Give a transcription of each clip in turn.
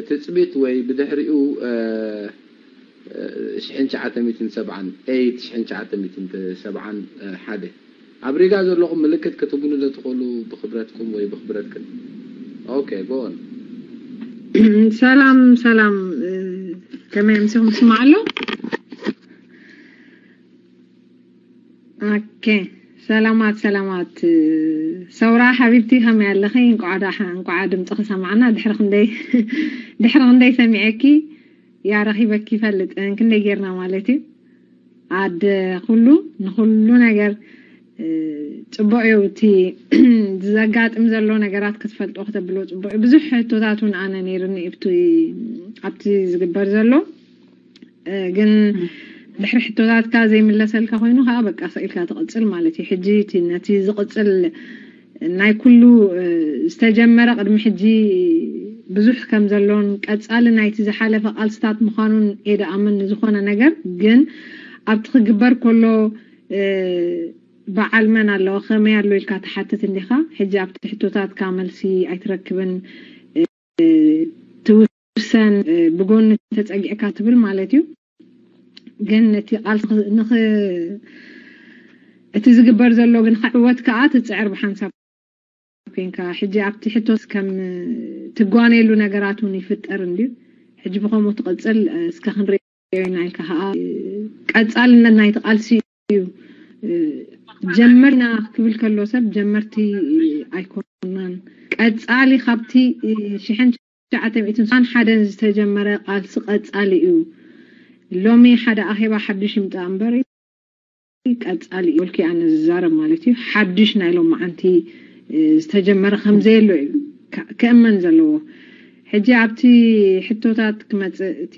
ትጽቢት ወይ ብድሕሪኡ ሽሕን ትሽዓተ ሚእትን ሰብዓን ኤይት ሽሕን ትሽዓተ ሚእትን ሰብዓን ሓደ ኣብ ሪጋ ዘለኹም ምልክት ክትብሉ ዶ ትኽእሉ ብኽብረትኩም ወይ ብኽብረትክን? ኦኬ ጎን ሰላም ሰላም፣ ከመይ ኣምሲኹም? ስማዕ ኣሎ። ኦኬ ሰላማት ሰላማት፣ ሰውራ ሓቢብቲ ከመይ ኣለኺ? እንቋዕ ዳሓ እንቋዕ ድምፅኺ ሰማዕና። ድሕሪ ክንደይ ድሕሪ ክንደይ ሰሚዐኪ? ያ ረኺበኪ ይፈልጥ ክንደይ ጌርና ማለት እዩ። ኣደ ኩሉ ንኩሉ ነገር ጽቡቅ እዩ። እቲ ዘጋጥም ዘሎ ነገራት ክትፈልጦ ክተብሎ ጽቡቅ እዩ። ብዙሕ ሕቶታት እውን ኣነ ነይርኒ ኣብቲ ዝግበር ዘሎ ግን ድሕሪ ሕቶታትካ ዘይምለሰልካ ኮይኑ ከዓ በቃ ሰኢልካ ትቕጽል ማለት እዩ። ሕጂ እቲ ነቲ ዝቕጽል ናይ ኩሉ ዝተጀመረ ቅድሚ ሕጂ ብዙሕ ከም ዘሎን ቀጻሊ ናይቲ ዝሓለፈ ቃልስታት ምዃኑን እየ ደኣምን። ንዝኾነ ነገር ግን ኣብቲ ክግበር ከሎ በዓል መን ኣለዎ ከመይ ኣሎ ኢልካ ትሓትት እንዲኻ። ሕጂ ኣብቲ ሕቶታትካ መልሲ ኣይትረክብን፣ ትውሰን፣ ብጎኒ ተጸጊዕካ ትብል ማለት እዩ። ግን እቲ ቃልሲ ንኽ እቲ ዝግበር ዘሎ ግን ክዕወት ከኣ ትጽዕር ብሓንሳብ ኮንካ። ሕጂ ኣብቲ ሕቶስ ከም ትጓነየሉ ነገራት እውን ይፍጠር እንድዩ። ሕጂ ብኸምኡ ትቕጽል እስከ ክንሪኦ ኢና ኢልካ ከኣ ቀጻልነት ናይቲ ቃልሲ እዩ። ጀመርና ክብል ከሎ ሰብ ጀመርቲ ኣይኮናን። ቀጻሊ ካብቲ ሽሕን ትሽዓተ ሚእትን ሓደን ዝተጀመረ ቃልሲ ቀጻሊ እዩ። ሎሚ ሓደ ኣኼባ ሓድሽ ይምጻእ እምበር ቀጻሊ እዩ። ወልኪ ኣነ ዝዛረብ ማለት እዩ። ሓድሽ ናይ ሎማዓንቲ ዝተጀመረ ከም ዘየሎ እዩ ክእመን ዘለዎ። ሕጂ ኣብቲ ሕቶታት ክመጽእ፣ እቲ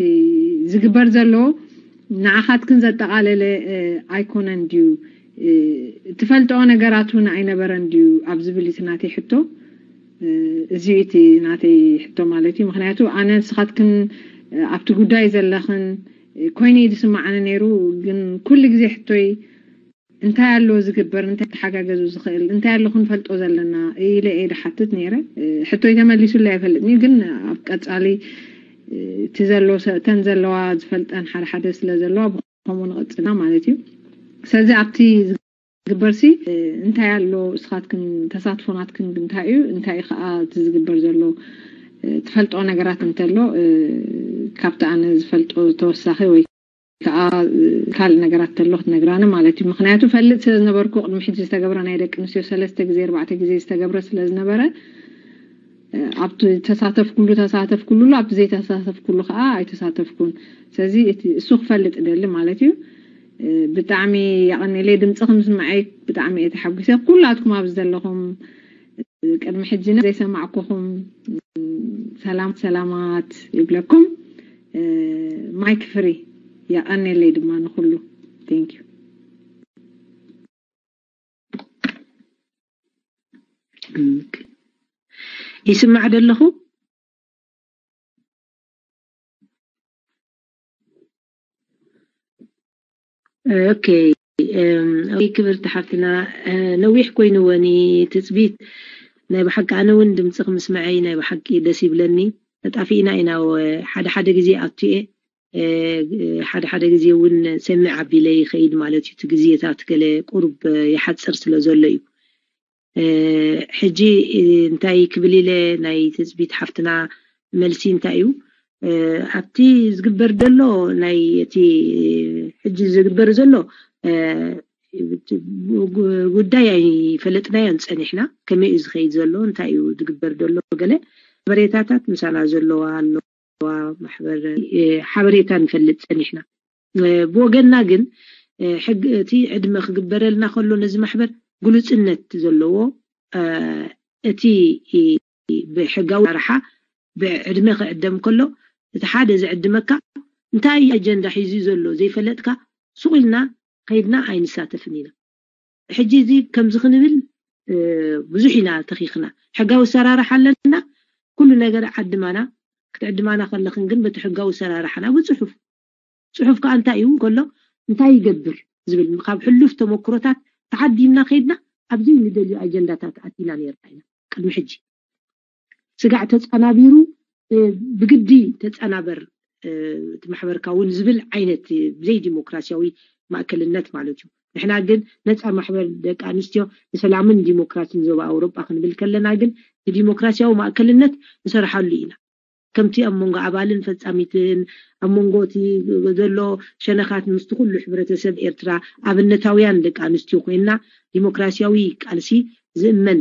ዝግበር ዘሎ ንዓኻትክን ዘጠቓለለ ኣይኮነን ድዩ? ትፈልጥኦ ነገራት እውን ኣይነበረን ድዩ ኣብ ዝብል እቲ ናተይ ሕቶ። እዚ እቲ ናተይ ሕቶ ማለት እዩ። ምክንያቱ ኣነ ንስኻትክን ኣብቲ ጉዳይ ዘለኽን ኮይኑ እዩ ዝስማዓኒ ነይሩ። ግን ኩሉ ግዜ ሕቶይ እንታይ ኣሎ ዝግበር፣ እንታይ ተሓጋገዙ ዝኽእል፣ እንታይ ኣሎ ክንፈልጦ ዘለና ኢለ እየ ድሓትት ነይረ። ሕቶይ ተመሊሱለይ ኣይፈልጥን እዩ፣ ግን ኣብ ቀጻሊ እቲ ዘሎ እተን ዘለዋ ዝፈልጠን ሓደ ሓደ ስለ ዘለዋ ከምኡ ንቐጽልና ማለት እዩ። ስለዚ ኣብቲ ዝግበርሲ እንታይ ኣሎ፣ እስኻትክን ተሳትፎ ናትክን እንታይ እዩ፣ እንታይ እዩ ከዓ እቲ ዝግበር ዘሎ ትፈልጦ ነገራት እንተሎ ካብቲ ኣነ ዝፈልጦ ተወሳኺ ወይ ከዓ ካልእ ነገራት ተሎ ክትነግራኒ ማለት እዩ። ምክንያቱ ፈልጥ ስለ ዝነበርኩ ቅድሚ ሕጂ ዝተገብረ ናይ ደቂ ኣንስትዮ ሰለስተ ግዜ ኣርባዕተ ግዜ ዝተገብረ ስለ ዝነበረ ኣብቲ ተሳተፍኩሉ ተሳተፍኩሉ ኣሎ ኣብቲ ዘይተሳተፍኩሉ ከዓ ኣይተሳተፍኩን። ስለዚ እቲ እሱ ክፈልጥ እደሊ ማለት እዩ። ብጣዕሚ ያቐኒለይ ድምፂ ክምስምዐይ ብጣዕሚ እየ ተሓጒሰ። ኩላትኩም ኣብዚ ዘለኹም ቅድሚ ሕጂ ዘይሰማዕኩኹም ሰላም ሰላማት ይብለኩም። ማይክ ፍሪ ያቐኒለይ ድማ ንኩሉ። Thank you። ይስማዕ ደለኹ? ኦኬ። ክብርቲ ሓፍትና፣ ነዊሕ ኮይንዎኒ ትፅቢት። ናይ ብሓቂ ኣነ እውን ድምፂ ክምስምዐይ ናይ ብሓቂ ደስ ይብለኒ። ተጣፊእና ኢና ሓደ ሓደ ግዜ ኣቱየ ሓደ ሓደ ግዜ እውን ሰሚዕ ኣቢለ ይኸይድ ማለት እዩ። እቲ ግዜታት ገለ ቁሩብ ይሓፅር ስለ ዘሎ እዩ። ሕጂ እንታይ ክብል ኢለ ናይ ትፅቢት ሓፍትና መልሲ እንታይ እዩ? ኣብቲ ዝግበር ዘሎ ናይ እቲ ሕጂ ዝግበር ዘሎ ጉዳይ ኣይፈለጥናዮን ፀኒሕና። ከመይ እዩ ዝኸይድ ዘሎ? እንታይ እዩ ዝግበር ዘሎ? ገለ ሓበሬታታት ምሳና ዘለዋ ኣሎ ማሕበር ሓበሬታ ንፈልጥ ፀኒሕና። ብወገንና ግን ሕግ እቲ ዕድመ ክግበረልና ከሎ ነዚ ማሕበር ግሉፅነት ዘለዎ እቲ ብሕጋዊ ኣራሓ ብዕድመ ክዕደም ከሎ እቲ ሓደ ዝዕድመካ እንታይ ኣጀንዳ ሒዙ ዘሎ ዘይፈለጥካ ሱቕ ኢልና ከይድና ኣይንሳተፍን ኢና። ሕጂ እዚ ከምዚ ክንብል ብዙሕ ኢና ተኺኽና። ሕጋዊ ኣሰራርሓ ኣለና። ኩሉ ነገር ዓድማና ክትዕድማና ከለኽን ግን በቲ ሕጋዊ ኣሰራርሓና ብፅሑፍ ፅሑፍ ከዓ እንታይ እዩ ከሎ እንታይ ይገብር ዝብል ካብ ሕሉፍ ተመክሮታት ተዓዲምና ከይድና ኣብዚ ንደልዩ ኣጀንዳታት ኣቲና ነርና ኢና። ቅድሚ ሕጂ ስጋዕ ተፃናቢሩ ብግዲ ተጸናበር እቲ ማሕበርካ እውን ዝብል ዓይነት ብዘይ ዲሞክራሲያዊ ማእከልነት ማለት እዩ። ንሕና ግን ነፃ ማሕበር ደቂ ኣንስትዮ ንሰላምን ዲሞክራሲን ዞባ ኣውሮጳ ክንብል ከለና ግን ንዲሞክራሲያዊ ማእከልነት ንሰርሓሉ ኢና። ከምቲ ኣብ መንጎ ኣባልን ፈጻሚትን ኣብ መንጎ እቲ ዘሎ ሸነኻት ምስቲ ኩሉ ሕብረተሰብ ኤርትራ ኣብነታውያን ደቂ ኣንስትዮ ኮይንና ዲሞክራሲያዊ ቃልሲ ዝእመን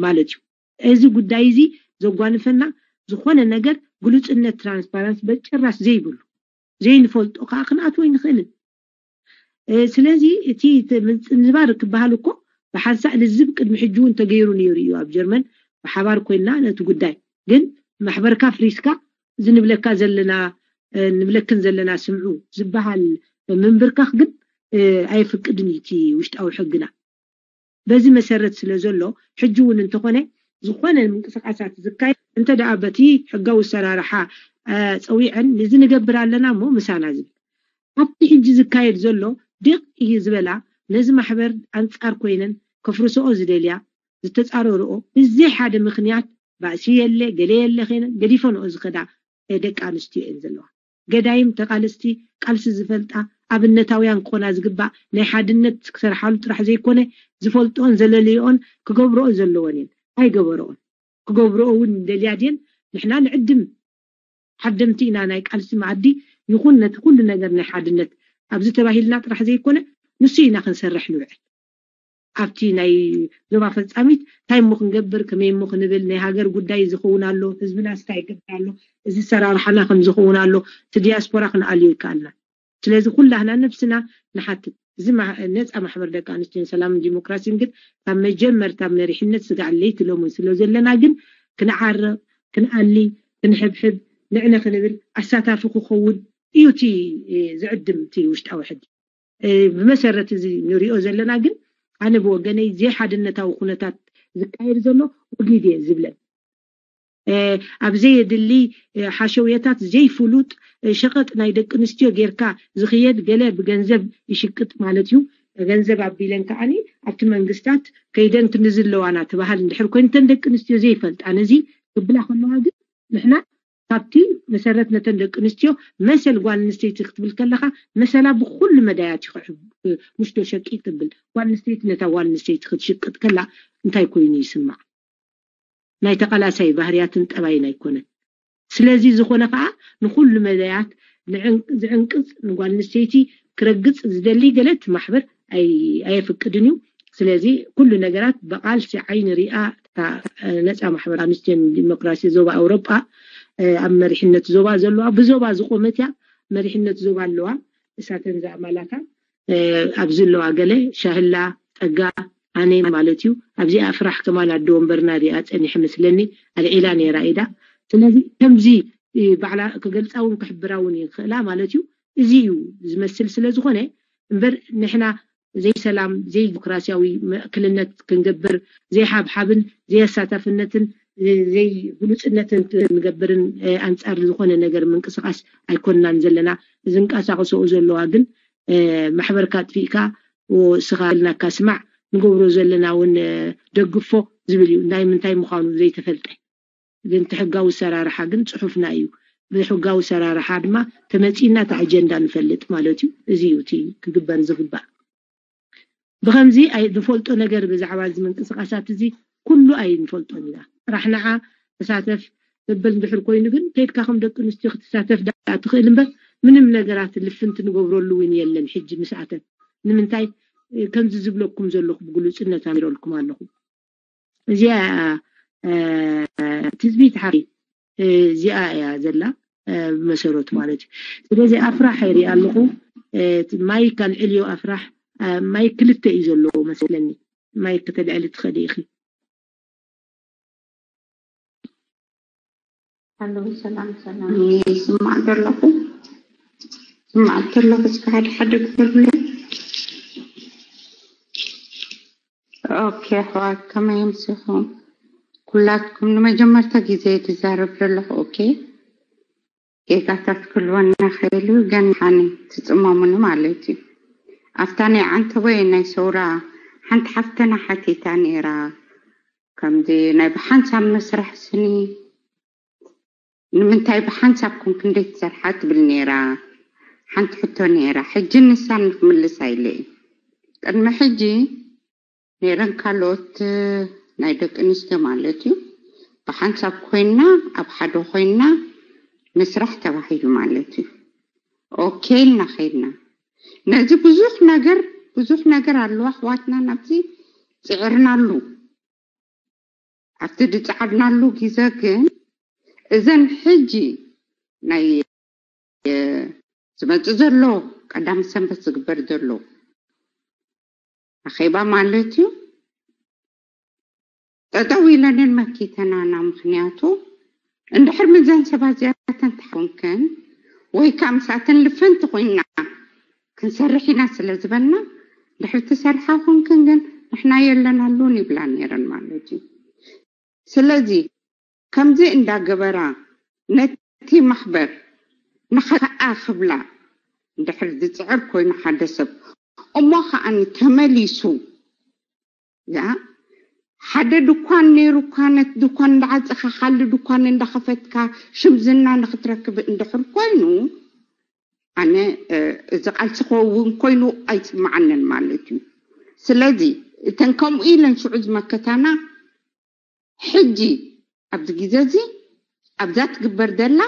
ማለት እዩ። እዚ ጉዳይ እዚ ዘጓንፈና ዝኾነ ነገር ግሉጽነት ትራንስፓረንስ በጭራሽ ዘይብሉ ዘይንፈልጦ ከዓ ክንኣትዎ ኣይንኽእልን። ስለዚ እቲ ምጽንባር ክበሃል እኮ ብሓንሳእ ልዝብ ቅድሚ ሕጂ እውን ተገይሩ ነይሩ እዩ ኣብ ጀርመን ብሓባር ኮይንና ነቲ ጉዳይ ግን ማሕበርካ ፍሪስካ እዚ ንብለካ ዘለና ንብለክን ዘለና ስምዑ ዝበሃል ምንብርካኽ ግን ኣይፍቅድን እዩ እቲ ውሽጣዊ ሕግና። በዚ መሰረት ስለ ዘሎ ሕጂ እውን እንተኾነ ዝኾነ ምንቅስቃሳት ዝካየድ እንተ ደኣ በቲ ሕጋዊ ኣሰራርሓ ፀዊዐን ንዚ ንገብር ኣለና እሞ ምሳና ዝብል ኣብቲ ሕጂ ዝካየድ ዘሎ ድቕ እዩ ዝበላ ነዚ ማሕበር ኣንፃር ኮይነን ከፍርሰኦ ዝደልያ ዝተፃረርኦ ብዘይ ሓደ ምክንያት ባእሲ የለ ገለ የለ ከይነን ገዲፈንኦ ዝኸዳ ደቂ ኣንስትዮ እየን ዘለዋ። ገዳይም ተቓለስቲ ቃልሲ ዝፈልጣ ኣብነታውያን ክኾና ዝግባእ ናይ ሓድነት ክሰርሓሉ ጥራሕ ዘይኮነ ዝፈልጥኦን ዘለልዮኦን ክገብርኦ ዘለወን እየን። ኣይገበርኦን። ክገብርኦ እውን ደልያ ድየን? ንሕና ንዕድም ሓደምቲ ኢና ናይ ቃልሲ መኣዲ ይኹን ነቲ ኩሉ ነገር ናይ ሓድነት ኣብዚ ተባሂልና ጥራሕ ዘይኮነ ንሱ ኢና ክንሰርሕ ንውዕል። ኣብቲ ናይ ዞባ ፈጻሚት እንታይ እሞ ክንገብር ከመይ እሞ ክንብል ናይ ሃገር ጉዳይ ዝኸውን ኣሎ ህዝብና ስታይ ይገብር ኣሎ እዚ ሰራርሓና ከም ዝኸውን ኣሎ እቲ ዲያስፖራ ክንኣልዮ ይከኣልና ስለዚ ኩላህና ነብስና ንሓትት እዚ ነፃ ማሕበር ደቂ ኣንስትዮን ሰላምን ዲሞክራሲን ግን ካብ መጀመርታ መሪሕነት ስጋዕ ለይቲ ሎሙን ስለ ዘለና ግን ክንዓርቕ ክንኣሊ ክንሕብሕብ ንዕነ ክንብል ኣሳታፊ ክኸውን እዩ እቲ ዝዕድም እቲ ውሽጣዊ ሕጊ ብመሰረት እዚ ንሪኦ ዘለና ግን ኣነ ብወገነይ ዘይሓድነታዊ ኩነታት ዝካየድ ዘሎ ወጊድ እየ ዝብለን ኣብ ዘየድሊ ሓሸውየታት ዘይፍሉጥ ሸቐጥ ናይ ደቂ ኣንስትዮ ጌርካ ዝኽየድ ገለ ብገንዘብ ይሽቅጥ ማለት እዩ ገንዘብ ኣቢለን ከዓኒ ኣብቲ መንግስታት ከይደን ክንዝለዋና ትበሃል እንድሕር ኮይንተን ደቂ ኣንስትዮ ዘይፈልጣ ነዚ ክብላ ከለዋ ግን ንሕና ካብቲ መሰረት ነተን ደቂ ኣንስትዮ መሰል ጓል ኣንስተይቲ ክትብል ከለኻ መሰላ ብኩሉ መዳያት ይኽዕብ ሙሽዶ ሸቂ ትብል ጓል ኣንስተይቲ ነታ ጓል ኣንስተይቲ ክትሽቅጥ ከላ እንታይ ኮይኑ ይስማዕ ናይ ተቓላሳይ ባህርያትን ጠባይን ኣይኮነን ስለዚ ዝኾነ ከዓ ንኩሉ መዳያት ዝዕንቅፅ ንጓል ኣንስተይቲ ክረግፅ ዝደሊ ገለት ማሕበር ኣየፍቅድን እዩ ስለዚ ኩሉ ነገራት ብቓልሲ ዓይኒ ሪኣ ነፃ ማሕበር ኣንስትዮን ዲሞክራሲ ዞባ ኣውሮጳ ኣብ መሪሕነት ዞባ ዘለዋ ብዞባ ዝቆመት እያ መሪሕነት ዞባ ኣለዋ እሳተን ዝኣማላታ ኣብዚ ኣለዋ ገለ ሻህላ ፀጋ ኣነ ማለት እዩ ኣብዚ ኣፍራሕ ከማን ኣደ ወንበርና ሪኣ ፀኒሐ መስለኒ ኣልዒላ ነይራ ኢዳ ስለዚ ከምዚ ባዕላ ክገልፃ እውን ክሕብራ እውን ይኽእላ ማለት እዩ እዚ እዩ ዝመስል ስለ ዝኾነ እምበር ንሕና ዘይሰላም ዘይዲሞክራሲያዊ ክልነት ክንገብር ዘይሓብሓብን ዘየሳታፍነትን ዘይግሉፅነትን ክንገብርን ኣንፃር ዝኾነ ነገር ምንቅስቃስ ኣይኮንናን ዘለና ዝንቀሳቀሰኡ ዘለዋ ግን ማሕበርካ ኣጥፊእካ ስኻ ልናካ ስማዕ ንገብሮ ዘለና እውን ደግፎ ዝብል እዩ ናይ ምንታይ ምዃኑ ዘይተፈልጠ ግን እቲ ሕጋዊ ሰራርሓ ግን ፅሑፍና እዩ ብሕጋዊ ሰራርሓ ድማ ተመፂና እቲ ኣጀንዳ ንፈልጥ ማለት እዩ እዚ እዩ እቲ ክግበር ዝግባእ ብከምዚ ንፈልጦ ነገር ብዛዕባ እዚ ምንቅስቃሳት እዚ ኩሉ ኣይንፈልጦን ኢና ጥራሕ ንዓ ተሳተፍ ዘበል እንድሕር ኮይኑ ግን ከይድካ ከም ደቂ ኣንስትዮ ክትሳተፍ ዳ ትኽእል እምበር ምንም ነገራት ልፍንቲ ንገብረሉ እውን የለን ሕጂ ምስኣተን ንምንታይ ከምዚ ዝብለኩም ዘለኹ ብግሉፅነት ኣሚረልኩም ኣለኹ እዚኣ ትፅቢት ሓቂ እዚኣ እያ ዘላ ብመሰረቱ ማለት እዩ ስለዚ ኣፍራሕ ይርኢ ኣለኹ ማይክ ኣልዕልዮ ኣፍራሕ ማይክ ክልተ እዩ ዘለዎ መስለኒ ማይክ ከተልዕሊ ትኽእሊ ኢኺ ኣለዉ ሰላም ሰላም ይስማዕ ዘለኹ ስማዕ ዘለኹ እስከ ሓደ ሓደ ክተብሎ ኦኬ ኣሕዋት ከመይ ኣምሲኹም? ኩላትኩም ንመጀመርታ ግዜ እየ ዝዛረብ ዘለኹ ኦኬ ጌጋታት ክህልወና ይኽእል እዩ ግን ሓኒ ትፅመሙኒ ማለት እዩ ኣብታ ናይ ዓንተቦይ ናይ ሰውራ ሓንቲ ሓፍተና ሓቲታ ነይራ ከምዚ ናይ ብሓንሳብ መስራሕ ስኒ ንምንታይ ብሓንሳብ ኮንክ እንዴት ትሰርሓ ትብል ነይራ። ሓንቲ ሕቶ ነይራ፣ ሕጂ ንሳ ንክምልስ ኣይለ እዩ። ቅድሚ ሕጂ ነይረን ካልኦት ናይ ደቂ ኣንስትዮ ማለት እዩ። ብሓንሳብ ኮይና፣ ኣብ ሓደ ኮይና ምስራሕ ተባሂሉ ማለት እዩ። ኦኬ ኢልና ከይድና። ነዚ ብዙሕ ነገር ብዙሕ ነገር ኣለዋ ኣሕዋትና ናብዚ ፅዕርናሉ። ኣብቲ ዝፀዓርናሉ ግዜ ግን እዘን ሕጂ ናይ ዝመፅእ ዘሎ ቀዳም ሰንበት ዝግበር ዘሎ ኣኼባ ማለት እዩ ጠጠው ኢለንን መኪተናና። ምክንያቱ እንድሕር ምዘን ሰባት እዚኣተን ተሓውንከን ወይ ከዓ ምስኣተን ልፍንቲ ኮይና ክንሰርሕ ኢና ስለ ዝበልና፣ ድሕር ትሰርሓ ኮንክን ግን ንሕና የለናሉን ይብላ ነይረን ማለት እዩ። ስለዚ ከምዚ እንዳገበራ ነቲ ማሕበር ንኸኣ ክብላ እንድሕር ዝፅዕር ኮይኑ ሓደ ሰብ እሞ ከዓኒ ተመሊሱ ያ ሓደ ድኳን ነይሩካ፣ ነቲ ድኳን እንዳዓፀኻ ካልእ ድኳን እንዳኸፈትካ ሽምዝና ንክትረክብ እንድሕር ኮይኑ ኣነ እዚ ቃልሲ ክኸውን ኮይኑ ኣይስምዓንን ማለት እዩ። ስለዚ እተን ከምኡ ኢለን ሽዑ ዝመከታና ሕጂ ኣብዚ ግዜ እዚ ኣብዛ ትግበር ዘላ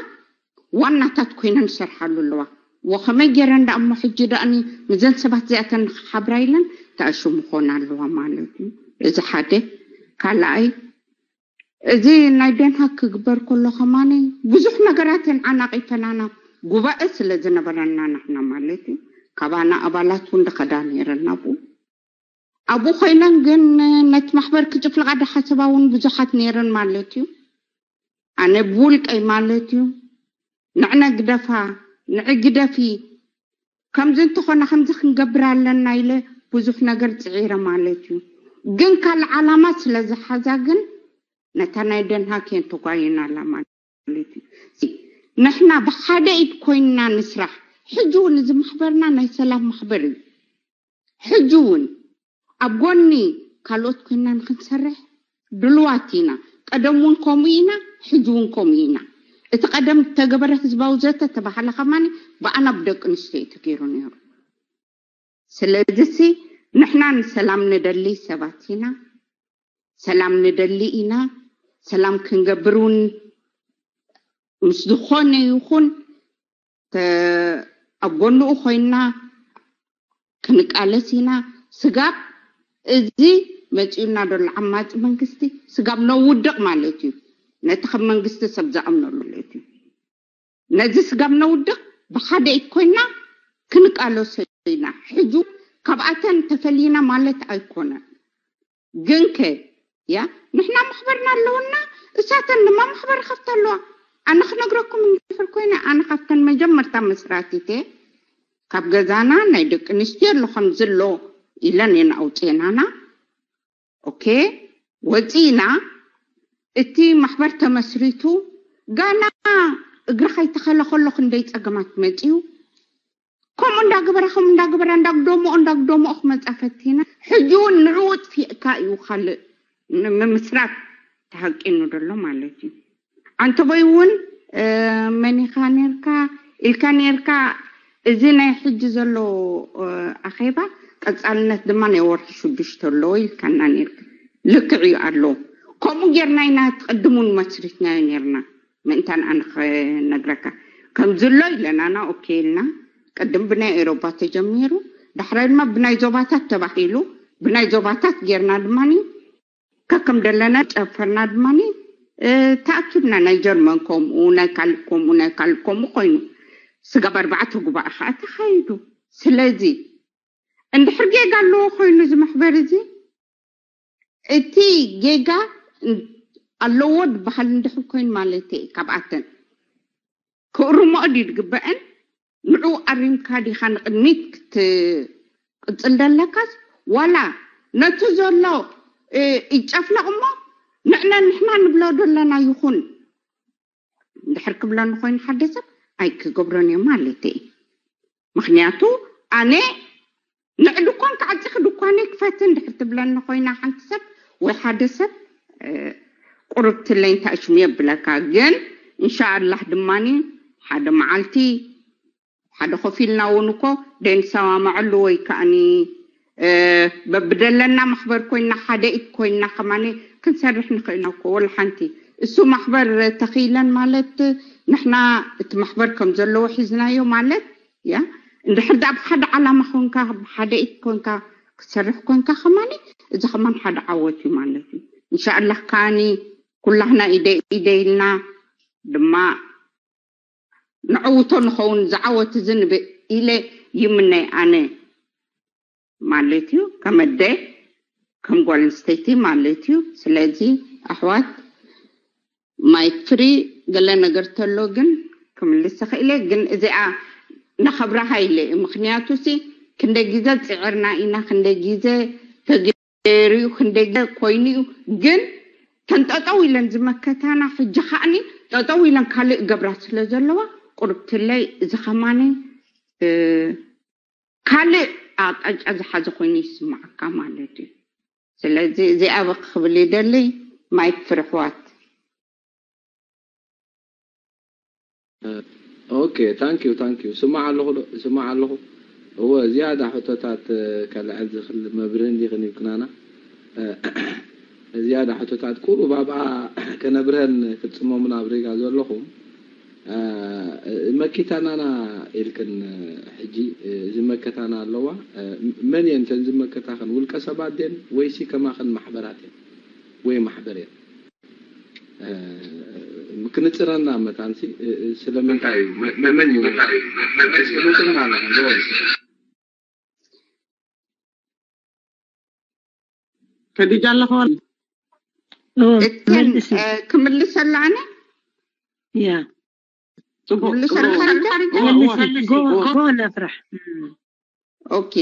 ዋናታት ኮይነን ይሰርሓሉ ኣለዋ። ወኸመይ ገይረን ደኣ እሞ ሕጂ ደኣኒ ምዘን ሰባት እዚኣተን ንክሓብራ ኢለን ተኣሽሙ ክኾና ኣለዋ ማለት እዩ። እዚ ሓደ። ካልኣይ እዚ ናይ ደንሃክ ክግበር ከሎ ከማኒ ብዙሕ ነገራት እየን ዓናቒፈናና ጉባኤ ስለ ዝነበረና ንሕና ማለት እዩ። ካባና ኣባላት እውን ዝኸዳ ነይረን ናብኡ ኣብኡ ኮይነን ግን ነቲ ማሕበር ክጭፍልቓ ዝሓሰባ እውን ብዙሓት ነይረን ማለት እዩ። ኣነ ብውልቀይ ማለት እዩ ንዕነ ግደፋ ንዒ ግደፊ ከምዚ እንተኾነ ከምዚ ክንገብር ኣለና ኢለ ብዙሕ ነገር ፅዒረ ማለት እዩ። ግን ካልእ ዓላማ ስለ ዝሓዛ ግን ነታ ናይ ደንሃክ እየን ተጓይና ኣላ ማለት እዩ። ንሕና ብሓደ ኢድ ኮይንና ንስራሕ። ሕጂ እውን እዚ ማሕበርና ናይ ሰላም ማሕበር እዩ። ሕጂ እውን ኣብ ጎኒ ካልኦት ኮይንና ንክንሰርሕ ድልዋት ኢና። ቀደም እውን ከምኡ ኢና፣ ሕጂ እውን ከምኡ ኢና። እቲ ቀደም ተገበረ ህዝባዊ ዘተ ተባሃለ ከማኒ ብኣና ብደቂ ኣንስትዮ እዩ ተገይሩ ነይሩ። ስለዚሲ ንሕና ንሰላም ንደሊ ሰባት ኢና። ሰላም ንደሊ ኢና። ሰላም ክንገብር እውን ምስ ዝኾነ ይኹን ተ- ኣብ ጎንኡ ኮይንና ክንቃለስ ኢና። ስጋብ እዚ መፂኡና ዘሎ ዓማፂ መንግስቲ ስጋብ ነውድቕ ማለት እዩ። ነቲ ከም መንግስቲ ሰብ ዝኣምነሉ ማለት እዩ። ነዚ ስጋብ ነውድቕ ብሓደ ኢድ ኮይንና ክንቃለሶ ኢና። ሕጂ ካብኣተን ተፈሊና ማለት ኣይኮነን። ግንከ ያ ንሕና ማሕበርና ኣለውና፣ እሳተን ድማ ማሕበር ከፍታ ኣለዋ። ኣነ ክነግረኩም እንድሕር ኮይነ ኣነ ካብተን መጀመርታ መስራቲት እየ። ካብ ገዛና ናይ ደቂ ኣንስትዮ ኣሎ ከምዚ ኣሎ ኢለን እየን ኣውፅኤናና። ኦኬ ወፂና እቲ ማሕበር ተመስሪቱ ጋና እግሪ ከይተኸለ ከሎ ክንደይ ፀገማት መፅዩ። ከምኡ እንዳገበራ ከምኡ እንዳገበራ እንዳግደምኦ እንዳግደምኦ ክመፃ ፈቲና። ሕጂ እውን ንዕኡ ጥፊእካ እዩ ካልእ ንምምስራት ተሃቂኑ ዘሎ ማለት እዩ። ኣንተቦይ እውን መኒኻ ነርካ ኢልካ ነርካ። እዚ ናይ ሕጂ ዘሎ ኣኼባ ቀፃልነት ድማ ናይ ወርሒ ሽዱሽተ ኣለዎ ኢልካና ነርካ። ልክዕ እዩ ኣሎ። ከምኡ ጌርና ኢና ትቐድሙን መስሪትናዮ ነርና። ምእንታን ኣነ ክነግረካ ከምዚ ኣሎ ኢለናና ኦኬ ኢልና። ቅድም ብናይ ኤሮባ ተጀሚሩ፣ ዳሕራይ ድማ ብናይ ዞባታት ተባሂሉ፣ ብናይ ዞባታት ጌርና ድማ ከከም ደለና ጨፈርና ድማ ተኣኪብና። ናይ ጀርመን ከምኡ፣ ናይ ካልእ ከምኡ፣ ናይ ካልእ ከምኡ ኮይኑ ስጋብ ኣርባዕተ ጉባኤ ከዓ ተኻይዱ። ስለዚ እንድሕር ጌጋ ኣለዎ ኮይኑ እዚ መሕበር እዚ እቲ ጌጋ ኣለዎ ዝበሃል እንድሕር ኮይኑ ማለት እየ ካብኣተን ክእርምኦ ድዩ ዝግበአን? ንዑ ኣሪምካ ዲኻ ንቕድሚት ክትቅፅል ዘለካስ ዋላ ነቲ ዘሎ ይጨፍለቕ እሞ ንዕነ ንሕና ንብሎ ዘለና ይኹን እንድሕር ክብለኒ ኮይኑ ሓደ ሰብ ኣይክገብሮን እዮም ማለት እዩ። ምክንያቱ ኣነ ንዕ ድኳን ክዓፂኺ ድኳነይ ክፈቲ እንድሕር ትብለኒ ኮይና ሓንቲ ሰብ ወይ ሓደ ሰብ ቁርብትለይ እንታይ ሽሙ የብለካ ግን እንሻኣላህ ድማኒ ሓደ መዓልቲ ሓደ ኮፍ ኢልና እውን እኮ ደንሰማማዐሉ ወይ ከኣኒ በብደለና ማሕበር ኮይና ሓደ ኢድ ኮይና ከማኒ ክንሰርሕ ንኽእል ኢና እኮ። ወላ ሓንቲ እሱ ማሕበር ተኽኢለን ማለት ንሕና እቲ ማሕበር ከም ዘለዎ ሒዝናዮ ማለት እያ። እንድሕር ዳ ብሓደ ዓላማ ኮንካ ብሓደ ኢድ ኮንካ ክትሰርሕ ኮንካ ከማኒ እዚ ከማን ሓደ ዓወት እዩ ማለት እዩ። እንሻኣላህ ከኣኒ ኩላህና ኢደ ኢደ ኢልና ድማ ንዕውቶ ንኸውን ዝዓወት እዚ ንብል ኢለ ይምነይ ኣነ ማለት እዩ። ከም ኣደ ከም ጓል ኣንስተይቲ ማለት እዩ። ስለዚ ኣሕዋት ማይክ ፍሪ ገለ ነገር ተሎ ግን ክምልስ እኽእለ ግን እዚኣ ነኸብራሃ ኢለ እዩ። ምክንያቱ ሲ ክንደ ግዜ ፅዕርና ኢና ክንደ ግዜ ተገይሩ እዩ ክንደ ግዜ ኮይኑ እዩ ግን ተንጠጠው ኢለን ዝመከታና ሕጂ ከዓኒ ጠጠው ኢለን ካልእ ገብራ ስለ ዘለዋ ቁርብትለይ እዚ ከማኒ ካልእ ኣቅጣጫ ዝሓዘ ኮይኑ ይስማዓካ ማለት እዩ። ስለዚ እዚኣ በቂ ክብል ይደሊ ማይክ ፍርሕዋት ኦኬ ታንክ ዩ ታንክ ዩ ስማዕ ኣለኹ ዶ ስማዕ ኣለኹ እወ ዝያዳ ሕቶታት ከልዕል ዝኽእል መብርህ እንዲ ክንብክናና ዝያዳ ሕቶታት ቁሩብ ኣብኣ ከነብርሀን ክትፅመሙን ኣብ ሪጋ ዘለኹም መኪታናና ኢልክን ሕጂ ዝመከታና ኣለዋ መን እየን ተን ዝመከታኽን ውልቀ ሰባት ደን ወይሲ ከማኽን ማሕበራት እየን ወይ ማሕበር እየን ክንፅረና መታንሲ ስለምንታይ እዩ መን እዩ መን እዩ መን እዩ ክንፅረና ከዲጃ ኣለኹ እተን ክምልሰላ ኣነ ያ ክምልሰላ ነፍራሕ ኦኬ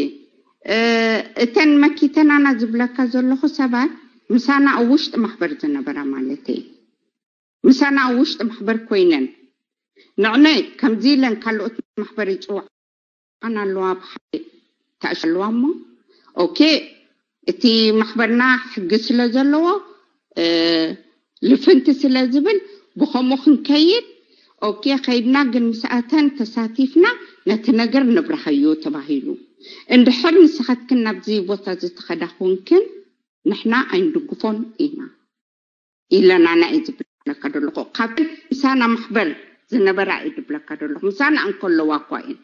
እተን መኪተናና ዝብለካ ዘለኹ ሰባት ምሳና ኣብ ውሽጢ ማሕበር ዝነበራ ማለት እዩ ምሳና ኣብ ውሽጢ ማሕበር ኮይነን ንዕነ ከምዚ ኢለን ካልኦት ማሕበር ይፅዋዕ ኣለዋ ብሓደ ተኣሽ ኣለዋ እሞ ኦኬ እቲ ማሕበርና ሕጊ ስለ ዘለዎ ልፍንቲ ስለ ዝብል ብኸምኡ ክንከይድ ኦኬ ከይድና ግን ምስኣተን ተሳቲፍና ነቲ ነገር ንብርሃዮ ተባሂሉ እንድሕር ንስኻትክን ናብዚ ቦታ ዝተኸዳ ኮንክን ንሕና ኣይንድግፎን ኢና ኢለናና እዩ ዝብለካ ዘለኹ ካብተን ምሳና ማሕበር ዝነበራ እዩ ዝብለካ ዘለኹ ምሳና እንከለዋ እኳ እየን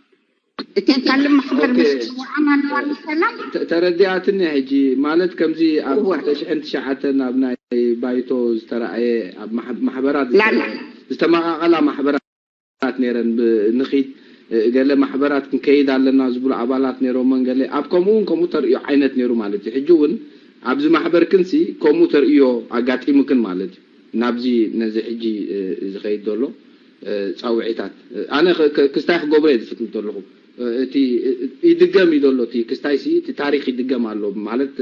እተን ካልእ ማሕበር ምስ ፅውዓን ኣለዋ ንሰላም ተረዲኣትኒ ሕጂ ማለት ከምዚ ኣብ ተሽሕን ትሽዓተን ኣብ ናይ ባይቶ ዝተረኣየ ኣብ ማሕበራት ዝተመቃቀላ ማሕበራት ነረን ንኺድ ገለ ማሕበራት ክንከይድ ኣለና ዝብሉ ኣባላት ነሮመን ገለ ኣብ ከምኡ እውን ከምኡ ተርእዮ ዓይነት ነሩ ማለት እዩ ሕጂ እውን ኣብዚ ማሕበርክንሲ ከምኡ ተርእዮ ኣጋጢሙክን ማለት እዩ ናብዚ ነዚ ሕጂ ዝኸይድ ዘሎ ፃውዒታት ኣነ ክስታይ ክገብሮ እየ ዝፍትን ዘለኹ እቲ ይድገም እዩ ዘሎ እቲ ክስታይሲ እቲ ታሪክ ይድገም ኣሎ ማለት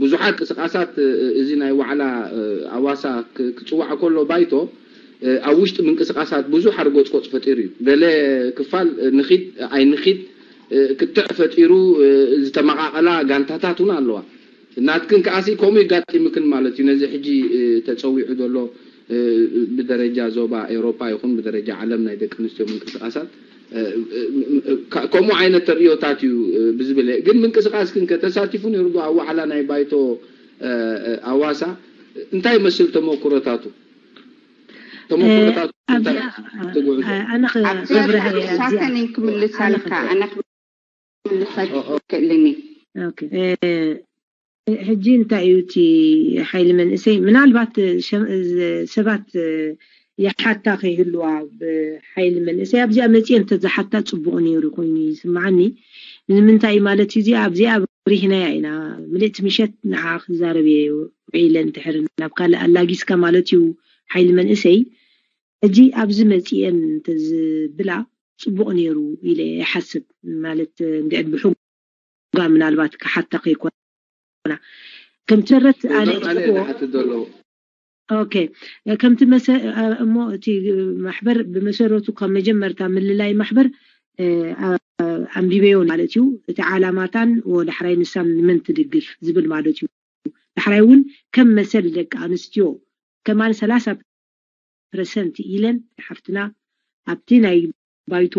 ብዙሓት ቅስቃሳት እዚ ናይ ዋዕላ ኣዋሳ ክፅዋዕ ከሎ ባይቶ ኣብ ውሽጢ ምንቅስቃሳት ብዙሕ ኣርጎፅቆፅ ፈጢሩ እዩ ገለ ክፋል ንኺድ ኣይንኺድ ክትዕ ፈጢሩ ዝተመቃቀላ ጋንታታት እውን ኣለዋ ናትክን ከዓሲ ከምኡ ይጋጢምክን ማለት እዩ ነዚ ሕጂ ተፀዊዑ ዘሎ ብደረጃ ዞባ ኤውሮፓ ይኹን ብደረጃ ዓለም ናይ ደቂ ኣንስትዮ ምንቅስቃሳት ከምኡ ዓይነት ተርእዮታት እዩ ብዝብል ግን ምንቅስቃስ ግን ከተሳቲፉ ነይሩ ዶ ኣብ ዋዕላ ናይ ባይቶ ኣዋሳ እንታይ ይመስል ተመክሮታቱ ተመክሮታቱ እንታይ ትጉዕዞ ኣነ ክብርሃ ሳተን ክምልሳልካ ኣነ ክምልሳልካ ክእልኒ ሕጂ እንታይ እዩ እቲ ሓይሊ መንእሰይ ምናልባት ሰባት ይሓታ ከይህልዋ ብሓይሊ መንእሰይ ኣብዚኣ መፅኤ እንተዝሓታ ፅቡቅ ነይሩ ኮይኑ ይስምዓኒ ንምንታይ ማለት እዩ እዚኣ ኣብዚኣ ብሪህናያ ኢና ምልእቲ ምሸት ንዓ ክዛረብ እየ ውዒለ እንድሕር ናብ ካልእ ኣላጊስካ ማለት እዩ ሓይሊ መንእሰይ ሕጂ ኣብዚ መፅኤን እንተዝብላ ፅቡቅ ነይሩ ኢለ ይሓስብ ማለት እንድዕድ ብሕጉ ጋ ምናልባት ክሓታ ከይኮና ከምቲ መሰረት ኣነ ዝሓትት ዘሎ ኦኬ ከምቲ መሰ እሞ እቲ ማሕበር ብመሰረቱ ካብ መጀመርታ ምልላይ ማሕበር ኣንቢበዮ ማለት እዩ እቲ ዓላማታን ወዳሕራይ ንሳን ንመን ትድግፍ ዝብል ማለት እዩ ዳሕራይ እውን ከም መሰል ደቂ ኣንስትዮ ከማን ሰላሳ ፐርሰንት ኢለን ሓፍትና ኣብቲ ናይ ባይቶ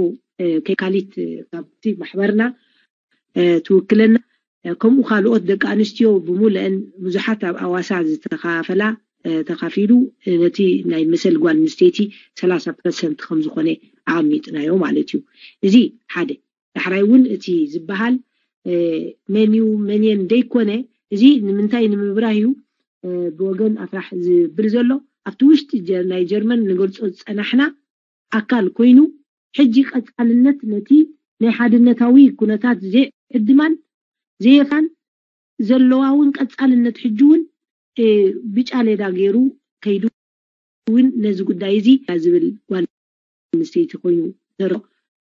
ከካሊት ካብቲ ማሕበርና ትውክለና፣ ከምኡ ካልኦት ደቂ ኣንስትዮ ብምልአን ብዙሓት ኣብ ኣዋሳ ዝተኻፈላ ተኻፊሉ ነቲ ናይ መሰል ጓል ኣንስተይቲ ሰላሳ ፐርሰንት ከም ዝኾነ ኣቐሚጥናዮ ማለት እዩ። እዚ ሓደ። ዳሕራይ እውን እቲ ዝበሃል መን እዩ መን እየን ደይኮነ፣ እዚ ንምንታይ ንምብራህ እዩ ብወገን ኣፍራሕ ዝብል ዘሎ። ኣብቲ ውሽጢ ናይ ጀርመን ንገልጾ ዝጸናሕና ኣካል ኮይኑ፣ ሕጂ ቀጻልነት ነቲ ናይ ሓድነታዊ ኩነታት ዘይዕድማን ዘየፋን ዘለዋ እውን ቀጻልነት ሕጂ እውን ብጫ ሌዳ ገይሩ ከይዱ እውን ነዚ ጉዳይ እዚ ዝብል ጓል ኣንስተይቲ ኮይኑ ዘርኦ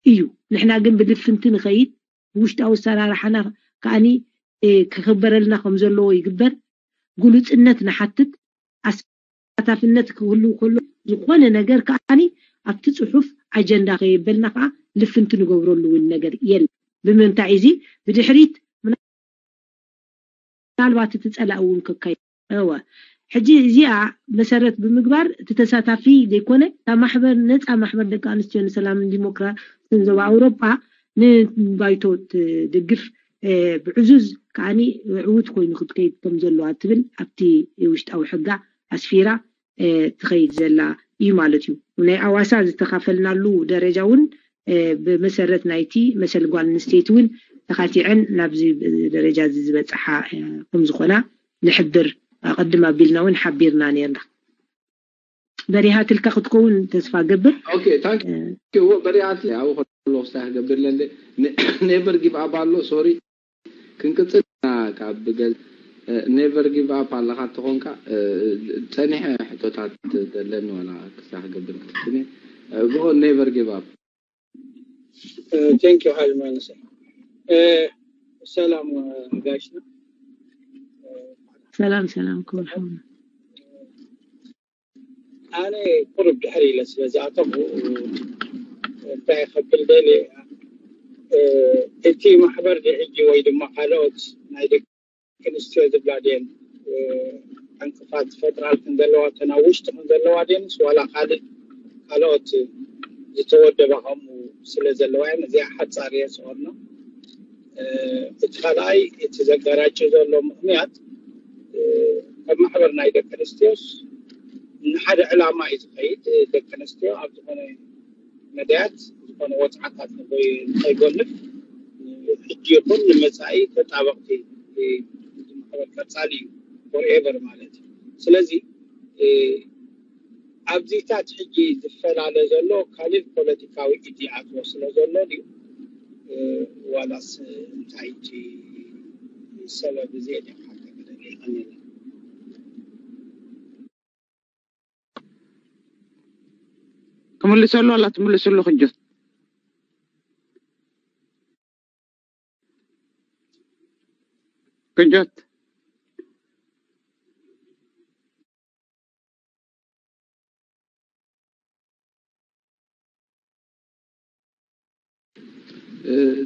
እዩ። ንሕና ግን ብልፍንቲ ንኸይድ፣ ብውሽጣዊ ኣሰራርሓና ከዓኒ ክኽበረልና ከም ዘለዎ ይግበር። ግሉጽነት ንሓትት። ኣሳታፍነት ክህሉ ከሎ ዝኾነ ነገር ከዓኒ ኣብቲ ጽሑፍ ኣጀንዳ ከየበልና ከዓ ልፍንቲ ንገብረሉ እውን ነገር የለን። ብምንታይ እዚ ብድሕሪት ምናልባት እቲ ጸላኢ እውን ከካይ እወ ሕጂ እዚኣ መሰረት ብምግባር እቲ ተሳታፊ ዘይኮነ እታ ማሕበር ነፃ ማሕበር ደቂ ኣንስትዮ ንሰላምን ዲሞክራስን ዞባ ኣውሮጳ ንባይቶ ትድግፍ ብዕዙዝ ከዓኒ ዕዉት ኮይኑ ክትከይድ ከም ዘለዋ ትብል ኣብቲ ውሽጣዊ ሕጋ ኣስፊራ ትኸይድ ዘላ እዩ ማለት እዩ። ናይ ኣዋሳ ዝተኻፈልናሉ ደረጃ እውን ብመሰረት ናይቲ መሰል ጓል ኣንስተይቲ እውን ተኻቲዐን ናብዚ ደረጃ እዚ ዝበፅሓ ከም ዝኾና ንሕብር። ኣቐድም ኣቢልና እውን ሓቢርና ነርና። በሪሃትልካ ክትከውን ተስፋ ገብር። በሪሃት ኣብኡ ከለኹ ስታ ክገብር ለለ ኔቨር ጊቭ ኣፕ ኣሎ። ሶሪ ክንቅፅል ኢና ካብ ገዝ never give up ኣለኻ እንተኾንካ ፀኒሐ ሕቶታት ዘለኒ ዋላ ክሳ ክገብር ክትስኒ ብሆን never give up thank you ሓጅ ማነሰ ሰላም ጋሽና ሰላም ሰላም ክቡር ሓውና ኣነ ቁሩብ ድሕሪ ኢለ ስለ ዝኣተኹ እንታይ ከብል ደልየ እቲ ማሕበር ሕጂ ወይ ድማ ካልኦት ናይ ደቂ ኣንስትዮ ዝብላ ድየን ዕንቅፋት ዝፈጥራልክን ዘለዋ እተን ኣብ ውሽጥክን ዘለዋ ድየንስ ዋላ ካልእ ካልኦት ዝተወደባ ከምኡ ስለ ዘለዋ እየን እዚኣ ሓፃር እየ ዝቐርኖ እቲ ካልኣይ እቲ ዘጋራጭ ዘሎ ምክንያት ከም ማሕበር ናይ ደቂ ኣንስትዮስ ንሓደ ዕላማ እዩ ዝኸይድ ደቂ ኣንስትዮ ኣብ ዝኾነ መድያት ዝኾነ ወፅዓታት ንኸይጎልፍ ሕጂ ይኹን ንመፃኢ ተጣበቕቲ ማሕበር ቀፃሊ እዩ forever ማለት እዩ ስለዚ ኣብዚታት ሕጂ ዝፈላለ ዘሎ ካልእ ፖለቲካዊ ኢዲ ኣትዎ ስለ ዘሎ ድዩ ዋላስ እንታይ እቲ ሰበብ እዚ ክምልሰሉ ኣላ ትምልስሉ ክጆት ክጆት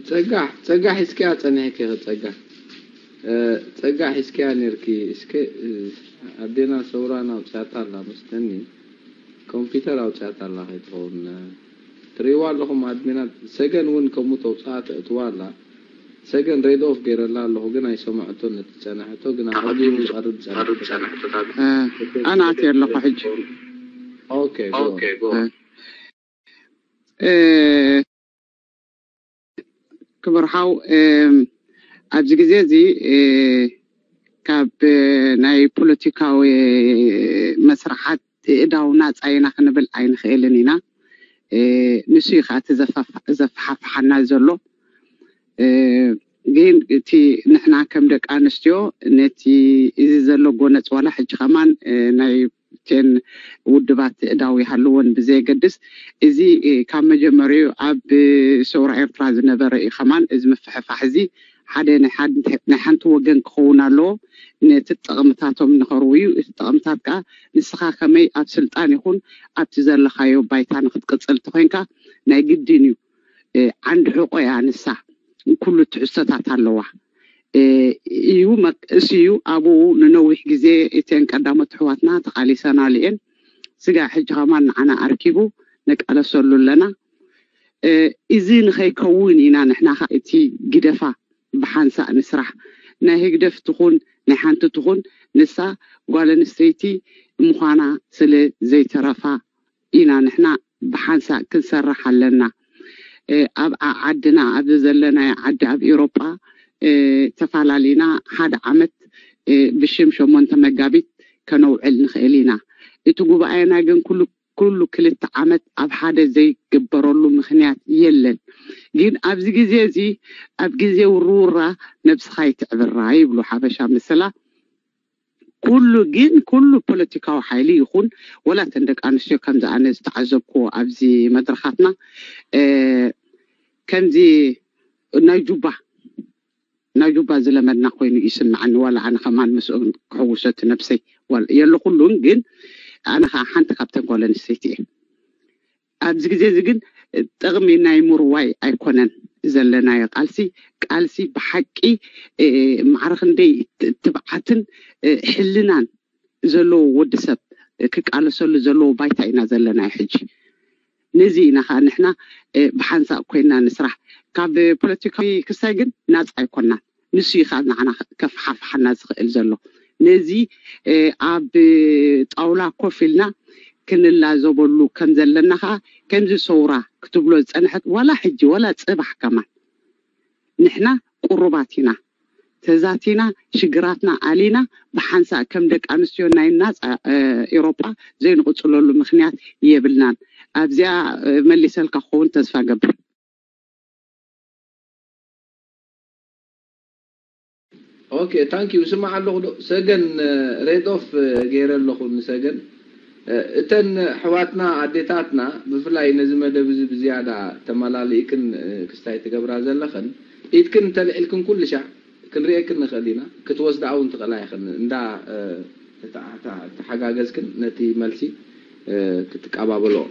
ጸጋ ጸጋ ሒዝኪያ ጸኒሕኪ ጸጋ ጸጋ ሒዝኪያ ነርኪ እስከ ኣዴና ሰውራና ኣውፅያታ ኣላ መስተኒ ኮምፒውተር ኣውፅያታ ኣላ ከይትኸውን ትሪእዋ ኣለኹም ኣድሚናት ሰገን እውን ከምኡ ተውፅኣ ተእትዋ ኣላ ሰገን ሬድ ኦፍ ገይረላ ኣለኹ ግን ኣይሰማዕቶን ነቲ ዝፀናሕቶ ግን ኣብ ኣዲኡ ዝቐርብ ዝፀናሕቶታት ኣነ ኣትየ ኣለኹ ሕጂ ኦኬ ክቡር ሓው ኣብዚ ግዜ እዚ ካብ ናይ ፖለቲካዊ መስርሓት እዳው ናፃ ኢና ክንብል ኣይንኽእልን ኢና ንሱ እዩ ከዓ ዘፋሓፍሓና ዘሎ ግን እቲ ንሕና ከም ደቂ ኣንስትዮ ነቲ እዚ ዘሎ ጎነፅ ዋላ ሕጂ ከማን ናይ ቴን ውድባት እዳው ይሃልዎን ብዘየገድስ እዚ ካብ መጀመሪኡ ኣብ ሰውራ ኤርትራ ዝነበረ እዩ ከማን እዚ ምፍሕፋሕ እዚ ሓደ ናይ ሓንቲ ወገን ክኸውን ኣለዎ ነቲ ጠቕምታቶም ንኸርውዩ እቲ ጠቕምታት ከዓ ንስኻ ከመይ ኣብ ስልጣን ይኹን ኣብቲ ዘለኻዮ ባይታ ንክትቅፅል ተኮይንካ ናይ ግድን እዩ ዓንዲ ሕቆ እያ ንሳ ኩሉ ትሕዝቶታት ኣለዋ እዩ መቅእስ እዩ ኣብኡ ንነዊሕ ግዜ እተን ቀዳሞት ኣሕዋትና ተቃሊሰናሉ እየን ስጋ ሕጂ ከማን ንዓና ኣርኪቡ ንቃለሰሉ ኣለና። እዚ ንኸይከውን ኢና ንሕና ኸ እቲ ግደፋ ብሓንሳእ ንስራሕ። ናይ ህግደፍ ትኹን ናይ ሓንቲ ትኹን ንሳ ጓል ኣንስተይቲ ምዃና ስለ ዘይተረፋ ኢና ንሕና ብሓንሳእ ክንሰርሕ ኣለና። ኣብ ዓድና ኣብዚ ዘለናዮ ዓዲ ኣብ ኤውሮጳ ተፋላሊና ሓደ ዓመት ብሽም ሸሞንተ መጋቢት ከነውዕል ንኽእል ኢና። እቲ ጉባኤና ግን ኩሉ ኩሉ ክልተ ዓመት ኣብ ሓደ ዘይግበረሉ ምኽንያት የለን። ግን ኣብዚ ግዜ እዚ ኣብ ግዜ ውርውራ ነብስኻ ይትዕብራ ይብሉ ሓበሻ ምስላ። ኩሉ ግን ኩሉ ፖለቲካዊ ሓይሊ ይኹን ወላ እተን ደቂ ኣንስትዮ ከምዚ ኣነ ዝተዓዘብኩዎ ኣብዚ መድረኻትና ከምዚ ናይ ጁባ ናይ ጁባ ዝለመድና ኮይኑ ይስምዓኒ። ዋላ ኣነ ከማን ምስኦም ክሕውሰት ነብሰይ የለኩሉን፣ ግን ኣነ ከዓ ሓንቲ ካብተን ጓል ኣንስተይቲ እየ። ኣብዚ ግዜ እዚ ግን ጥቕሚ ናይ ምርዋይ ኣይኮነን ዘለናዮ ቃልሲ። ቃልሲ ብሓቂ ማዕረ ክንደይ ትብዓትን ሕልናን ዘለዎ ወዲ ሰብ ክቃለሰሉ ዘለዎ ባይታ ኢና ዘለናዮ ሕጂ። ነዚ ኢና ከዓ ንሕና ብሓንሳእ ኮይና ንስራሕ። ካብ ፖለቲካዊ ክሳይ ግን ናፃ ኣይኮናን። ንሱ እዩ ከዓ ንዓና ከፍሓፍሓና ዝኽእል ዘሎ። ነዚ ኣብ ጣውላ ኮፍ ኢልና ክንላዘበሉ ከም ዘለና ከዓ ከምዚ ሰውራ ክትብሎ ዝፀንሐት ዋላ ሕጂ ዋላ ፅባሕ ከማን ንሕና ቁሩባት ኢና። ተዛቲና ሽግራትና ኣሊና ብሓንሳእ ከም ደቂ ኣንስትዮ ናይ ናፃ ኤሮጳ ዘይንቕፅለሉ ምኽንያት የብልናን። ኣብዚኣ መሊሰልካ ክኸውን ተስፋ ገብር። ኦኬ ታንክ ዩ። ስማዕ ኣለኹ ዶ ሰገን? ሬድ ኦፍ ገይረ ኣለኹ ንሰገን። እተን ኣሕዋትና ኣዴታትና ብፍላይ ነዚ መደብ እዚ ብዝያዳ ተመላሊእክን ክስታይ ትገብራ ዘለኽን ኢድክን እንተልዒልክን ኩሉ ሻዕ ክንርእየክን ንኽእል ኢና። ክትወስድኣ እውን ትኽእላ ኢኽን እንዳ ተሓጋገዝክን ነቲ መልሲ ክትቀባበልኦ።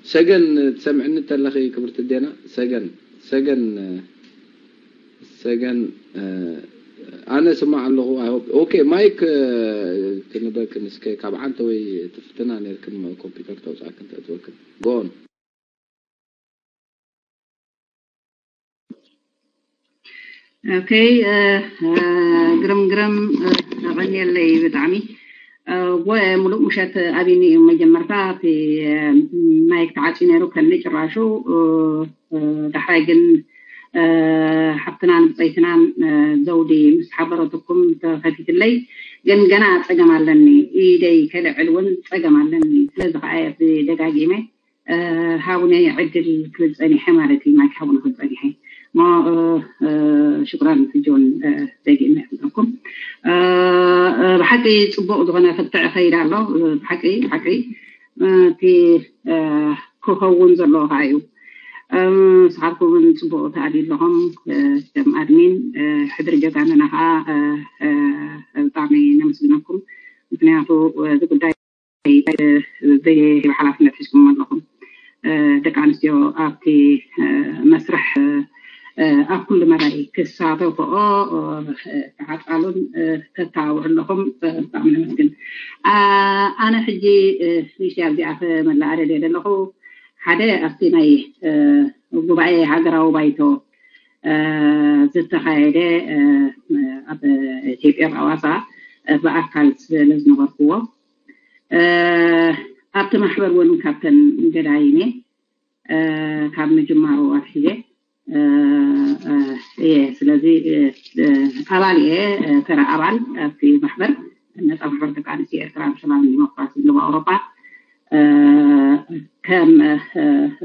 ሰገን ትሰምዕኒ እንተለኺ ክብርቲ ኣዴና ሰገን ሰገን ሰገን ኣነ ስማዕ ኣለኹ። I hope okay ማይክ ክንበክን እስከ ካብ ዓንተ ወይ ትፍትና ነርክን ኮምፒውተር ተውፃእክን ተእትወክን go on። Okay ግርም ግርም ኣቐንየለይ ብጣዕሚ። ወ ሙሉእ ምሸት ኣቢኒ እዩ መጀመርታ እቲ ማይክ ተዓፅዩ ነይሩ ከኒ ጭራሹ ዳሕራይ ግን ሓፍትናን ብፀይትናን ዘውዲ ምስ ሓበረትኩም ተኸፊትለይ ግን ገና ፀገም ኣለኒ ኢደይ ከልዕል እውን ፀገም ኣለኒ ስለዚ ከዓ ብደጋጊመ ሃቡኒ ዕድል ክብል ፀኒሐ ማለት እዩ ማይክ ሃቡኒ ክብል ፀኒሐ ሽኩራን ሕጂ እውን ደጊመ ይሕብረኩም ብሓቂ ፅቡቅ ዝኮነ ክትዕ ይኸይድ ኣሎ ብሓቂ ብሓቂ እቲ ክኸውን ዘለዎ ከዓ እዩ ንስኻትኩም እውን ፅቡቅ ተኣልዩ ኣለኹም ከም ኣድሚን ሕድሪ ጀጋንና ከዓ ብጣዕሚ ነመስግነኩም ምክንያቱ እዚ ጉዳይ ዘይህብ ሓላፍነት ሒዝኩም ኣለኹም ደቂ ኣንስትዮ ኣብቲ መስርሕ ኣብ ኩሉ መዳይ ክሳተፍኦ ተዓፃሉን ተተባብዑ ኣለኹም ብጣዕሚ ነመስግን ኣነ ሕጂ ንእሽተይ ኣብዚኣ ክመላኣደል እየ ዘለኹ ሓደ ኣብቲ ናይ ጉባኤ ሃገራዊ ባይቶ ዝተኻየደ ኣብ ኢትዮጵያ ኣዋሳ ብኣካል ስለ ዝነበርኩዎ ኣብቲ ማሕበር እውን ካብተን ገዳይም እየ ካብ ምጅማሩ ኣትሒዘ እየ ስለዚ ኣባል እየ ተራ ኣባል ኣብቲ ማሕበር ነፃ ማሕበር ደቂ ኣንስትዮ ኤርትራ ንሰላም ዲሞክራሲ ዞባ ኣውሮጳ ከም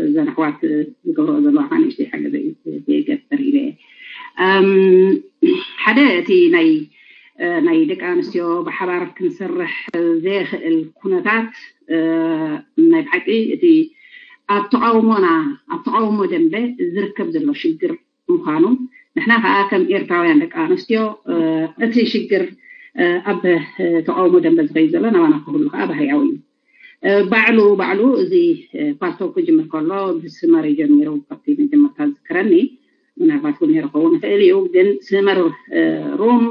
እዘን ኣሕዋት ዝገብረኦ ዘለዋ ከዓ ንእሽተይ ሓገዘ ይገብር ኢለ ሓደ እቲ ናይ ናይ ደቂ ኣንስትዮ ብሓባር ክንሰርሕ ዘየኽእል ኩነታት ናይ ብሓቂ እቲ ኣብ ተቃውሞና ኣብ ተቃውሞ ደንበ ዝርከብ ዘሎ ሽግር ምዃኑ ንሕና ከዓ ከም ኤርትራውያን ደቂ ኣንስትዮ እቲ ሽግር ኣብ ተቃውሞ ደንበ ዝኸይድ ዘሎ ናባና ክህሉ ከዓ ባህርያዊ እዩ ባዕሉ ባዕሉ እዚ ፓልቶክ ክጅምር ከሎ ብስመር ጀሚሩ ካብቲ መጀመርታ ዝዝክረኒ ምናልባት እውን ነይሩ ክኸውን ይኽእል እዩ ግን ስመር ሩም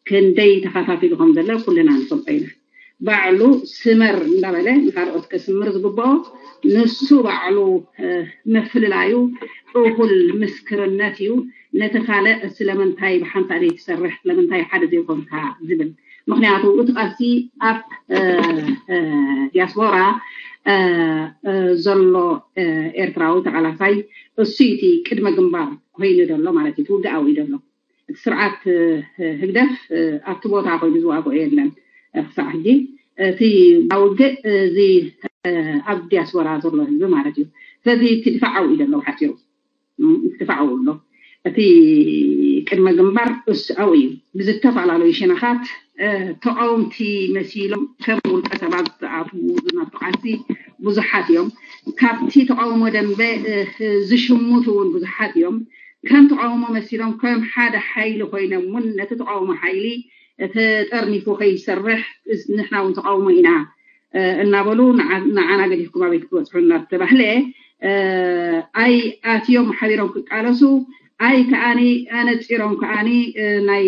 ክንደይ ተኸፋፊሉ ከም ዘሎ ኩልና ንፈልጦ ኢና ባዕሉ ስመር እንዳበለ ንካልኦት ከስምር ዝግብኦ ንሱ ባዕሉ ምፍልላዩ እኹል ምስክርነት እዩ። ነቲ ካልእ ስለምንታይ ብሓንሳእ ዘይትሰርሕ፣ ስለምንታይ ሓደ ዘይኮንካ ዝብል። ምክንያቱ እቲ ቃልሲ ኣብ ዲያስፖራ ዘሎ ኤርትራዊ ተቃላሳይ እሱ እቲ ቅድመ ግንባር ኮይኑ ዘሎ ማለት እዩ። ውግኣዊ ዘሎ እቲ ስርዓት ህግደፍ ኣብቲ ቦታ ኮይኑ ዝዋግኦ የለን። ክሳዕ ሕጂ እቲ ውግእ እዚ ኣብ ዲያስፖራ ዘሎ ህዝቢ ማለት እዩ። ስለዚ እቲ ድፋዓዊ እዩ ዘሎ ሓፂሩ ድፋዓዊ ኣሎ። እቲ ቅድመ ግንባር እሱ ኣብኡ እዩ። ብዝተፈላለዩ ሸነኻት ተቃወምቲ መሲሎም ከም ውልቀ ሰባት ዝኣትዉ ዝነብቱ ቃልሲ ብዙሓት እዮም። ካብቲ ተቃውሞ ደንበ ዝሽምቱ እውን ብዙሓት እዮም። ከም ተቃውሞ መሲሎም ከም ሓደ ሓይሊ ኮይኖም እውን ነቲ ተቃውሞ ሓይሊ ተጠርኒፉ ከይሰርሕ ንሕና እውን ተቃውሞ ኢና እናበሉ ንዓና ገዲፍኩም ኣበይ ክትበፅሑ እናተባህለ ኣይ ኣትዮም ሓቢሮም ክቃለሱ ኣይ ከዓኒ ኣነፂሮም ከዓኒ ናይ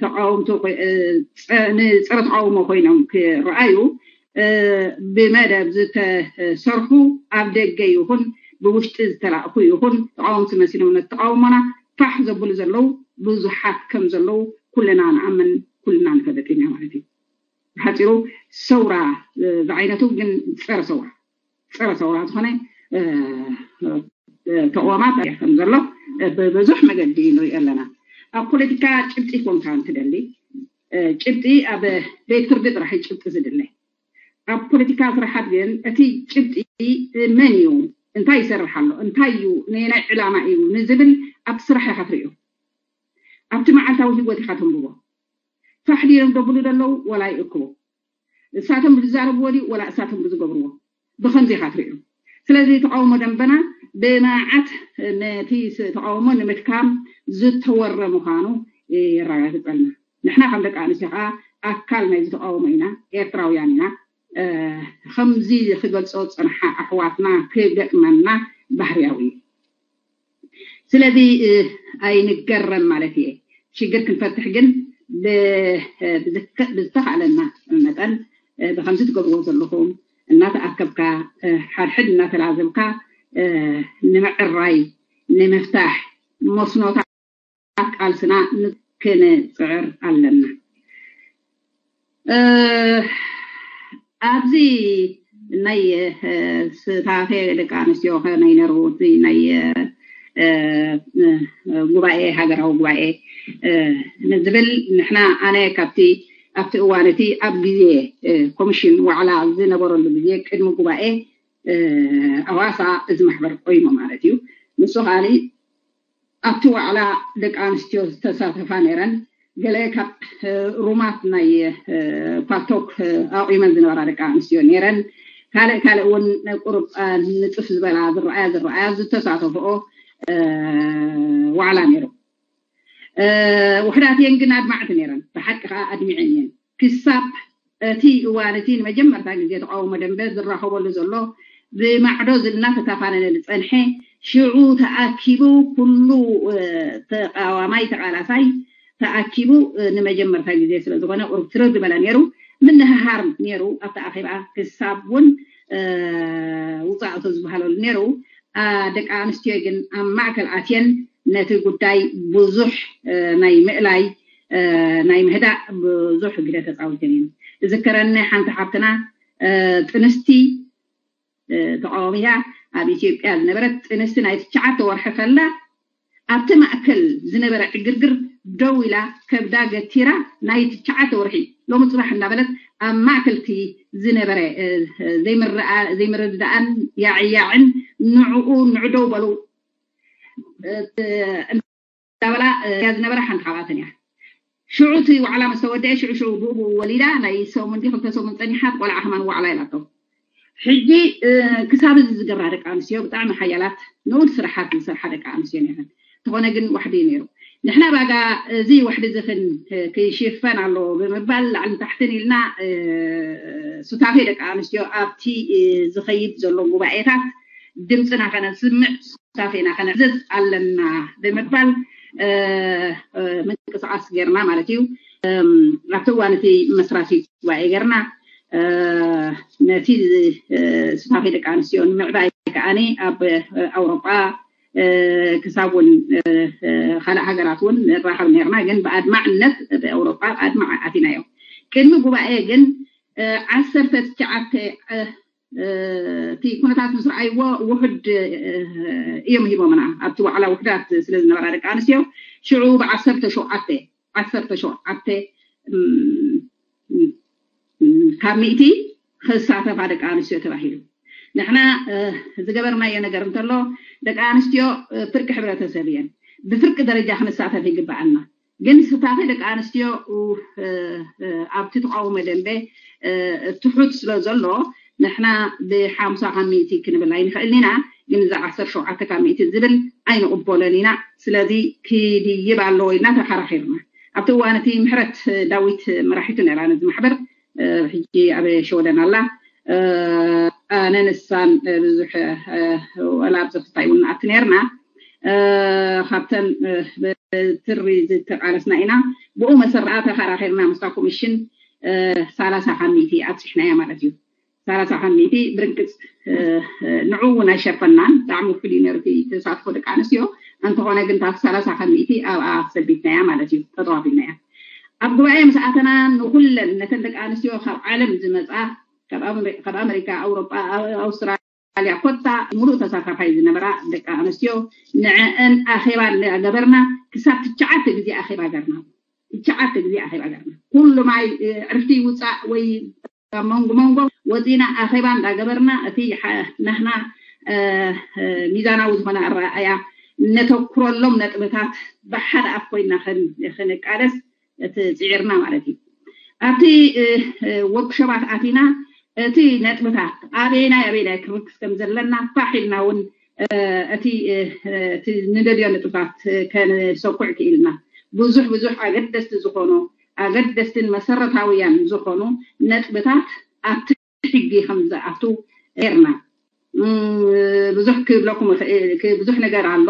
ተቃውምቶ ንፀረ ተቃውሞ ኮይኖም ክረኣዩ ብመደብ ዝተሰርሑ ኣብ ደገ ይኹን ብውሽጢ ዝተላእኩ ይኹን ተቃወምቲ መሲሎም ነቲ ተቃውሞና ፋሕ ዘብሉ ዘለዉ ብዙሓት ከም ዘለዉ ኩልና ንኣምን ኩልና ንፈልጥ ኢና ማለት እዩ። ብሓፂሩ ሰውራ ዝዓይነቱ ግን ፀረ ሰውራ ፀረ ሰውራ ዝኾነ ተቅዋማት ከም ዘሎ ብብዙሕ መገዲ ንሪኦ ኣለና። ኣብ ፖለቲካ ጭብጢ ኮንካ እንትደሊ ጭብጢ ኣብ ቤት ፍርዲ ጥራሕ ጭብጢ ዝድለ ኣብ ፖለቲካ ስራሓት ግን እቲ ጭብጢ መን እዩ፣ እንታይ ይሰርሕ ኣሎ፣ እንታይ እዩ፣ ነየናይ ዕላማ እዩ ንዝብል ኣብቲ ስራሕ ኢኻ ትሪኦ። ኣብቲ መዓልታዊ ህይወት ኢኻ ተንብቦ። ፋሕ ድዮም ደብሉ ደለዉ ወላ ይእክቡ። እሳቶም ብዝዛረብዎ ድዩ ወላ እሳቶም ብዝገብርዎ ብከምዚ ኢኻ ትሪኦ። ስለዚ ተቃውሞ ደንበና ብመዓት ነቲ ተቃውሞ ንምድካም ዝተወረ ምዃኑ የረጋግፀልና። ንሕና ከም ደቂ ኣንስትዮ ከዓ ኣካል ናይዚ ተቃውሞ ኢና፣ ኤርትራውያን ኢና። ከምዚ ክገልፆ ዝፀንሓ ኣሕዋትና ክገጥመና ባህርያዊ እዩ። ስለዚ ኣይንገረም ማለት እየ። ሽግር ክንፈትሕ ግን ብዝተኻእለና መጠን ብከምዚ ትገብርዎ ዘለኹም እናተኣከብካ ሓድሕድ እናተላዘብካ ንምዕራይ ንምፍታሕ መስኖታት ቃልስና ክንፅዕር ኣለና። ኣብዚ ናይ ስታፌ ደቂ ኣንስትዮ ከመይ ነሩ ናይ ጉባኤ ሃገራዊ ጉባኤ ንዝብል ንሕና ኣነ ካብቲ ኣብቲ እዋን እቲ ኣብ ግዜ ኮሚሽን ዋዕላ ዝነበረሉ ግዜ ቅድሚ ጉባኤ ኣዋሳ እዚ ማሕበር ቆይሙ ማለት እዩ። ንሱ ከዓኒ ኣብቲ ዋዕላ ደቂ ኣንስትዮ ዝተሳተፋ ነይረን። ገለ ካብ ሩማት ናይ ፓልቶክ ኣቑመን ዝነበራ ደቂ ኣንስትዮ ነይረን። ካልእ ካልእ እውን ቁሩብ ንፅፍ ዝበላ ዝረኣያ ዝረኣያ ዝተሳተፈኦ ዋዕላ ነይሩ። ውሕዳት እየን ግን ኣድማዕቲ ነይረን። ብሓቂ ከዓ ኣድሚዐን እየን። ክሳብ እቲ እዋን እቲ ንመጀመርታ ግዜ ተቃውሞ ደንበ ዝራኸበሉ ዘሎ ብማዕዶ እናተተፋነነ ዝፀንሐ ሽዑ ተኣኪቡ ኩሉ ተቃዋማይ ተቃላሳይ ተኣኪቡ ንመጀመርታ ግዜ ስለዝኾነ ቁሩብ ትርር ዝበለ ነይሩ። ምንህሃር ነይሩ ኣብቲ ኣኼባ ክሳብ እውን ውፃእቶ ዝበሃለሉ ነይሩ። ደቂ ኣንስትዮ ግን ኣብ ማእከል ኣትየን ነቲ ጉዳይ ብዙሕ ናይ ምእላይ ናይ ምህዳእ ብዙሕ ግደ ተፃዊተን እየን። ዝከረኒ ሓንቲ ሓብትና ጥንስቲ ተቃዋሚታ ኣብ ኢትዮጵያ ዝነበረት ጥንስቲ ናይ ትሽዓተ ወርሒ ከላ ኣብቲ ማእከል ዝነበረ ዕግርግር ደው ኢላ ከብዳ ገቲራ ናይ ትሽዓተ ወርሒ ሎሚ ፅባሕ እናበለት ኣብ ማእከልቲ ዝነበረ ዘይምርድዳኣን ያዕያዕን ንዕኡ ንዕደው በሉ እንዳበላ እያ ዝነበረ ሓንቲ ካብኣተን እያ። ሽዑ እቲ ዋዕላ ምስ ተወደአ ሽዑ ሽዑ ብኡ ብኡ ወሊዳ ናይ ሰሙን ድዩ ክልተ ሰሙን ፀኒሓት ቆልዓ ከማን ዋዕላ ኢላቶ። ሕጂ ክሳብ እዚ ዝገብራ ደቂ ኣንስትዮ ብጣዕሚ ሓያላት ንኡድ ስራሓት ዝሰርሓ ደቂ ኣንስትዮ ነይረን። እንተኾነ ግን ዋሕዲ እዩ ነይሩ። ንሕና ባጋ እዚ ዋሕዲ እዚ ክን ክሽፈን ኣለዎ ብምባል ላዕልን ታሕትን ኢልና ሱታፌ ደቂ ኣንስትዮ ኣብቲ ዝኸይድ ዘሎ ጉባኤታት ድምፅና ከነስምዕ ሱታፌና ከነዕዝዝ ኣለና ብምባል ምንቅስቃስ ጌርና ማለት እዩ። ኣብቲ እዋን እቲ መስራቲ ጉባኤ ጌርና ነቲ ስታፌ ደቂ ኣንስትዮ ንምዕባይ ከዓኒ ኣብ ኣውሮጳ ክሳብ እውን ካልእ ሃገራት እውን ንራኸብ ነርና። ግን ብኣድማዕነት ብኣውሮጳ ብኣድማዕ ኣቲናዮ። ቅድሚ ጉባኤ ግን ዓሰርተ ትሽዓተ እቲ ኩነታት ምስ ረኣይዎ ውሕድ እዮም ሂቦምና። ኣብቲ ዋዕላ ውሕዳት ስለ ዝነበራ ደቂ ኣንስትዮ ሽዑ ብዓሰርተ ሸውዓተ ዓሰርተ ሸውዓተ ካብ ሚእቲ ክሳተፋ ደቂ ኣንስትዮ ተባሂሉ። ንሕና ዝገበርናዮ ነገር እንተሎ ደቂ ኣንስትዮ ፍርቂ ሕብረተሰብ እየን። ብፍርቂ ደረጃ ክንሳተፍ ይግበኣና። ግን ስታፌ ደቂ ኣንስትዮ ኣብቲ ተቃውሞ ደንበ ትሑት ስለ ዘሎ ንሕና ብሓምሳ ካብ ሚእቲ ክንብል ኣይንኽእልን ኢና። ግን እዚ ዓሰርተ ሸውዓተ ካብ ሚእቲ ዝብል ኣይንቕበሎን ኢና። ስለዚ ክድይብ ኣለዎ ኢልና ተኸራኺርና። ኣብቲ እዋን እቲ ምሕረት ዳዊት መራሒቱ ነራ ነዚ ማሕበር ሕጂ ኣብ ሸወደን ኣላ። ኣነ ንሳን ብዙሕ ወላ ኣብዚ ክስታይ እውን ንኣቲ ነርና። ካብተን ብትሪ ዝተቃለስና ኢና። ብኡ መሰረት ተኸራኺርና ምስታ ኮሚሽን ሰላሳ ካብ ሚእቲ ኣብፅሕናያ ማለት እዩ። ሰላሳ ካብ ሚእቲ ብርግፅ ንዑ እውን ኣይሸፈናን። ብጣዕሚ ውሑድ እዩ ነሩ እቲ ተሳትፎ ደቂ ኣንስትዮ። እንተኾነ ግን ታብ ሰላሳ ካብ ሚእቲ ኣብኣ ሰቢትናያ ማለት እዩ፣ ጠጠዋፊናያ። ኣብ ጉባኤ ምስ ኣተና ንኩለን ነተን ደቂ ኣንስትዮ ካብ ዓለም ዝመፃ ካብ ኣመሪካ፣ ኣውሮጳ፣ ኣውስትራልያ ኮታ ሙሉእ ተሳታፋይ ዝነበራ ደቂ ኣንስትዮ ንዐአን ኣኼባ እንዳገበርና ክሳብ ትሽዓተ ግዜ ኣኼባ ገርና። ትሽዓተ ግዜ ኣኼባ ገርና። ኩሉ ማይ ዕርፍቲ ይውፃእ ወይ ኣብ መንጎ መንጎ ወፂና ኣኼባ እንዳገበርና እቲ ናህና ሚዛናዊ ዝኾነ ኣረኣእያ እነተኩረሎም ነጥብታት ብሓደ ኣፍ ኮይና ክንቃለስ እቲ ፅዒርና ማለት እዩ። ኣብቲ ወርክሾባት ኣቲና እቲ ነጥብታት ኣበይናይ ኣበይናይ ክርክስ ከም ዘለና ፋሕ ኢልና እውን እቲ ንደልዮ ነጥብታት ከንሰኩዕ ክኢልና። ብዙሕ ብዙሕ ኣገደስቲ ዝኾኑ ኣገደስትን መሰረታውያን ዝኾኑ ነጥብታት ኣብቲ ሕጊ ከም ዝኣቱ ርና ብዙሕ ክብለኩም ብዙሕ ነገር ኣሎ።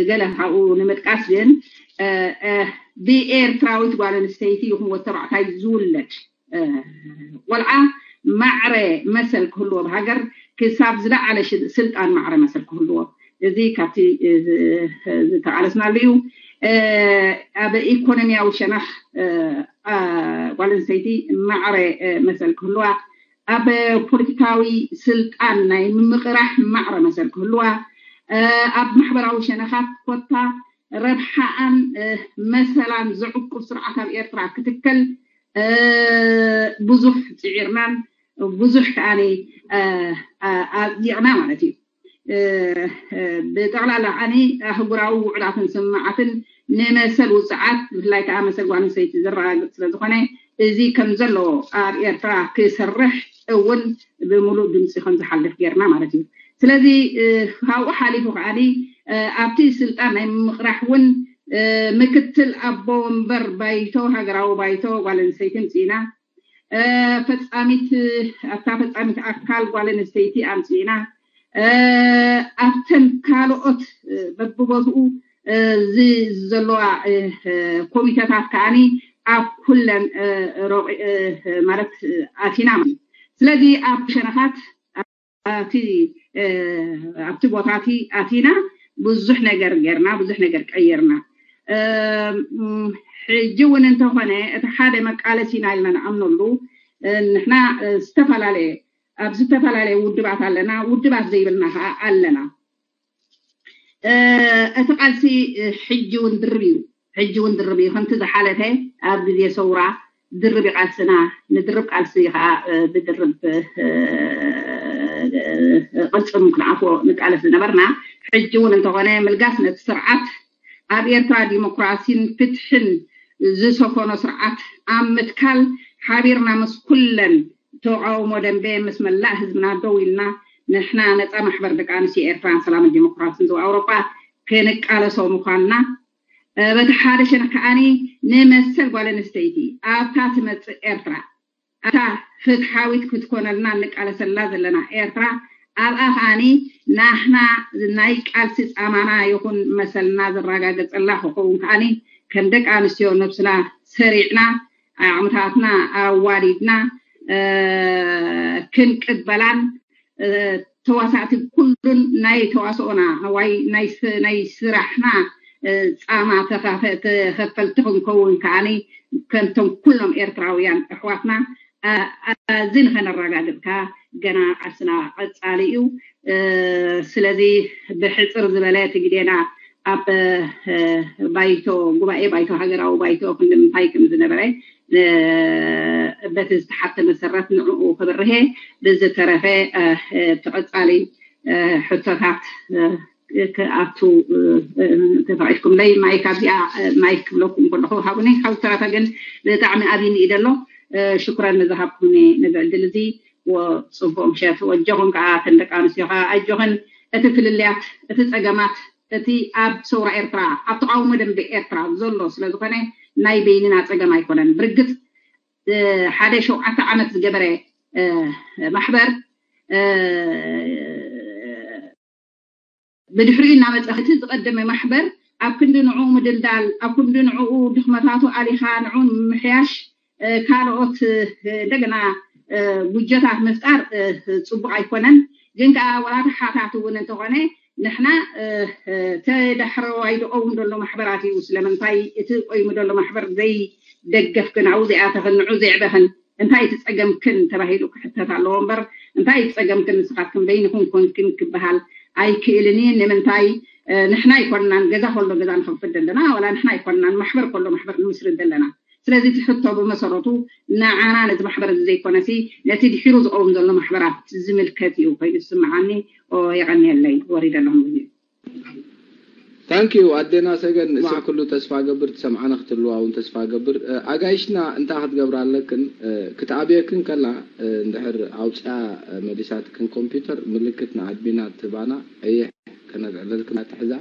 ገለ ካብኡ ንምጥቃስ ግን ብኤርትራዊት ጓል ኣንስተይቲ ይኹን ወተባዕታይ ዝውለድ ቆልዓ ማዕረ መሰል ክህልዎ ብሃገር ክሳብ ዝለዓለ ስልጣን ማዕረ መሰል ክህልዎ እዚ ካብቲ ዝተቃለስናሉ እዩ። ኣብ ኢኮኖሚያዊ ሸነኽ ጓል ኣንስተይቲ ማዕረ መሰል ክህልዋ፣ ኣብ ፖለቲካዊ ስልጣን ናይ ምምቕራሕ ማዕረ መሰል ክህልዋ፣ ኣብ ማሕበራዊ ሸነኻት ኮታ ረብሓኣን መሰላን ዘዕቁብ ስርዓት ኣብ ኤርትራ ክትከል ብዙሕ ፅዒርናን ብዙሕ ከዓኒ ኣፅዲቕና ማለት እዩ። ብጠቕላላ ከዓኒ ኣህጉራዊ ውዕላትን ስምምዓትን ንመሰል ውፅዓት ብፍላይ ከዓ መሰል ጓል ኣንስተይቲ ዘረጋግፅ ስለዝኾነ እዚ ከም ዘለዎ ኣብ ኤርትራ ክሰርሕ እውን ብምሉእ ድምፂ ከም ዝሓልፍ ጌርና ማለት እዩ። ስለዚ ካብኡ ሓሊፉ ከዓኒ ኣብቲ ስልጣን ናይ ምምቕራሕ እውን ምክትል ኣቦ ወንበር ባይቶ ሃገራዊ ባይቶ ጓል ኣንስተይቲ ምፅኢና። ፈፃሚት ኣብታ ፈፃሚት ኣካል ጓል ኣንስተይቲ ኣምፅኢና። ኣብተን ካልኦት በብቦትኡ ዘለዋ ኮሚተታት ከዓኒ ኣብ ኩለን ማለት ኣቲና። ስለዚ ኣብ ሸነኻት ኣብቲ ኣብቲ ቦታ እቲ ኣቲና ብዙሕ ነገር ጌርና፣ ብዙሕ ነገር ቀይርና። ሕጂ እውን እንተኾነ እቲ ሓደ መቃለሲና ኢልና ንኣምነሉ ንሕና ዝተፈላለየ ኣብ ዝተፈላለየ ውድባት ኣለና፣ ውድባት ዘይብልና ከዓ ኣለና። እቲ ቃልሲ ሕጂ እውን ድርብ እዩ። ሕጂ እውን ድርብ እዩ። ከምቲ ዝሓለፈ ኣብ ግዜ ሰውራ ድርብ ቃልስና ንድርብ ቃልሲ ከዓ ብድርብ ቅልፅም ክንኣትዎ ንቃለስ ዝነበርና ሕጂ እውን እንተኾነ ምልጋስ ነቲ ስርዓት ኣብ ኤርትራ ዲሞክራሲን ፍትሕን ዝሰፈኖ ስርዓት ኣብ ምትካል ሓቢርና ምስ ኩለን ተቃውሞ ደንበ ምስ መላእ ህዝብና ደው ኢልና ንሕና ነፃ ማሕበር ደቂ ኣንስትዮ ኤርትራን ሰላምን ዲሞክራሲን ዞባ ኣውሮጳ ክንቃለሶ ምዃንና በቲ ሓደ ሸነኽ ከዓኒ ንመሰል ጓል ኣንስተይቲ ኣብታ ትመፅእ ኤርትራ ኣብታ ፍትሓዊት ክትኮነልና እንቃለሰላ ዘለና ኤርትራ ኣብኣ ከዓኒ ናህና ናይ ቃልሲ ፃማና ይኹን መሰልና ዝረጋገፀላ ክኸውን ከዓኒ ከም ደቂ ኣንስትዮ ነብስና ሰሪዕና ዓቕምታትና ኣዋዲድና ክንቅበላን ተዋሳእቲ ኩሉን ናይ ተዋስኦና ወይ ናይ ስራሕና ፃማ ተኸፈልቲ ክንከውን ከዓኒ ከምቶም ኩሎም ኤርትራውያን ኣሕዋትና እዚ ንኸነረጋግጽካ ገና ቃልስና ቀጻሊ እዩ። ስለዚ ብሕጽር ዝበለ እቲ ግዴና ኣብ ባይቶ ጉባኤ ባይቶ ሃገራዊ ባይቶ ክንዲ ምንታይ ከም ዝነበረ በቲ ዝተሓተ መሰረት ንዕኡ ክብርሄ ብዝተረፈ እቲ ቀጻሊ ሕቶታት ክኣቱ ተፈቒድኩምለይ ማይክ ኣብዚኣ ማይክ ክብለኩም ከለኹ ሃቡኒ። ካብ ዝተረፈ ግን ብጣዕሚ ኣብይኒ እዩ ዘሎ። ሽኩረን ንዝሃብኩኒ ነዚ ዕድል እዚ ወፅቡቅ ምሸት ወጆኹም ከዓ ተን ደቂ ኣንስትዮ ከዓ ኣጆኽን እቲ ፍልልያት እቲ ፀገማት እቲ ኣብ ሰውራ ኤርትራ ኣብ ተቃውሞ ደንበ ኤርትራ ዘሎ ስለዝኾነ ናይ በይንና ፀገም ኣይኮነን። ብርግፅ ሓደ ሸውዓተ ዓመት ዝገበረ ማሕበር ብድሕሪኡ እናመፀ እቲ ዝቐደመ ማሕበር ኣብ ክንዲ ንዕኡ ምድልዳል ኣብ ክንዲ ንዕኡ ድኽመታቱ ኣሊኻ ንዕኡ ንምሕያሽ ካልኦት እንደገና ጉጀታት ምፍጣር ፅቡቅ ኣይኮነን። ግን ከዓ ወላ ተሓታት እውን እንተኾነ ንሕና ተዳሕረዋይ ዝቀውም ዘሎ ማሕበራት እዩ። ስለምንታይ እቲ ቆይሙ ዘሎ ማሕበር ዘይደገፍክን ኣብኡ ዘይኣተኽን ንዑ ዘዕበኽን እንታይ እቲ ፀገምክን ተባሂሉ ክሕተት ኣለዎ እምበር እንታይ እቲ ፀገምክን ንስኻትክን በይንኹም ኮንክን ክበሃል ኣይክእልን እዩ። ንምንታይ ንሕና ኣይኮንናን ገዛ ከሎ ገዛ ንኸፍት ዘለና ዋላ ንሕና ኣይኮንናን ማሕበር ከሎ ማሕበር ንምስርት ዘለና። ስለዚ እቲ ሕቶ ብመሰረቱ ንዓና ነዚ ማሕበር እዚ ዘይኮነሲ ነቲ ድሒሩ ዝቀውም ዘሎ ማሕበራት ዝምልከት እዩ ኮይኑ ዝስምዓኒ። የቀንየለይ ወሪደ ኣለኹም ግዜ ታንኪዩ ኣዴና ሰገን ንስዕ ኩሉ ተስፋ ገብር ትሰምዓና ክትልዋ እውን ተስፋ ገብር ኣጋይሽና እንታይ ክትገብር ኣለክን ክትኣብየክን ከላ እንድሕር ኣውፅያ መሊሳትክን ኮምፒውተር ምልክት ንኣድሚና ትባና ቀይሕ ከነብዕለልክን ትሕዛ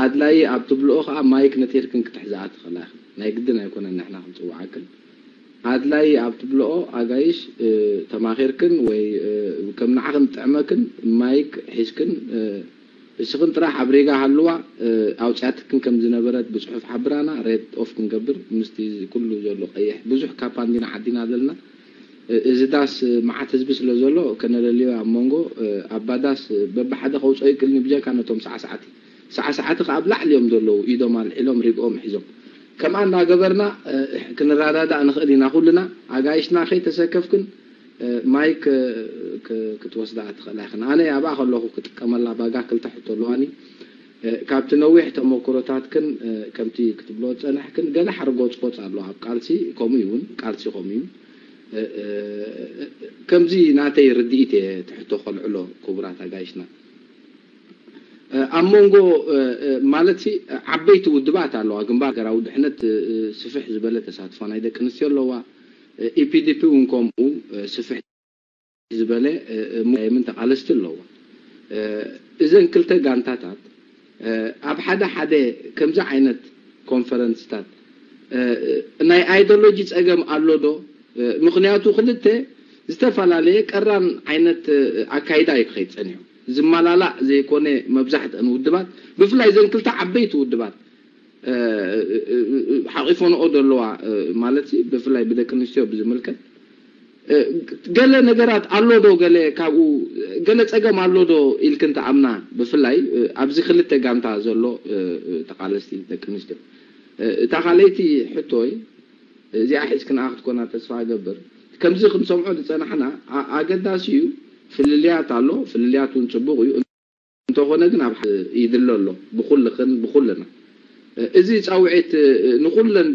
ኣድላይ ኣብ ትብልኦ ከዓ ማይክ ነጢርክን ክትሕዛ ትኽእላ ኢኽን ናይ ግድን ኣይኮነን ንሕና ክንፅውዓክን ኣድላይ ኣብ ትብልኦ ኣጋይሽ ተማኺርክን ወይ ከም ንዓኽን ጥዕመክን ማይክ ሒዝክን እስኽን ጥራሕ ኣብ ሪጋ ሃልዋ ኣውፅያትክን ከም ዝነበረት ብፅሑፍ ሓብራና ሬድ ኦፍ ክንገብር ምስቲ ኩሉ ዘሎ ቀይሕ ብዙሕ ካፓ እንዲና ዓዲና ዘለና እዚ ዳስ መዓት ህዝቢ ስለ ዘሎ ከነለልዮ ኣብ መንጎ ኣባ ዳስ በብሓደ ከውፅኦ ይክእልኒ ብጀካ ነቶም ሰዓሰዓቲ ሰዓሰዓቲ ከኣ ኣብ ላዕሊ እዮም ዘለዉ ኢዶም ኣልዒሎም ሪግኦም ሒዞም ከምኣ እናገበርና ክንረዳዳእ ንኽእል ኢና ኩልና ኣጋይሽና ከይተሰከፍክን ማይክ ክትወስዳ ትኽእላ ኢኽን ኣነ ኣብኣ ከለኹ ክጥቀመላ ባጋ ክልተ ሕቶ ኣለዋኒ ካብቲ ነዊሕ ተመክሮታትክን ከምቲ ክትብሎ ዝፀናሕክን ገለ ሓርጎፅጎፅ ኣሎ ኣብ ቃልሲ ከምኡ ይውን ቃልሲ ከምኡ እዩ ከምዚ ናተይ ርድኢት እየ ትሕቶ ከልዕሎ ክቡራት ኣጋይሽና ኣብ መንጎ ማለት ዓበይቲ ውድባት ኣለዋ ግንባር ሃገራዊ ድሕነት ስፍሕ ዝበለ ተሳትፎ ናይ ደቂ ኣንስትዮ ኣለዋ ኢፒዲፒ እውን ከምኡ ስፍሕ ዝበለ ሙምን ተቃለስቲ ኣለዋ እዘን ክልተ ጋንታታት ኣብ ሓደ ሓደ ከምዚ ዓይነት ኮንፈረንስታት ናይ ኣይዶሎጂ ፀገም ኣሎ ዶ ምክንያቱ ክልተ ዝተፈላለየ ቀራን ዓይነት ኣካይዳ እዩ ክኸይድ ፀኒሑ ዝመላላእ ዘይኮነ መብዛሕትአን ውድባት ብፍላይ ዘን ክልተ ዓበይቲ ውድባት ሓቂፎንኦ ዘለዋ ማለት ብፍላይ ብደቂ ኣንስትዮ ብዝምልከት ገለ ነገራት ኣሎ ዶ ገለ ካብኡ ገለ ፀገም ኣሎ ዶ ኢልክን ተኣምና ብፍላይ ኣብዚ ክልተ ጋንታ ዘሎ ተቃለስቲ ደቂ ኣንስትዮ እታ ካልኣይቲ ሕቶይ እዚኣ ሒዝክንኣ ክትኮና ተስፋ እገብር ከምዚ ክንሰምዖ ዝፀናሕና ኣገዳሲ እዩ ፍልልያት ኣሎ ፍልልያት እውን ፅቡቅ እዩ እንተኾነ ግን ኣብ ይድሎ ኣሎ ብኩልኽን ብኩልና እዚ ፃውዒት ንኩለን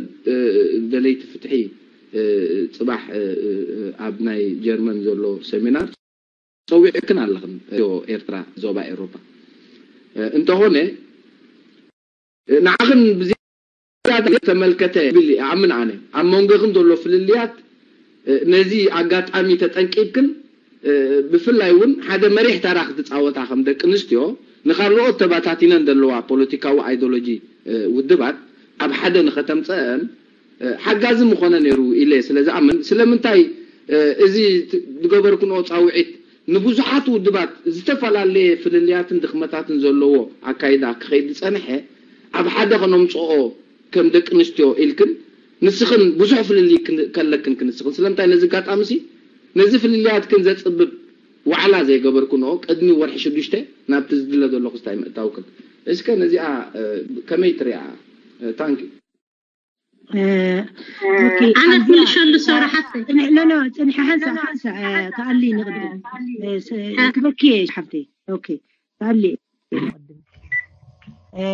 ደለይቲ ፍትሒ ፅባሕ ኣብ ናይ ጀርመን ዘሎ ሰሚናር ፀዊዕክን ኣለኽን ኤርትራ ዞባ ኤውሮፓ እንተኾነ ንዓኽን ብዝያዳ ተመልከተ ብል ይኣምን ኣነ ኣብ መንጎኽን ዘሎ ፍልልያት ነዚ ኣጋጣሚ ተጠንቂብክን ብፍላይ እውን ሓደ መሪሕ ተራ ክትፃወታ ከም ደቂ ኣንስትዮ ንካልኦት ተባታቲነን ዘለዋ ፖለቲካዊ ኣይዶሎጂ ውድባት ኣብ ሓደ ንኸተምፀአን ሓጋዚ ምኾነ ነይሩ ኢለ ስለ ዝኣምን ስለምንታይ እዚ ዝገበርክንኦ ፃውዒት ንብዙሓት ውድባት ዝተፈላለየ ፍልልያትን ድኽመታትን ዘለዎ ኣካይዳ ክኸይድ ዝፀንሐ ኣብ ሓደ ከነምፅኦ ከም ደቂ ኣንስትዮ ኢልክን ንስኽን ብዙሕ ፍልልይ ከለክን ክንስኽን ስለምንታይ ነዚ ኣጋጣሚ ሲ ነዚ ፍልልያትክን ዘጽብብ ዋዕላ ዘይገበርክንኦ ቅድሚ ወርሒ ሽዱሽተ ናብቲ ዝድለ ዘሎ ክስታይ ምእታውክን። እስከ ነዚኣ፣ እ፣ ከመይ ትሪኣ? እ፣ ታንኪ። እ፣ ኦኬ፣ ኣነ ኣብዚኣ ክምልሸሉ ሰውራ ሓፍተይ። ጽንሕ-፣ ኖ፣ ኖ፣ ጽንሒ ሓንሳእ፣ ሓንሳእ፣ እ፣ ተኣሊ ንቕድም። እ፣ ስ-፣ እ። ክበኪ እየ ሓፍተይ። ኦኬ፣ ተኣሊ። እ፣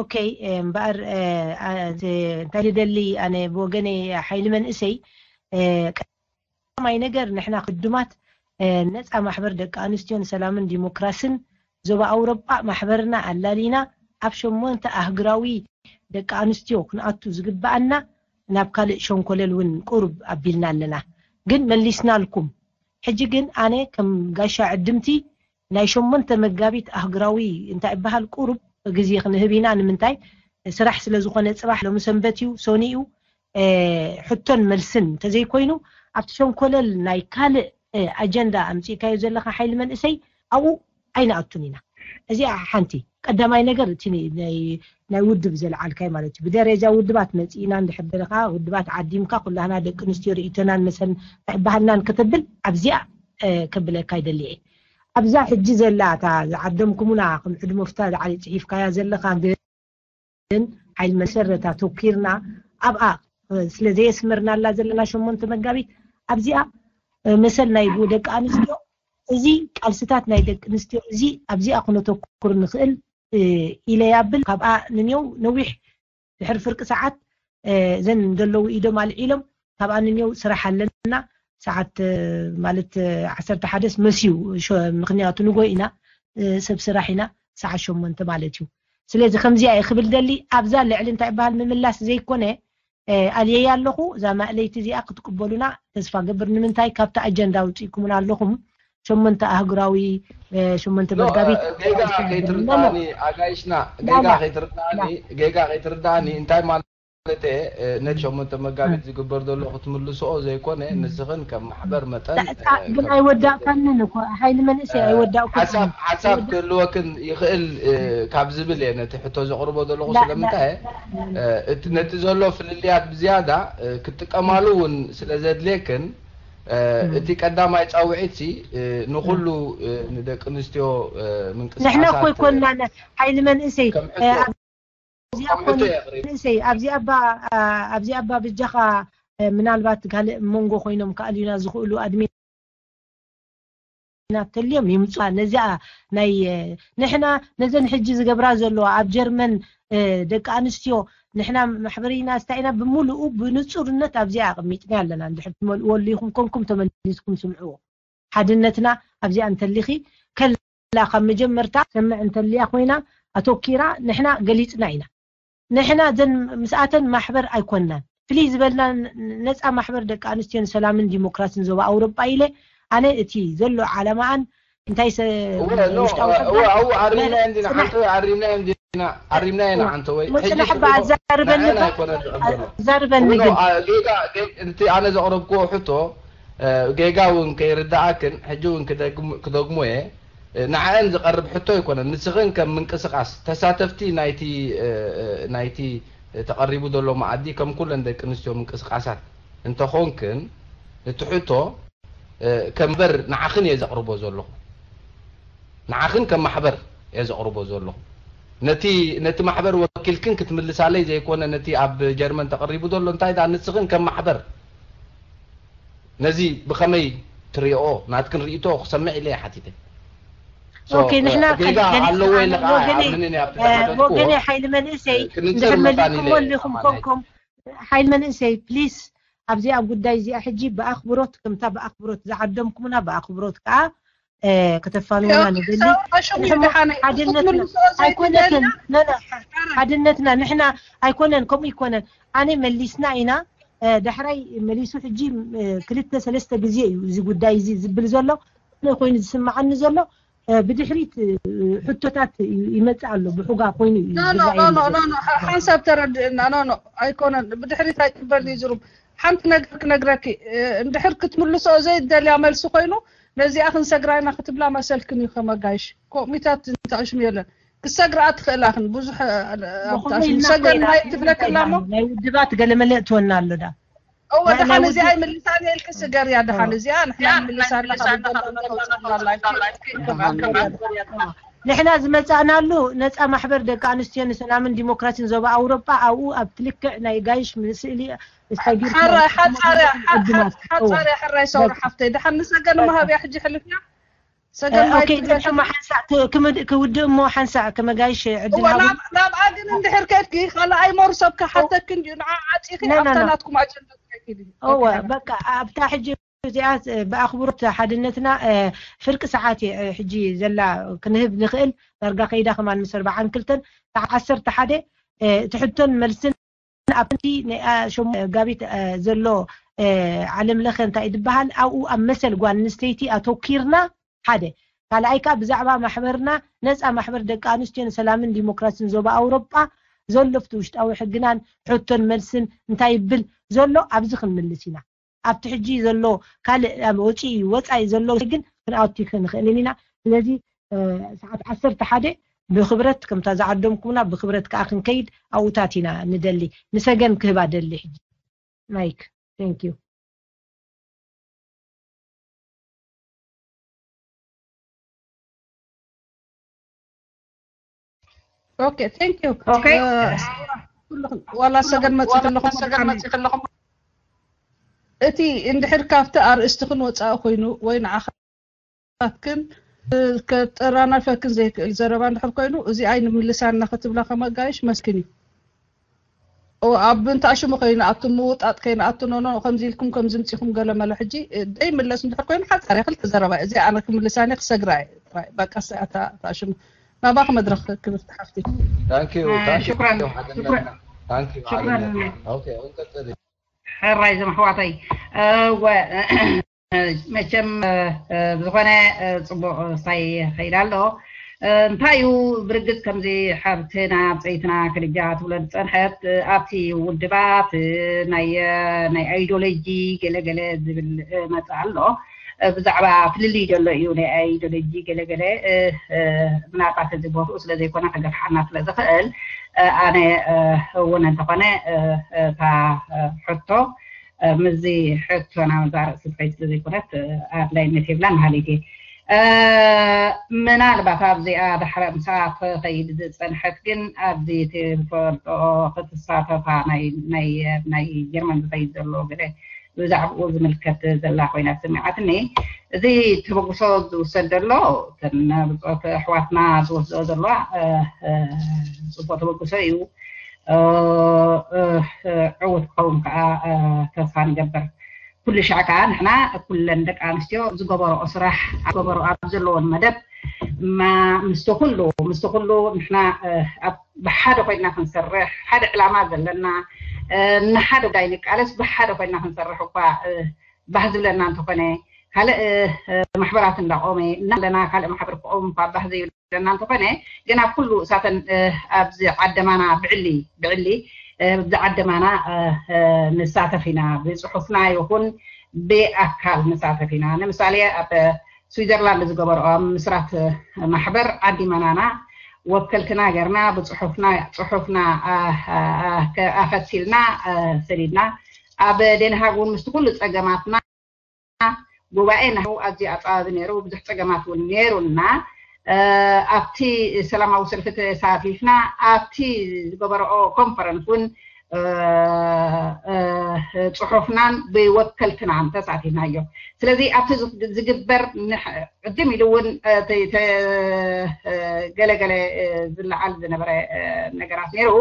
ኦኬ፣ እ፣ እምበኣር፣ እ፣ ኣ-፣ ዝ-፣ እንታይ ልደሊ ኣነ ብወገነይ ሓይሊ መንእሰይ፣ እ፣ ቀዳማይ ነገር ንሕና ክድማት፣ እ፣ ነፃ ማሕበር ደቂ ኣንስትዮን ሰላምን ዲሞክራስን ዞባ ኣውሮጳ ማሕበርና ኣላሊና ኣብ ሸሞንተ ኣህግራዊ ደቂ ኣንስትዮ ክንኣቱ ዝግበኣና ናብ ካልእ ሸንኮለል እውን ቁሩብ ኣቢልና ኣለና። ግን መሊስናልኩም። ሕጂ ግን ኣነ ከም ጋሻ ዕድምቲ ናይ ሸሞንተ መጋቢት ኣህግራዊ እንታይ ይበሃል ቁሩብ ግዜ ክንህብ ኢና። ንምንታይ? ስራሕ ስለ ዝኾነ ጽባሕ ሎሚ ሰንበት እዩ፣ ሶኒ እዩ። እ፣ ሕቶን መልስን እንተዘይኮይኑ ኣብቲ ሸንኮለል ናይ ካልእ፣ እ፣ ኣጀንዳ ኣምጺእካዮ ዘለኻ ሓይሊ መንእሰይ ኣብኡ ኣይንኣቱን ኢና። እዚኣ ሓንቲ ቀዳማይ ነገር እቲ ናይ፣ ናይ ውድብ ዘልዓልካይ ማለት እዩ። ብደረጃ ውድባት መጺእና እንድሕር ደለኻ ውድባት ዓዲምካ ኩላህና ደቂ ኣንስትዮ ርእይቶናን መሰል ባህልናን ከተብል ኣብዚኣ፣ እ፣ ከብለካ ይደሊ እየ። ኣብዛ ሕጂ ዘላ እታ ዝዓደምኩምና ከም ዕድመ ፍታ ዝዓሊ ጽሒፍካያ ዘለኻ ግን ሓይሊ መሰረት ኣተኪርና ኣብኣ፣ እ፣ ስለ ዘየስመርናላ ዘለና ሸሞንተ መጋቢት ኣብዚኣ፣ እ፣ መሰል ናይ ደቂ ኣንስትዮ እዚ ቃልስታት ናይ ደቂ ኣንስትዮ እዚ ኣብዚኣ ክነተኩር ንኽእል፣ እ፣ ኢለ ያብል። ካብኣ ንኔው ነዊሕ ድሕሪ ፍርቂ ሰዓት፣ እ፣ እዘን ዘለዉ ኢዶም ኣልዒሎም ካብኣ ንኔው ስራሕ ኣለና። ሰዓት፣ እ፣ ማለት፣ እ፣ ዓሰርተ ሓደስ መስዩ ሸ-፣ ምኽንያቱ ንጎ ኢና፣ እ፣ ሰብ ስራሕ ኢና፣ ሰዓት ሸሞንተ ማለት እዩ። ስለዚ ከምዚኣ እየ ክብል ደሊ ኣብዛ ልዕሊ እንታይ ይበሃል ምምላስ ዘይኮነ፣ እ፣ ኣልየያ ኣለኹ። እዛ ማእለይቲ እዚኣ ክትቅበሉና ተስፋ ገብር። ንምንታይ ካብቲ ኣጀንዳ ኣውፂእኩምና ኣለኹም? ሸሞንተ ኣህጉራዊ፣ እ፣ ሸሞንተ ኖ፣ መጋቢት እ፣ ጌጋ ከይትርዳኒ፣ ኣጋይሽና፣ ጌጋ ላላ፣ ከይትርዳኒ፣ ጌጋ ከይትርዳኒ፣ እንታይ ማለት እየ፣ እ፣ ነቲ ሸሞንተ መጋቢት ዝግበር ዘሎ ክትምልስኦ ዘይኮነ፣ ንስኽን ከም ማሕበር መጠን፣ ዳዕጣ እ፣ ግን ከም ኣይወዳእካንን እኮ፣ ሓይሊ መንእሰይ እ፣ ኣይወዳእኩን። ሓሳብ፣ ሓሳብ ኣይወዳ-፣ ክህልወክን ይኽእል፣ እ፣ ካብ ዝብል እየ ነቲ ሕቶ ዘቕርቦ ዘለኹ። ላ፣ ላ፣ ስለምንታይ እየ? ላ፣ ላ። እ፣ እቲ፣ ነቲ ዘሎ ፍልልያት ብዝያዳ፣ እ፣ ክትጥቀማሉ እውን ስለ ዘድልየክን፣ እ፣ ም። እቲ ቀዳማይ ጻውዒትሲ፣ እ፣ ንኹሉ፣ እ፣ ንደቂ ኣንስትዮ፣ እ፣ ንሕና ምንቅስቃሳት፣ እኮ ኣይኮንና ን-፣ ሓይሊ መንእሰይ፣ ከም እ፣ ሕቶ ኣብዚኣ ከም ኮን-፣ ሕቶ የቕርብ። መንእሰይ፣ ኣብዚኣ እባ፣ ኣ-፣ ኣብዚኣ እባ ብጃኻ፣ እ፣ ምናልባት ካልእ መንጎ ኮይኖም ክኣልዩና ዝኽእሉ ኣድሚን ናተልዮም ይምጹ። ነዚኣ ናይ፣ እ፣ ንሕና ነዘን ሕጂ ዝገብራ ዘለዋ ኣብ ጀርመን፣ እ፣ ደቂ ኣንስትዮ ንሕና ማሕበርና ስታይና ብምሉኡ ብንጹርነት ኣብዚኣ ኣቐሚጥና ኣለና። እንድሕር ትመልእዎ ኣሊኹም ኮንኩም ተመሊስኩም ስምዕዎ። ሓድነትና ኣብዚኣ እንተሊኺ ከላ ካብ መጀመርታ ሰምዕ እንተልያ ኮይና ኣተኪራ ንሕና ገሊጽና ኢና። ንሕና ዘን ምስኣተን ማሕበር ኣይኮናን። ፍልይ ዝበልና ን-፣ ነጻ ማሕበር ደቂ ኣንስትዮን ሰላምን ዲሞክራሲን ዞባ ኣውሮጳ ኢለ ኣነ እቲ ዘሎ ዓላማኣን እንታይ ሰ-፣ እወ፣ ኖ፣ ውሽጣዊ እወ፣ ሕጋ-፣ ኣብኡ ኣሪምናዮ እንዲና፣ ጽናሕ-፣ ሓንተ ወይ ኣሪምናዮ እንዲና፣ ኣሪምናዮ ኢና፣ እወ። ሓንተ ወይ። እሞ ሕጂ ጽናሕ እባ ትብሎ ኣዛርበኒ ንዐን እባ፣ ኣይኮነን ዝዕገሎ። ኣዛርበኒ እወ፣ ኖ፣ ግን። ኣ፣ ጌጋ፣ ጌ-፣ እቲ ኣነ ዘቕረብክዎ ሕቶ፣ እ፣ ጌጋ እውን ከይርድኣክን፣ ሕጂ እውን ክደግም-፣ ክደግሞ እየ። እ፣ ንዐን ዝቐርብ ሕቶ ኣይኮነን። ንስኽን ከም ምንቅስቃስ ተሳተፍቲ ናይቲ፣ እ፣ እ፣ ናይቲ ተቐሪቡ ዘሎ መኣዲ ከም ኩለን ደቂ ኣንስትዮ ምንቅስቃሳት እንተኾንክን፣ እቲ ሕቶ፣ እ፣ ከም በር ንዓኽን እየ ዘቕርቦ ዘለኹ። ንዓኽን ከም ማሕበር እየ ዘቕርቦ ዘለኹ። ነቲ፣ ነቲ ማሕበር ወኪልክን ክትምልሳለይ ዘይኮነ፣ ነቲ ኣብ ጀርመን ተቐሪቡ ዘሎ፣ እንታይ ደኣ ንስኽን ከም ማሕበር ነዚ ብኸመይ ትሪኦ? ናትክን ርእይቶ ክሰምዕ ኢለ እየ ሓቲተ። ሶ፣ ኦኬ፣ ንሕና ጌጋ ከ-፣ ገሊጽና ኣለዎ ኢለ ከኣ ወገነይ፣ ኣይኣምንን እየ ኣብቲ እ፣ ዝሓተትክዎ። ወገነይ ሓይሊ መንእሰይ፣ እ፣ ክንጽር እንድሕር መታን ኢለ መሊስኩሞ እየ ኣሊኹም ከማን። ኮንኩም፣ ሓይሊ መንእሰይ፣ ፕሊስ፣ ኣብዚ ኣብ ጉዳይ እዚኣ ሕጂ ብኣኽብሮት፣ ከምታ ብኣኽብሮት ዝዓደምኩምና ብኣኽብሮት ከኣ፣ እ፣ ከተፋንዉና ንደሊ። ሰው ኣሸሙ ንሕሞ ይደሓነ። ሓድነትና ክትምልሶ ዘይትደልያ? ኣይኮነትን፣ ኖ፣ ኖ፣ ሓ-፣ ሓድነትና ንሕና ኣይኮነን፣ ከምኡ ይኮነን። ኣነ መሊስና ኢና፣ እ፣ ዳሕራይ መሊሱ ሕጂ፣ እ፣ ክልተ ሰለስተ ግዜ እዩ እዚ ጉዳይ እዚ ዝብል ዘሎ። ኣነ ኮይኑ ዝስምዓኒ ዘሎ፣ እ፣ ብድሕሪት፣ እ፣ ሕቶታት ይ-፣ ይመጽእ ኣሎ፣ ብሑጋ ኮይኑ እዩ ኖ፣ ኖ፣ ዝረኣየኒ ኖ፣ ኖ፣ ዘሎ። ኖ፣ ኖ፣ ሓ-፣ ሓንሳብ ተረድእና። ኖ፣ ኖ፣ ኣይኮነን። ብድሕሪት ኣይቅበል እዩ ዝሩብ። ሓንቲ ነገር ክነግረኪ፣ እ፣ እንድሕር ክትምልሶ ዘይደልያ መልሲ ኮይኑ፣ ነዚኣ ክንሰግራ ኢና ክትብላ መሰልክን እዩ ከመጋይሽ። ኮሚታት እንተዕሽም የለን። ክሰግራ ትኽእላ ክን ብዙሕ፣ እ፣ ኣብታ ብኸመይ ኢልና ሰገን ኮይና ናይ ትብለክላ እሞ? ናይ ውድባት ገለመለ እትወና ኣሎ ዳ? እወ፣ ደሓን እዚኣ ኣይምልሳን ኢልኪ ስገርያ። ደሓን እዚኣ ንሕና ምልሳን ንሕና ዝመጻእናሉ ነጻ ማሕበር ደቂ ኣንስትዮ ንሰላምን ዲሞክራሲን ዞባ ኣውሮጳ ኣብኡ ኣብ ትልክዕ ናይ ጋይሽ ምስእሊ ሓራይ ሓፃርያ ሓፃርያ ሕራይ ሰውራ ሓፍተይ፣ ደሓን ንሰገን መሃብያ ሕጂ ሕልፍያ። ሰገን ማይ ኦኬ፣ ትበልዕ። ሽማ ሓንሳእ ክ- ክምድ- ክውድእ እሞ ሓንሳእ ከመጋይሽ ዕድል እወ፣ ሃቡ። ናብ- ናብኣ ግን እንድሕር ከድኪ ካልኣይ ሞር ሰብ ክሓተክን ድዩ ንዓ ዓፂኺ? ኣብታ ናትኩም ኣጀንዳ ትከይዲ። እወ፣ በቃ ኣብታ ሕጂ እዚኣ ብኣኽብሮት ሓድነትና ፍርቂ ሰዓት ሕጂ ዘላ ክንህብ ንኽእል። ዳርጋ ከይዳ ከማን ምስ ኣርባዓን ክልተን ሰዓት ዓሰርተ ሓደ እቲ ሕቶን መልስን ኣብቲ ናይ መጋቢት ዘሎ ዓለም ለኸ እንታይ ዝበሃል ኣብኡ ኣብ መሰል ጓል ኣንስተይቲ ኣተኪርና ሓደ ካልኣይ ከዓ ብዛዕባ ማሕበርና ነፃ ማሕበር ደቂ ኣንስትዮ ንሰላምን ዲሞክራሲን ዞባ ኣውሮጳ ዘሎ ፍቲ ውሽጣዊ ሕግናን ሕቶን መልስን እንታይ ይብል ዘሎ ኣብዚ ክንምልስ ኢና። ኣብቲ ሕጂ ዘሎ ካልእ ኣብ ወጪ ወፃኢ ዘሎ ግን ክንኣቱ ክንኽእልን ኢና። ስለዚ ሰዓት ዓሰርተ ሓደ ብክብረት ከምታ ዝዓደምኩምና ብክብረት ከዓ ክንከይድ ኣብኡታት ኢና ንደሊ። ንሰገን ክህባ ደሊ ሕጂ ማይክ። Thank you። Okay, thank you. Okay. ዋላ ሰገን መፂ ከለኹም እቲ እንድሕር ካብቲ ኣርእስቲ ክንወፃእ ኮይኑ ወይ ንዓኻትክን ከጠራናፈክን ዘይክእል ዘረባ እንድሕር ኮይኑ እዚኣ ኣይንምልሳና ክትብላ ከመጋይሽ መስክን እዩ። ኣብ እንታሽሙ ከይንኣቱ ምውጣጥ ከይንኣቱ ኖኖ ከምዚ ኢልኩም ከምዚ ምፂኹም ገለመለ ሕጂ ደይምለስ እንድሕር ኮይኑ ሓፃርያ ክልተ ዘረባ እዚ ኣነ ክምልሳኒ ክሰግራ እየ ጥራይ በቃ እታ ሽሙ ናባኺ መድረኽ ክብርቲ ሓፍቲ። Thank you, thank you, ሽክራን፣ ሓድነትና። Thank you፣ ሽክራን። ሓድነትና። Okay፣ እንቀጽል። ሕራይ ዞም ኣሕዋተይ። እወ፣ መቸም ብዝኾነ ፅቡቕ ሳይ ኸይድ ኣሎ። እንታይ እዩ ብርግፅ ከምዚ ሓብትና ብፀይትና ክልጃ ትብሎ ዝፀንሐት ኣብቲ ውድባት ናይ ናይ ኣይዲዮሎጂ ገለገለ ዝብል መፅእ ኣሎ። ብዛዕባ ፍልልይ ዘሎ እዩ ናይ ኣይዲዮሎጂ ገለገለ ምናልባት እዚ ቦትኡ ስለ ዘይኮነ ከገፍሓና ስለ ዝኽእል ኣነ እውን እንተኾነ እታ ሕቶ ምዚ ሕቶና መዛረብ ስልከይ ስለ ዘይኮነት ኣድላይነት የብላን ማለት እየ። ምናልባት ኣብዚኣ ዳሕረ ምሳ ክኸይድ ዝፀንሐት ግን ኣብዚ ትፈልጦ ክትሳተፋ ናይ ናይ ናይ ጀርመን ዝኸይድ ዘሎ ገለ ብዛዕባኡ ዝምልከት ዘላ ኮይና ሰሚዓትኒ። እዚ ተበግሶ ዝውሰድ ዘሎ እተን ብፆት ኣሕዋትና ዝወስዶ ዘለዋ ፅቡቅ ተበግሶ እዩ። ዕውት ክኸውን ከዓ ተስፋ ንገብር። ኩሉ ሻዕ ከዓ ንሕና ኩለን ደቂ ኣንስትዮ ዝገበረኦ ስራሕ ዝገበረኦ ኣብ ዘለዎን መደብ ምስቲ ኩሉ ምስቲ ኩሉ ንሕና ብሓደ ኮይና ክንሰርሕ ሓደ ዕላማ ዘለና ንሓደ ጉዳይ ንቃለስ ብሓደ ኮይና ክንሰርሕ እኳ ባህ ዝብለና እንተኾነ ካልእ ማሕበራት እንዳቆመ እና ኣለና ካልእ ማሕበር ክቆም እኳ ባህ ዘይብለና እንተኾነ ግን ኣብ ኩሉ እሳተን ኣብ ዝዓደማና ብዕሊ ብዕሊ ዝዓደማና ንሳተፍ ኢና ብፅሑፍና ይኹን ብኣካል ንሳተፍ ኢና ንምሳሌ ኣብ ስዊዘርላንድ ዝገበርኦ ኣብ ምስራት ማሕበር ዓዲመናና ወከልትና ገርና ብፅሑፍና ፅሑፍና ኣኸትሲልና ሰዲድና ኣብ ደንሃግ እውን ምስቲ ኩሉ ፀገማትና ጉባኤ ናሁ ኣዝዩ ኣፃባቢ ነይሩ ብዙሕ ፀገማት እውን ነይሩና ኣብቲ ሰላማዊ ሰልፊ ተሳቲፍና ኣብቲ ዝገበረኦ ኮንፈረንስ እውን ፅሑፍናን ብወከልትናን ተሳቲፍናዮ ስለዚ ኣብቲ ዝግበር ቅድም ኢሉ እውን ገለገለ ዝለዓል ዝነበረ ነገራት ነይሩ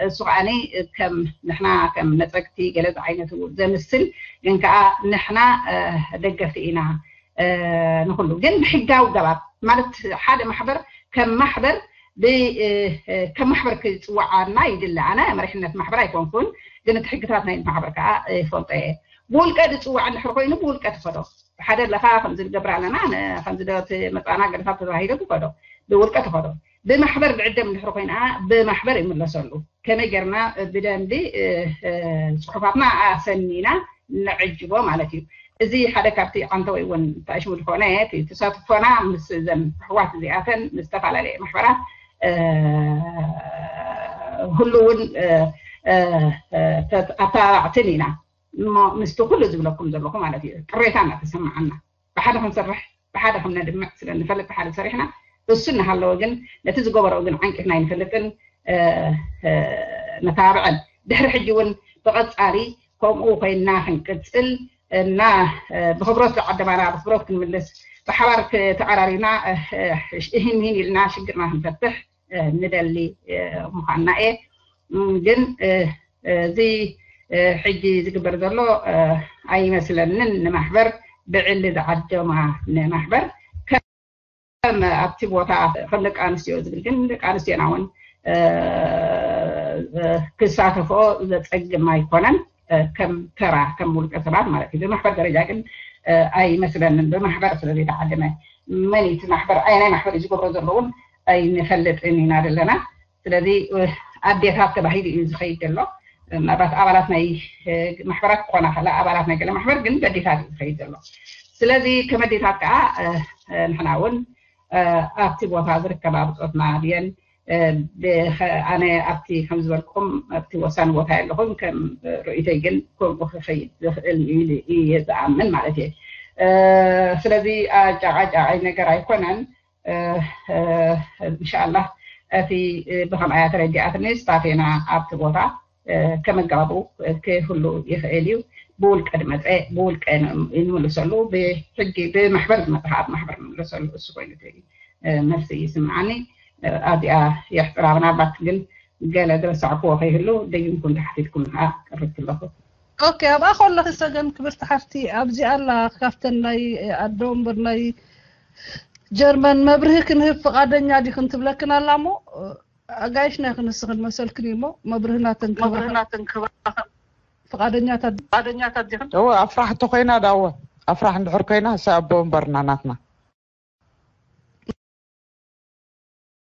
እሱ ከዓኒ ከም ንሕና ከም ነፀግቲ ገለ ዝዓይነቱ ዘምስል ግን ከዓ ንሕና ደገፍቲ ኢና ንኩሉ ግን ብሕጋዊ ገባብ ማለት ሓደ ማሕበር ከም ማሕበር ከም ማሕበር ክፅዋዓና ይድለ ኣነ መሪሕነት ማሕበር ኣይኮንኩን ግን እቲ ሕግታት ናይ ማሕበር ከዓ ይፈልጦ እየ ብውልቀ ዝፅዋዕ እንድሕር ኮይኑ ብውልቀ ትኸዶ ሓደ ኣለካ ከምዚ ንገብር ኣለና ከምዚ ዶ መፃና ገለታት ተባሂሉ ትኸዶ ብውልቀ ትኸዶ ብማሕበር ብዕደም እንድሕር ኮይና ብማሕበር ይምለሰሉ ከመይ ገርና ብደንቢ ፅሑፋትና ኣሰኒና ንዕጅቦ ማለት እዩ እዚ ሓደ ካብቲ ዓንተወይ እውን ታሽሙ ዝኾነ ተሳትፎና ምስ ዘን ኣሕዋት እዚኣተን ምስ ዝተፈላለየ ማሕበራት ህሉ እውን ኣተባባዕትን ኢና እሞ ምስቲ ኩሉ ዝብለኩም ዘለኹ ማለት እዩ፣ ቅሬታ እናተሰማዓና ብሓደ ክንሰርሕ ብሓደ ከም ነድምዕ ስለ እንፈልጥ ብሓደ ሰሪሕና፣ እሱ እናሃለወ ግን ነቲ ዝገበረኦ ግን ዓንቂፍና ኣይንፈልጥን፣ እ፣ እ፣ ነተባብዐን። ድሕሪ ሕጂ እውን ብቐጻሊ ከምኡ ኮይና ክንቅጽል እና፣ እ፣ ብኽብሮት ዝዓደማና ብኽብሮት ክንምልስ፣ ብሓባር ተዓራሪና፣ እ፣ እ፣ እሂን ምሂን ኢልና ሽግርና ክንፈትሕ፣ እ፣ ንደሊ፣ እ፣ ምዃንና እየ። እም፣ ግን፣ እ፣ እ፣ እዚ፣ እ፣ ሕጂ ዝግበር ዘሎ፣ እ፣ ኣይመስለንን። ንማሕበር ብዕሊ ዝዓደማ ንማሕበር ከም ኣብቲ ቦታ ከም ደቂ ኣንስትዮ ዝብል፣ ግን ደቂ ኣንስትዮና እውን፣ እ፣ እ፣ ክሳተፎ ዘጸግም ኣይኮነን። እ፣ ከም ተራ፣ ከም ውልቀ ሰባት ማለት እዩ። ብማሕበር ደረጃ ግን፣ እ፣ ኣይመስለንን። ብማሕበር ስለ ዘይተዓደመ፣ መን እዩ እቲ ማሕበር፣ ኣየናይ ማሕበር እዩ ዝገብሮ ዘሎ እውን ኣይንፈልጥን ኢና ዘለና። ስለዚ፣ እ፣ ኣዴታት ተባሂሉ እዩ ዝኸይድ ዘሎ። ምናልባት ኣባላት ናይ፣ እ፣ ማሕበራት ክኾና ከላ፣ ኣባላት ናይ ገለ ማሕበር ግን በዴታት እዩ ዝኸይድ ዘሎ። ስለዚ ከም ኣዴታት ከዓ፣ እ፣ እ፣ ንሕና እውን፣ እ፣ ኣብቲ ቦታ ዝርከባ ብጾትና ድየን፣ እ፣ ብኸ-፣ ኣነ ኣብቲ ከም ዝበልኩም ኣብቲ ወሳኒ ቦታ የለኹም፣ ከም ርእይቶይ ግን ከምኡ ክኸይድ ዝኽእል እዩ ኢሉ እየ ዝኣምን ማለት እየ። እ፣ ስለዚ ኣጫቃጫቂ ነገር ኣይኮነን። እ፣ እ፣ እንሻላህ እቲ፣ እ፣ ብኸምኣያ ተረዲኣትኒ ስታፌና ኣብቲ ቦታ፣ እ፣ ከመጋቡ ክህሉ ይኽእል እዩ። ብውልቀ ዝመፀ ብውልቀ ን-፣ ንምልሰሉ፣ ብሕጊ ብማሕበር ዝመፀ ከዓ ብማሕበር ንምልሰሉ። እሱ ኮይኑ እቲ፣ እ፣ መልሲ ይስምዓኒ። እ፣ ኣብዚኣ የሕፅራ። ምናልባት ግን ገለ ዝረሳዕክዎ ከይህሉ ደጊምኩም ተሓቲትኩም ከዓ ቀርብቲ ኣለኹ። ኦኬ፣ ኣብኣ ከለኺ ሰገን ክብርቲ ሓፍቲ፣ ኣብዚኣ ኣላ ካብተን ናይ ኣዶ እምበር ናይ ጀርመን መብርሂ ክንህብ ፍቓደኛ ዲኽን ትብለክን ኣላ እሞ፣ ኣጋይሽ ናይ ክንስኽን መሰልክን እዩ እሞ፣ መብርህናተን ክባኽን ፍቓደኛታት ዲኽን? እወ፣ ኣፍራሕ እንተኾይና ዳወ፣ ኣፍራሕ እንድሕር ኮይና፣ እሳ ኣቦ እምበርና ናትና።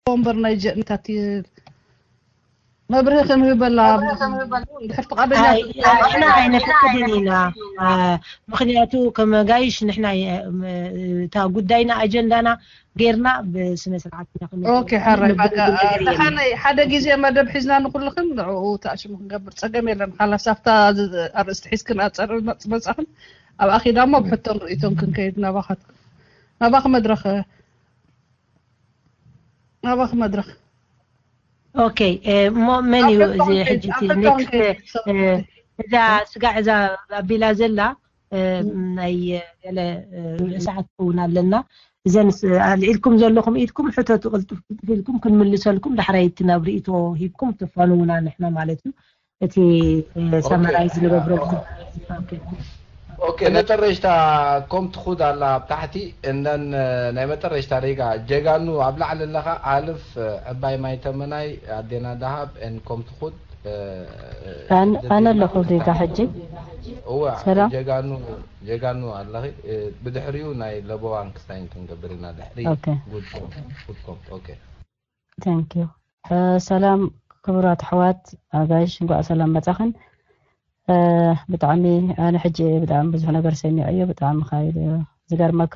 እምበር ናይ ጀ-፣ እንታይ መብርሂ ክንህበላ እንድሕር ፍቓደኛ ኣይ፣ ንሕና ኣይነፍቅድን ኢና። እ፣ ምኽንያቱ ከም ኣጋይሽ ንሕና የ-፣ ም-፣ እታ ጉዳይና ኣጀንዳና ጌርና ብስነ ስርዓት ኢና ክንብል ኦኬ፣ ሓራይ ንብል ባጋ፣ ነገር የለን። ደሓነይ ሓደ ግዜ መደብ ሒዝና ንኩልኽን ንዕኡ ተኣሽሙ ክንገብር ጸገም የለን። ሓላስ ኣብታ ዝ-፣ ኣርእስቲ ሒዝክን ኣጸር መጽ-፣ መጻኽን ኣብኣ ኺዳ እሞ ብሕቶን ርእይቶን ክንከይድ ናባኻትክን። ናባኺ መድረኽ፣ ናባኺ መድረኽ። ኦኬ፣ እ፣ እሞ መን እዩ ኣብዚ ሕጂ እቲ ኣፍልጦ ኔክስት፣ ክንከይድ እ፣ እዛ ስጋዕ እዛ ኣቢላ ዘላ፣ እ፣ ናይ ገለ፣ እ፣ ርእሳ ክትከውን ኣለና። እዘን ስ-፣ ኣልዒልኩም ዘለኹም ኢድኩም ሕተቱ፣ ቅልጥፍ ቅልጥፍ ኢልኩም ክንምልሰልኩም፣ ዳሕራይ እቲ ናብ ርእይቶ ሂብኩም ትፋንዉና ንሕና ማለት እዩ። እቲ፣ እ፣ ኦኬ። ሰመራይዝ ንገብሮ። ኦኬ። ኦኬ፣ መጨረሽታ ኮም ትኹድ ኣላ ኣብ ታሕቲ፣ እንደን፣ እ፣ ናይ መጨረሽታ ሬጋ ጀጋኑ ኣብ ላዕሊ ኣለኻ፣ ኣልፍ፣ እ፣ ዕባይ ማይ ተመናይ ኣዴና ደሃብ፣ እን ኮም ትኹድ፣ እ፣ እ፣ ኣን-፣ ኣነ ኣለኹ ሬጋ ሕጂ። እዋ፣ ሰላም። ጀጋኑ፣ ጀጋኑ ኣለኺ፣ እ፣ ብድሕሪኡ ናይ ለበዋን ክስታይን ክንገብር ኢና ድሕሪ። ኦኬ። ጉድ ኮም፣ ጉድ ኮም፣ ኦኬ። Thank you። እ፣ ሰላም ክቡራት ኣሕዋት ኣጋይሽ፣ እንኳዕ ሰላም መጻኽን። እ፣ ብጣዕሚ ኣነ ሕጂ ብጣዕሚ ብዙሕ ነገር ሰሚዐዮ፣ ብጣዕሚ ካይድ እዩ ዝገርመካ።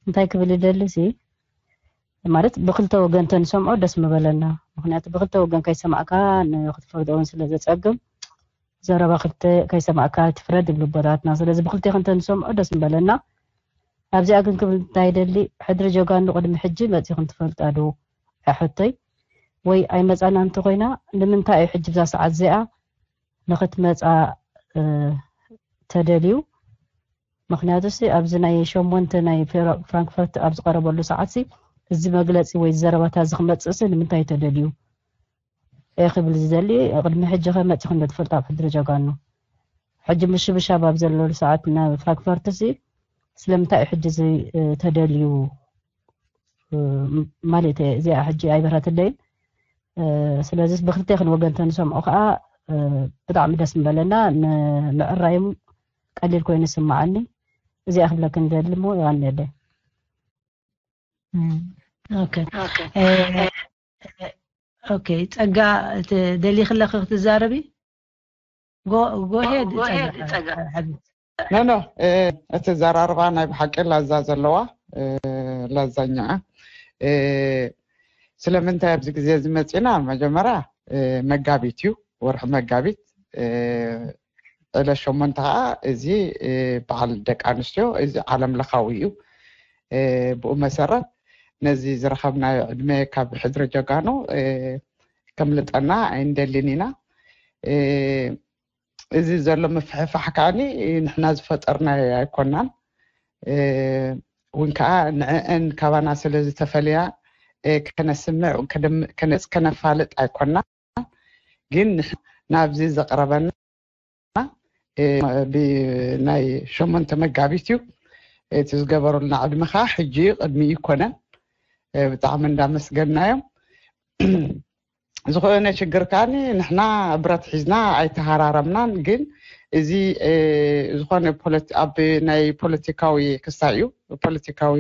እንታይ ክብል ይደሊ ሲ፣ ማለት ብክልተ ወገን ተንሰምዖ ደስ ምበለና። ምኽንያቱ ብክልተ ወገን ከይሰማዕካ ንክትፈርዶ እውን ስለ ዘጸግም፣ ዘረባ ክልተ ከይሰማዕካ ትፍረድ ይብሉ ኣቦታትና። ስለዚ ብክልቴ ክንተ ንሰምዖ ደስ ምበለና። ኣብዚኣ ግን ክብል እንታይ ይደሊ፣ ሕድሪ ጀጋኑ ቅድሚ ሕጂ መጺኹም ትፈልጣ ዶ? ሕቶይ፣ ወይ ኣይመጻና እንተኾይና ንምንታይ እዩ ሕጂ ብዛ ሰዓት እዚኣ ንኽትመጻ፣ እ፣ ተደልዩ? ምኽንያቱሲ ኣብዚ ናይ ሸሞንተ ናይ ፍራ-፣ ፍራንክፈርት ኣብ ዝቐረበሉ ሰዓትሲ እዚ መግለጺ ወይ ዘረባታት እዚ ክመጽእሲ ንምንታይ ተደልዩ? እየ ክብል ዝደሊ፣ ቅድሚ ሕጂ ከ መጺኹም ዶ ትፈልጡ ኣብ ሕድሪ ጀጋኑ? ሕጂ ምሽብሻብ ኣብ ዘለሉ ሰዓት ናብ ፍራንክፈርትሲ ስለምንታይ እዩ ሕጂ እዚ፣ እ፣ ተደልዩ? እ፣ ማለት እየ፣ እዚኣ ሕጂ ኣይበረትለይን። እ፣ ስለዚ ብክልቴኽን ወገን ተንሰምዖ ከኣ፣ እ፣ ብጣዕሚ ደስ ምበለና፣ ን-፣ ምዕራዮም ቀሊል ኮይኑ ይስምዓኒ። እዚኣ ክብለክን ዝደሊ እሞ የቐንየለይ። እም፣ ኦኬ። እ፣ ኦኬ፣ ጸጋ፣ ት-፣ ደሊኺ ኣለኺ ክትዛረቢ? ጎ-፣ ጎሄድ፣ ጸጋ፣ ሓቢብቲ። ኖ፣ ኖ፣ እ፣ እቲ ዘራርባ ናይ ብሓቂ ላዛ ዘለዋ፣ እ፣ ላዛኛ። እ፣ ስለምንታይ ኣብዚ ግዜ እዚ መጺና? መጀመርያ፣ እ፣ መጋቢት እዩ፣ ወርሒ መጋቢት። እ፣ ዕለት ሸሞንተ ከዓ እዚ በዓል ደቂ ኣንስትዮ እዚ ዓለም ለኻዊ እዩ። ብኡ መሰረት ነዚ ዝረኸብናዮ ዕድመ ካብ ሕድሪ ጀጋኑ ከምልጠና ኣይንደልን ኢና። እዚ ዘሎ ምፍሕፋሕ ከዓኒ ንሕና ዝፈጠርናዮ ኣይኮናን። እውን ከዓ ንዕአን ካባና ስለ ዝተፈልያ ከነስምዕ ከነፋልጥ ኣይኮና። ግን ናብዚ ዘቕረበና ብናይ ሸሞንተ መጋቢት እዩ። እቲ ዝገበሩልና ዕድመ ከዓ ሕጂ እዩ፣ ቅድሚ ይኮነን። ብጣዕሚ እንዳመስገናዮም። ዝኾነ ችግር ከዓኒ ንሕና ብረት ሒዝና ኣይተሃራረምናን። ግን እዚ ዝኾነ ኣብ ናይ ፖለቲካዊ ክስታይ እዩ፣ ፖለቲካዊ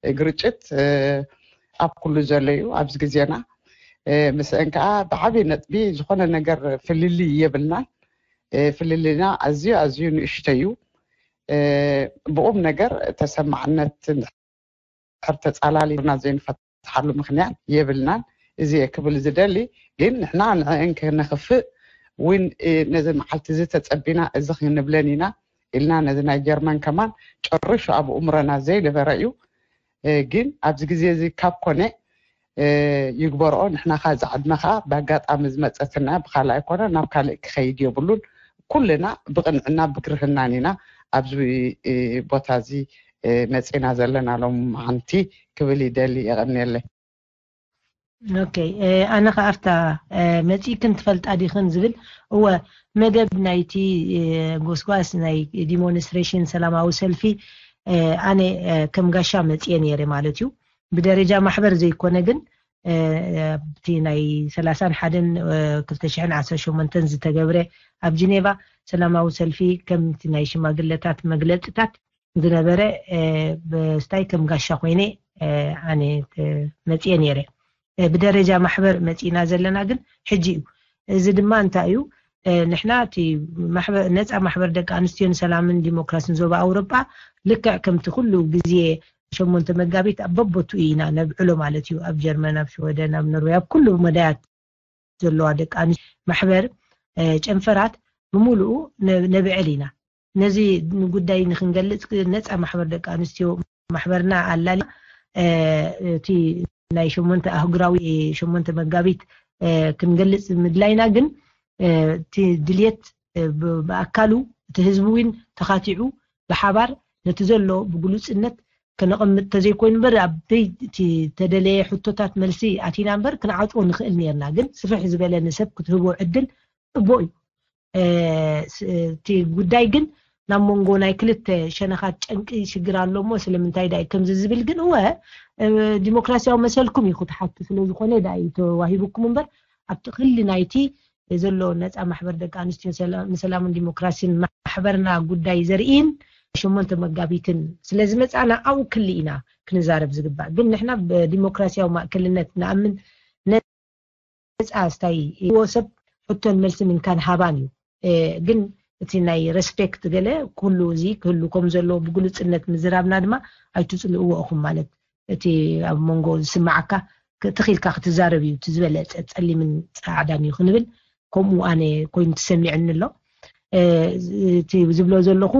ግርጭት ኣብ ኩሉ ዘሎ እዩ ኣብዚ ግዜና። ምስአን ከዓ ብዓብዪ ነጥቢ ዝኾነ ነገር ፍልልይ የብልናን። ፍልልይና ኣዝዩ ኣዝዩ ንእሽቶ እዩ። ብቁም ነገር ተሰማዕነት እንድሕር ተፃላሊና ዘይንፈትሓሉ ምክንያት የብልናን። እዚ እየ ክብል ዝደሊ። ግን ንሕና ንዕእን ክነኽፍእ እውን ነዚ መዓልቲ እዚ ተፀቢና እዚ ክንብለን ኢና ኢልና ነዚ ናይ ጀርመን ከማን ጨሪሹ ኣብ እምሮና ዘይነበረ እዩ። ግን ኣብዚ ግዜ እዚ ካብ ኮነ ይግበርኦ። ንሕና ካ ዝዓድመ ከዓ ብኣጋጣሚ ዝመፀትና ብካልእ ኣይኮነ ናብ ካልእ ክኸይድ የብሉን። ኩልና ብቕንዕና ብግርህናን ኢና ኣብዚ ቦታ እዚ መፂና ዘለና ሎም መዓንቲ ክብል ይደሊ። የቐንየለይ። ኦኬ፣ ኣነ ከኣፍታ መፂእክን ትፈልጣ ዲኽን ዝብል እወ መደብ ናይቲ ጎስጓስ ናይ ዲሞንስትሬሽን ሰላማዊ ሰልፊ ኣነ ከም ጋሻ መፅየ ነይረ ማለት እዩ። ብደረጃ ማሕበር ዘይኮነ ግን ኣብቲ ናይ ሰላሳን ሓደን ክልተ ሽሕን ዓሰርተ ሸሞንተን ዝተገብረ ኣብ ጅኔቫ ሰላማዊ ሰልፊ ከምቲ ናይ ሽማግለታት መግለፅታት ዝነበረ ብስታይ ከም ጋሻ ኮይነ ኣነ መፅየ ነይረ። ብደረጃ ማሕበር መፂና ዘለና ግን ሕጂ እዩ። እዚ ድማ እንታይ እዩ? ንሕና እቲ ነፃ ማሕበር ደቂ ኣንስትዮን ሰላምን ዲሞክራሲን ዞባ ኣውሮጳ ልክዕ ከምቲ ኩሉ ግዜ ሸሞንተ መጋቢት ኣብ በቦቱ ኢና ነብዕሎ ማለት እዩ። ኣብ ጀርመን፣ ኣብ ሽወደን፣ ኣብ ኖርወይ፣ ኣብ ኩሉ መዳያት ዘለዋ ደቂ ኣንስትዮ ማሕበር ጨንፈራት ብምሉኡ ነብዕል ኢና። ነዚ ጉዳይ ንክንገልፅ ነፃ ማሕበር ደቂ ኣንስትዮ ማሕበርና ኣላሊ እቲ ናይ ሸሞንተ ኣህጉራዊ ሸሞንተ መጋቢት ክንገልፅ ምድላይና ግን እቲ ድልየት ብኣካሉ እቲ ህዝቢ እውን ተኻቲዑ ብሓባር ነቲ ዘሎ ብግሉፅነት ከነቐምጥ ተዘይኮይኑ እምበር ኣብቲ ተደለየ ሕቶታት መልሲ ኣቲና እምበር ክንዓፅዎ ንኽእል ነርና። ግን ስፍሕ ዝበለ ንሰብ ክትህቦ ዕድል ፅቡቅ እዩ። እቲ ጉዳይ ግን ናብ መንጎ ናይ ክልተ ሸነኻት ጨንቂ ሽግር ኣሎ እሞ ስለምንታይ ዳ ከምዚ ዝብል ግን እወ ዲሞክራሲያዊ መሰልኩም እዩ ክትሓቱ ስለዝኾነ ዳ እዩ ተዋሂቡኩም እምበር ኣብቲ ክሊ ናይቲ ዘሎ ነፃ ማሕበር ደቂ ኣንስትዮ ንሰላምን ዲሞክራሲን ማሕበርና ጉዳይ ዘርእን ሸሞንተ መጋቢትን ስለዝመፃና ኣብኡ ክሊ ኢና ክንዛረብ ዝግባእ። ግን ንሕና ብዲሞክራሲያዊ ማእከልነት ንኣምን ነፃ ስታይ ዎ ሰብ ሕቶን መልሲ ምንካን ሃባን እዩ። ግን እቲ ናይ ሬስፔክት ገለ ኩሉ እዚ ክህሉ ከም ዘለዎ ብግሉፅነት ምዝራብና ድማ ኣይትፅልእዎ ኢኹም ማለት እቲ ኣብ መንጎ ዝስማዓካ ትኺልካ ክትዛረብ እዩ እቲ ዝበለፀ ፀሊምን ፃዕዳን እዩ ክንብል ከምኡ ኣነ ኮይኑ ተሰሚዕኒ ኣሎ። እቲ ዝብሎ ዘለኹ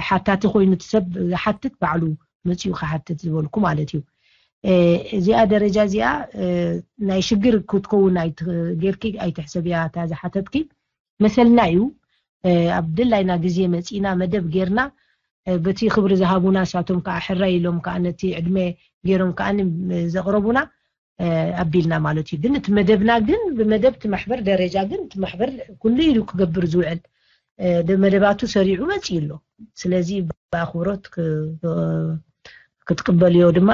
ሓታቲ ኮይኑ ሰብ ዝሓትት ባዕሉ መፅኡ ክሓትት ዝበልኩ ማለት እዩ። እዚኣ ደረጃ እዚኣ ናይ ሽግር ክትከውን ጌርኪ ኣይትሕሰብያ እታ ዝሓተትኪ መሰልና እዩ። ኣብ ድላይና ግዜ መፂና መደብ ጌርና በቲ ክብሪ ዝሃቡና ሳቶም ከዓ ሕራይ ኢሎም ከዓ ነቲ ዕድመ ገይሮም ከዓ ዘቕረቡና ኣቢልና ማለት እዩ። ግን እቲ መደብና ግን ብመደብ እቲ ማሕበር ደረጃ ግን እቲ ማሕበር ኩሉ ኢሉ ክገብር ዝውዕል መደባቱ ሰሪዑ መፂኡ ኣሎ። ስለዚ ብኣኽብሮት ክትቅበልዮ ድማ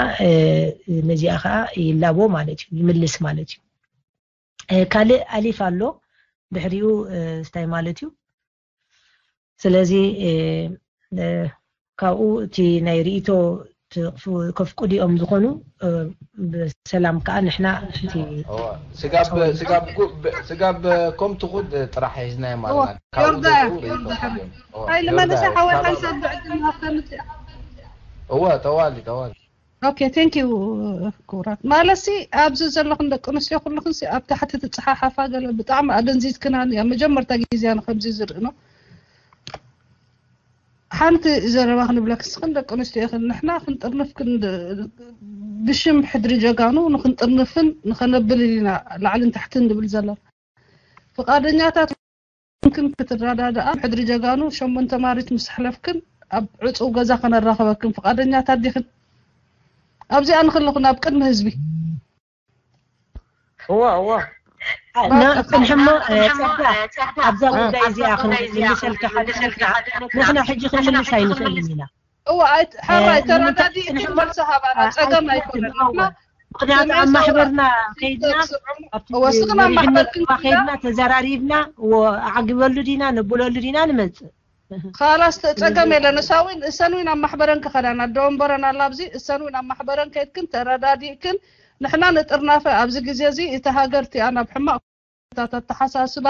ነዚኣ ከዓ ይላቦ ማለት እዩ፣ ይምልስ ማለት እዩ። ካልእ ኣሊፍ ኣሎ ድሕሪኡ ስታይ ማለት እዩ። ስለዚ ካብኡ እቲ ናይ ርእቶ ከፍቁድ እዮም ዝኾኑ ብሰላም ከዓ ንሕና እቲ ስጋብ ስጋብ ከምቲ ኩድ ጥራሕ ሒዝናዮ ማለት ዮርዳ ዮርዳ ሓይለ መለሰ ሓወይ ሓንሳብ ብዕድል ሃብካ ምፅእ እወ ተዋሊ ተዋሊ ኦኬ ቴንክ ዩ ክቡራት ማለሲ ኣብዚ ዘለኹም ደቂ ኣንስትዮ ኩልኹም ኣብ ታሕቲ ትፀሓሓፋ ገለ ብጣዕሚ ኣደንዚዝክናኒ ኣብ መጀመርታ ግዜና ከምዚ ዝርኢ ነው። ሓንቲ ዘረባ ክንብለክ፣ ንስኽን ደቂ ኣንስትዮ ኢኽን፣ ንሕና ክንጥርንፍ ክን-፣ ብሽም ሕድሪ ጀጋኑ ንክንጥርንፍን ንኸነብልን ኢና ላዕልን ታሕትን ንብል ዘለና። ፍቓደኛታት ክንክን ክትረዳድኣ፣ ሕድሪ ጀጋኑ ሸሞንተ ማሪት ምስ ኣሕለፍክን ኣብ ዕጹው ገዛ ከነራኽበክን ፍቓደኛታት ዲኽን? ኣብዚኣ ንኽልኹን ኣብ ቅድሚ ህዝቢ። እዋ እዋ ና ጽንሕሞ ጸጋ፣ ኣብዛ ጉዳይ እዚኣ ክንምልሰልካ ሓደ ነገር፣ ንሕና ሕጂ ክንምልስ ኣይንኽእልን ኢና። እዋ ኣይት-፣ ሓራይ ተረዳዲእክን መልሲ ሃባና፣ ጸገም ኣይኮነን። ንሕና ምክንያቱ ኣብ ማሕበርና ከይድና ኣብቲ እወ፣ ስኽና መሪሕነት ማሕበርክን እኳ ከይድና ተዘራሪብና እዎ ኣዕግበሉ ዲና ነብለሉ ዲና ንመጽእ። ካላስ ተ-፣ ጸገም የለን። እሳ እውን እሰን እውን ኣብ ማሕበረን ክኸዳን ኣደ ወንበረን ኣላ ኣብዚ። እሰን እውን ኣብ ማሕበረን ከይድክን ተረዳዲእክን፣ ንሕና ንጥርናፈ ኣብዚ ግዜ እዚ እቲ ሃገር እቲኣ ናብ ሕማቕ ኩነታት ኣተሓሳስባ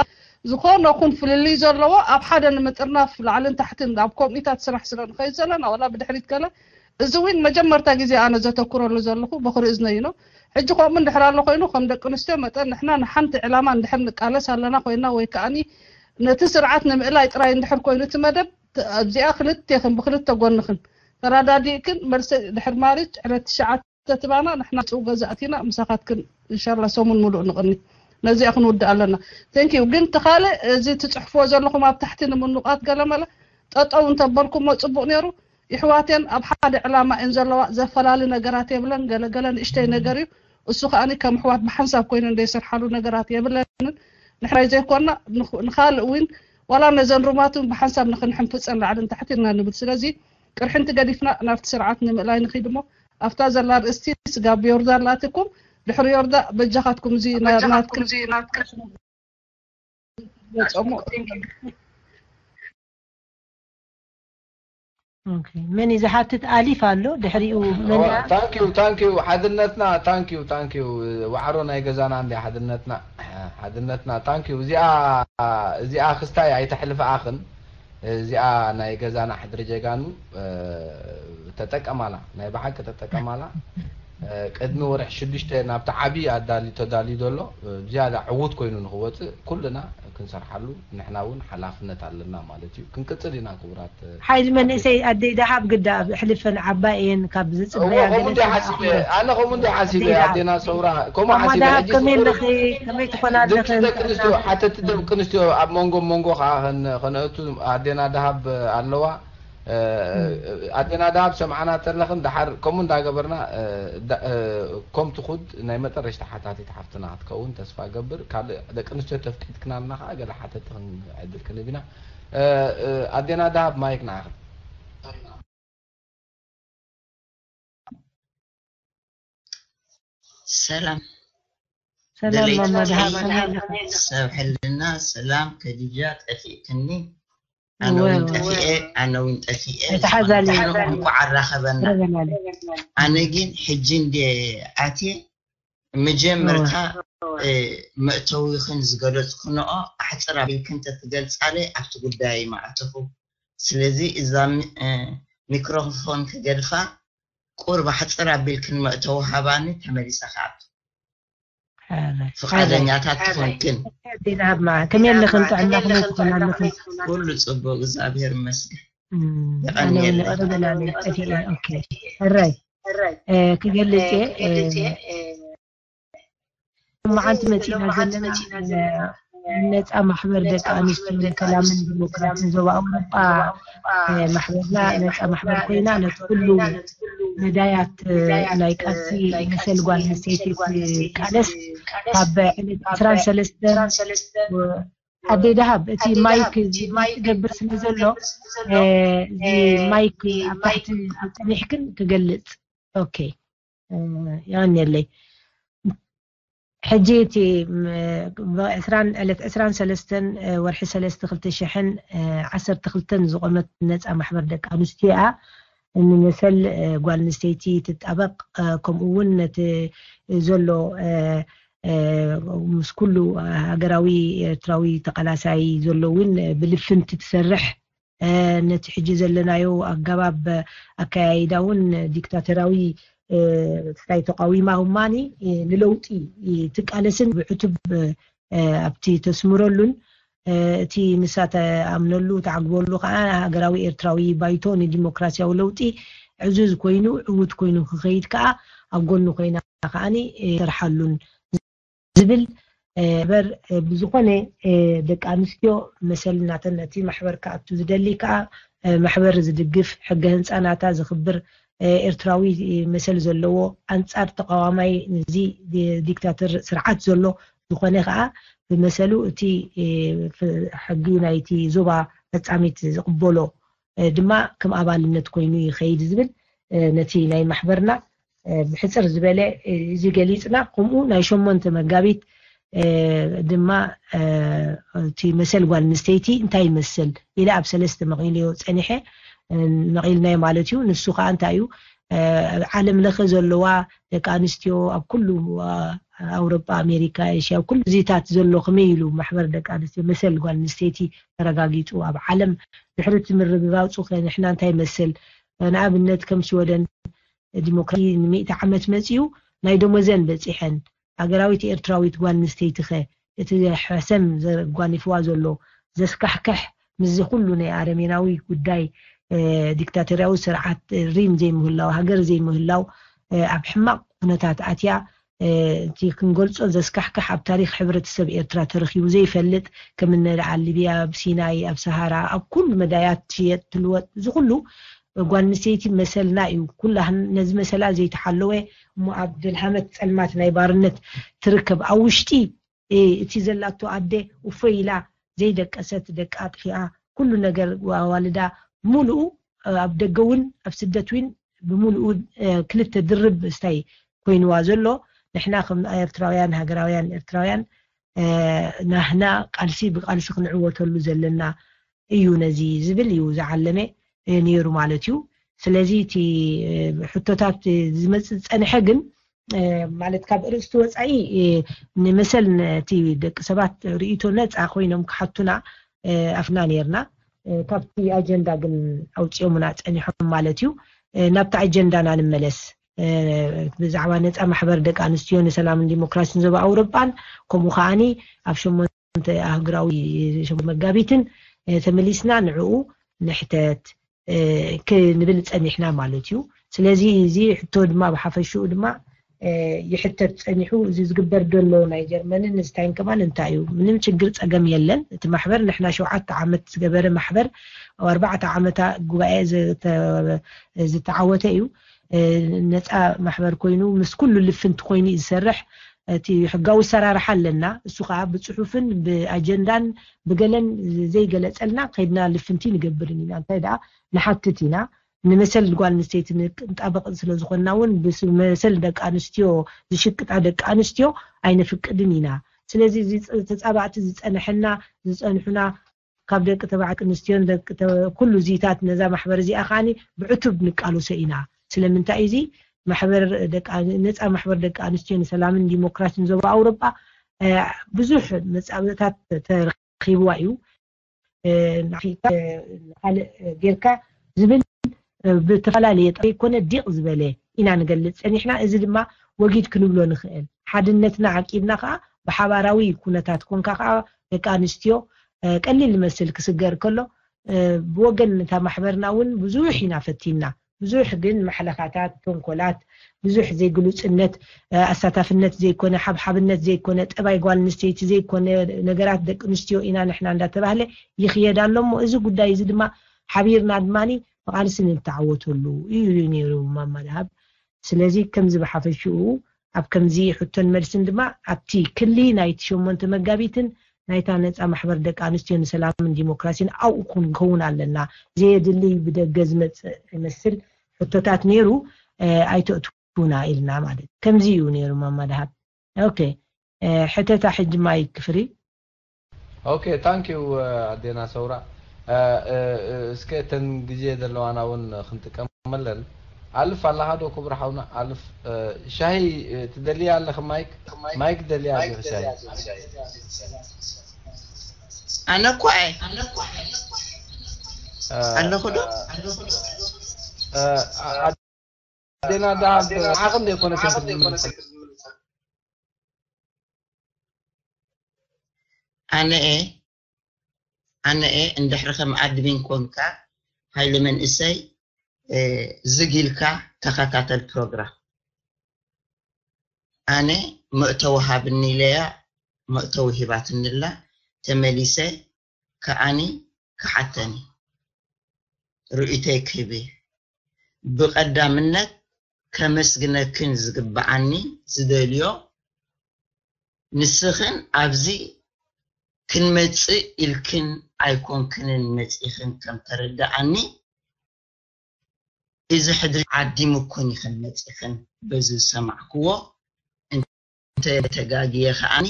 ዝኾነ ኹን ፍልልይ ዘለዎ ኣብ ሓደ ንምጥርናፍ ላዕልን ታሕትን ኣብ ኮሚታት ስራሕ ስለ ንኸይድ ዘለና ዋላ ብድሕሪት ገለ እዚ እውን መጀመርታ ግዜ ኣነ ዘተኩረሉ ዘለኹ በኽሪ እዝነይ ነው። ሕጂ ከምኡ እንድሕር ኣሎ ኮይኑ ከም ደቂ ኣንስትዮ መጠን ንሕና ንሓንቲ ዕላማ እንድሕር ንቃለስ ኣለና ኮይና ወይ ከዓኒ ነቲ ስርዓት ንምእላይ ጥራይ እንድሕር ኮይኑ እቲ መደብ ት-፣ ኣብዚኣ ክልቴኽን ብክልተ ጎንኽን ተራዳዲእክን መልሲ ድሕር ማርች ዕለት ትሽዓተ ትባና ንሕና ጽው ገዛ ኣቲና ምሳኻትክን እንሻላ ሰሙን ሙሉእ ንቕኒ ነዚኣ ክንውድእ ኣለና። Thank you። ግን ተኻለ እዚ ትጽሕፍዎ ዘለኹም ኣብ ታሕቲ ንምንቋት ገለመለ ጠጠው እንተበልኩሞ ጽቡቕ ነይሩ። ይሕዋቴን ኣብ ሓደ ዕላማ እየን ዘለዋ። ዘፈላሊ ነገራት የብለን። ገለገለ ንእሽተይ ነገር እዩ። እሱ ከኣኒ ከም ኣሕዋት ብሓንሳብ ኮይነን ዘይሰርሓሉ ነገራት የብለንን። ንሕራይ ዘይኮና ንኽ-፣ ንኻልእ እውን ዋላ ነዘን ሩማት እውን ብሓንሳብ ንክንሕንፍፀን ላዕልን ታሕቲ ኢልና ንብል። ስለዚ ቅርሕንቲ ገዲፍና ናብቲ ስርዓት ንምእላይ ንኺድ እሞ ኣብታ ዘላ ኣርእስቲ ስጋብ ዮርዳ ኣላትኩም ድሕሪ ዮርዳ በጃኻትኩም እዚ ናትኩም ገጾሞ ኦኬ፣ መን እዩ ዝሓትት? ኣሊፍ ኣሎ ድሕሪኡ መን? ታንኪዩ ታንኪዩ ሓድነትና ታንኪዩ ታንኪዩ ዋዕሮ ናይ ገዛና እንዲ ሓድነትና ሓድነትና ታንኪዩ። እዚኣ እዚኣ ክስታይ ኣይተሕልፈኣኽን። እዚኣ ናይ ገዛና ሕድሪ ጀጋኑ ተጠቀማላ፣ ናይ ብሓቂ ተጠቀማላ። ቅድሚ ወርሒ ሽዱሽተ ናብቲ ዓብዪ ኣዳልዩ ተዳልዩ ዘሎ ብዝያዳ ዕዉት ኮይኑ ንክወፅእ ኩልና ክንሰርሓሉ ንሕና እውን ሓላፍነት ኣለና ማለት እዩ። ክንቅፅል ኢና ክቡራት። ሓይሊ መንእሰይ ኣደይ ደሃብ ግዳ ኣብ ሕልፈን ዓባይ እየን ካብ ዝፅበያ ከምኡ እንዲ ሓሲበ ኣነ ከምኡ እንዲ ሓሲበ ኣዴና ሰውራ ከምኡ ሓሲበ ደሃብ ከመይ ኣለኺ? ከመይ ትኾና ኣለኺ? ደቂ ኣንስትዮ ሓተቲ ደቂ ኣንስትዮ ኣብ መንጎ መንጎ ከዓ ከነእቱ ኣዴና ደሃብ ኣለዋ። ኣዴና ደሃብ ሰምዓና ተለኽን ደሓር ከምኡ እንዳገበርና ከም ትኹድ ናይ መጠረሽታ ሓታቲት ሓፍትና ክትከውን ተስፋ ገብር። ካልእ ደቂ ኣንስትዮ ተፍቂድክናልና ከዓ ገለ ሓተቲ ክንዕድል ክንህብ ኢና። ኣዴና ደሃብ ማይክ ንዓኽን። ሰላም ሰላም ማማ ደሃብ ደለይቲ ሰብ ሕልና ሰላም ከዲጃ ጠፊእክኒ። ኣነ እውን ጠፊኤ ኣነ እውን ጠፊኤ። ኣይተሓዛሊ እንኳዕ ኣራኸበና። ኣነ ግን ሕጂ እንደ ኣትየ መጀመርታ መእተዊኽን ዝገለፅክንኦ ኣሕፅር ኣቢልክን ተትገልፃለይ ኣብቲ ጉዳይ ምኣተኹ። ስለዚ እዛ ሚክሮፎን ክገድፋ ቁሩብ ኣሕፅር ኣቢልክን መእተዊ ሃባኒ ተመሊሰ ክኣቱ። ፍቓደኛታት ትኾንክን። ከመይ ኣለኽን ጥዕና ከመይ ትኾና ኣለኽን? ኩሉ ፅቡቅ እግዚኣብሔር ይመስገን። ኣነ እውን ይቕረ በላለይ ጠፊኤ። ኦኬ ሕራይ ክገልፅ እየ። መዓልቲ መፂና ዘለና ነፃ ማሕበር ደቂ ኣንስትዮ ንሰላምን ዲሞክራሲን ዞባ ኣውሮጳ ማሕበርና ነፃ ማሕበር ኮይና ነቲ ኩሉ መዳያት ናይ ቃልሲ መሰል ጓል ኣንስተይቲ ትቃለስ ካብ ዕለት ዕስራን ሰለስተን ኣደይ ደሃብ እቲ ማይክ ትገብር ስለ ዘሎ እዚ ማይክ ኣብ ታሕቲ ፀኒሕክን ክገልፅ ኦኬ የቐንየለይ። ሕጂ እቲ ዕለት ዕስራን ሰለስተን ወርሒ ሰለስተ ክልተ ሽሕን ዓሰርተ ክልተን ዝቆመት ነፃ ማሕበር ደቂ ኣንስትዮ እያ። ንመሰል ጓል ኣንስተይቲ ትጣበቕ ከምኡ እውን ነቲ ዘሎ ምስ ኩሉ ሃገራዊ ኤርትራዊ ተቓላሳይ ዘሎ እውን ብልፍንቲ ትሰርሕ ነቲ ሕጂ ዘለናዮ ኣገባብ ኣከያይዳ እውን ዲክታተራዊ ስታይ ተቃዊማ ሁማኒ ንለውጢ ትቃለስን ብዕቱብ ኣብቲ ተስምረሉን እቲ ንሳ ተኣምነሉ ተዓግበሉ ከዓ ሃገራዊ ኤርትራዊ ባይቶ ንዲሞክራሲያዊ ለውጢ ዕዙዝ ኮይኑ ዕዉት ኮይኑ ክኸይድ ከዓ ኣብ ጎኑ ኮይና ከዓኒ ይሰርሓሉን ዝብል በር ብዝኾነ ደቂ ኣንስትዮ መሰል እናተን ነቲ ማሕበር ክኣቱ ዝደሊ ከዓ ማሕበር ዝድግፍ ሕገ ህንፃ ናታ ዝኽብር ኤርትራዊ መሰል ዘለዎ ኣንፃር ተቃዋማይ ንዚ ዲክታተር ስርዓት ዘሎ ዝኾነ ከዓ ብመሰሉ እቲ ሕጊ ናይቲ ዞባ ፈፃሚት ዝቕበሎ ድማ ከም ኣባልነት ኮይኑ ይኸይድ ዝብል ነቲ ናይ ማሕበርና ብሕፅር ዝበለ እዚ ገሊፅና። ከምኡ ናይ ሸሞንተ መጋቢት ድማ እቲ መሰል ጓል ኣንስተይቲ እንታይ ይመስል ኢለ ኣብ ሰለስተ መቒልዮ ፀኒሐ መቒልናዮ ማለት እዩ። ንሱ ከዓ እንታይ እዩ ዓለም ለኸ ዘለዋ ደቂ ኣንስትዮ ኣብ ኩሉ ኣውሮጳ ኣሜሪካ ኤሽያ ኣብ ኩሉ ዚታት ዘሎ ከመይ ኢሉ ማሕበር ደቂ ኣንስትዮ መሰል ጓል ኣንስተይቲ ተረጋጊፁ ኣብ ዓለም ድሕሪ እቲ ምርግጋፁ ከ ንሕና እንታይ ይመስል? ንኣብነት ከም ሽወደን ዲሞክራሲ ንሚእቲ ዓመት መፅዩ ናይ ደሞዘን በፂሐን። ሃገራዊት ኤርትራዊት ጓል ኣንስተይቲ ኸ እቲ ሕሰም ዘጓኒፍዋ ዘሎ ዘስካሕክሕ ምስዚ ኩሉ ናይ ኣረሜናዊ ጉዳይ ዲክታተርያዊ ስርዓት ሪም ዘይምህላው ሃገር ዘይምህላው ኣብ ሕማቕ ኩነታት ኣትያ እቲ ክንገልጾ ዘስካሕክሕ ኣብ ታሪክ ሕብረተሰብ ኤርትራ ተረኪቡ ዘይፈልጥ ከም እነ ኣብ ሊብያ ኣብ ሲናይ ኣብ ሰሃራ ኣብ ኩሉ መዳያት ትሽየጥ ትልወጥ እዚ ኩሉ ጓል ኣንስተይቲ መሰልና እዩ ኩላ ነዚ መሰላ ዘይተሓለወ እሞ ኣብ ደልሃመት ጸልማት ናይ ባርነት ትርከብ ኣብ ውሽጢ እቲ ዘላቶ ኣደ እፎይ ኢላ ዘይደቀሰት ደቃ ኣጥፊኣ ኩሉ ነገር ኣዋልዳ ብምሉኡ ኣብ ደገ እውን ኣብ ስደት እውን ብምሉኡ ክልተ ድርብ ስታይ ኮይንዋ ዘሎ ንሕና ከም ኤርትራውያን ሃገራውያን ኤርትራውያን ናህና ቃልሲ ብቃልሲ ክንዕወተሉ ዘለና እዩ ነዚ ዝብል እዩ ዝዓለመ ነይሩ ማለት እዩ። ስለዚ እቲ ሕቶታት ዝመፅእ ዝፀንሐ ግን ማለት ካብ ርእስቲ ወፃኢ ንመሰል ነቲ ደቂ ሰባት ርእይቶ ነፃ ኮይኖም ክሓቱና ኣፍና ነርና። ካብቲ ኣጀንዳ ግን ኣውፅኦምና ፀኒሖም ማለት እዩ። ናብቲ ኣጀንዳና ንመለስ። ብዛዕባ ነፃ ማሕበር ደቂ ኣንስትዮ ንሰላምን ዲሞክራሲን ዞባ ኣውሮጳን ከምኡ ከዓኒ ኣብ ሸሞንተ ኣህጉራዊ መጋቢትን ተመሊስና ንዕኡ ንሕተት ክንብል ጸኒሕና ማለት እዩ። ስለዚ እዚ ሕቶ ድማ ብሓፈሽኡ ድማ ይሕተት ጸኒሑ። እዚ ዝግበር ዘሎ ናይ ጀርመንን ስታይን ከማን እንታይ እዩ? ምንም ችግር ጸገም የለን። እቲ ማሕበር ንሕና ሸውዓተ ዓመት ዝገበረ ማሕበር ኣብ ኣርባዕተ ዓመታ ጉባኤ ዝተዓወተ እዩ። ነፃ ማሕበር ኮይኑ ምስ ኩሉ ልፍንቲ ኮይኑ እዩ ዝሰርሕ። እቲ ሕጋዊ ኣሰራርሓ ኣለና። እሱ ከዓ ብፅሑፍን ብኣጀንዳን ብገለን ዘይገለፀልና ከይድና ልፍንቲ ንገብርን ኢና። እንታይ ደኣ ንሓትት ኢና። ንመሰል ጓል ኣንስተይቲ ንጣበቕ ስለ ዝኾንና እውን ብመሰል ደቂ ኣንስትዮ ዝሽቅጣ ደቂ ኣንስትዮ ኣይነፍቅድን ኢና። ስለዚ እዚ ተፃባእቲ ዝፀንሐና ዝፀንሑና ካብ ደቂ ተባዕት ኣንስትዮን ኩሉ ዚታት ነዛ ማሕበር እዚኣ ከዓኒ ብዕቱብ ንቃለሶ ኢና። ስለምንታይ እዚ ማሕበር ነፃ ማሕበር ደቂ ኣንስትዮ ንሰላምን ዲሞክራሲን ዞባ ኣውሮጳ ብዙሕ መፃብእታት ተረኪብዋ እዩ። ካልእ ጌርካ ዝብል ብተፈላለየ ጥራይ ዘይኮነ ዲቕ ዝበለ ኢና ንገልፅ ፀኒሕና። እዚ ድማ ወጊድ ክንብሎ ንኽእል። ሓድነትና ዓቂብና ከዓ ብሓባራዊ ኩነታት ኮንካ ከዓ ደቂ ኣንስትዮ ቀሊል ዝመስል ክስገር ከሎ ብወገን እታ ማሕበርና እውን ብዙሕ ኢና ፈቲንና። ብዙሕ ግን ማሕለኻታት፣ ተንኮላት፣ ብዙሕ ዘይግሉፅነት፣ ኣሳታፍነት ዘይኮነ፣ ሓብሓብነት ዘይኮነ፣ ጠባይ ጓል ኣንስተይቲ ዘይኮነ ነገራት ደቂ ኣንስትዮ ኢና ንሕና እንዳተባህለ ይኽየድ ኣሎ እሞ እዚ ጉዳይ እዚ ድማ ሓቢርና ድማ ብቓልሲ ንተዓወተሉ እዩ ነይሩ ማማ ደሃብ። ስለዚ ከምዚ ብሓፈሽኡ ኣብ ከምዚ ሕቶን መልስን ድማ ኣብቲ ክሊ ናይቲ ሸሞንተ መጋቢትን ናይታ ነፃ ማሕበር ደቂ ኣንስትዮ ንሰላምን ዲሞክራሲን ኣብኡ ክንከውን ኣለና። ዘየድሊ ብደገ ዝመፅእ ይመስል ሕቶታት ነይሩ ኣይተእትውና ኢልና ማለት ከምዚ እዩ ነይሩ ማማ ደሃብ። ኦኬ ሕተታ ሕጂ ማይክ ክፍሪ። ኦኬ ታንክ ዩ ኣዴና ሰውራ። እስከ እተን ግዜ ዘለዋና እውን ክንጥቀመለን። ኣልፍ ኣለኻ ዶ ክቡር ሓውና? ኣልፍ ሻሂ ትደልያ ኣለኺ? ማይክ ማይክ ደልያ ኣለኺ ሻሂ? ኣነ እኮ ኣይ ኣለኹ ዶ? ኣዴና ደሃብ ዓቕም ዘይኮነትን ክትምልሳ። ኣነ እየ ኣነ እየ። እንድሕሪ ከም ኣድሚን ኮንካ፣ ሃይለ መንእሰይ፣ ዝግ ኢልካ ተኸታተል ፕሮግራም። ኣነ መእተዊ ሃብኒ ኢለያ፣ መእተዊ ሂባትኒ ኣላ። ተመሊሰ ከዓኒ ክሓተኒ ርእይቶይ ክህብ እየ። ብቐዳምነት ከመስግነክን ዝግብዓኒ ዝደልዮ፣ ንስኽን ኣብዚ ክንመጽእ ኢልክን ኣይኮንክንን መጺእኽን ከም ተረድኣኒ፣ እዚ ሕድሪ ዓዲምክን ኢኽን መጺእኽን በዚ ዝሰማዕክዎ፣ እንተ ተጋግየ ከዓኒ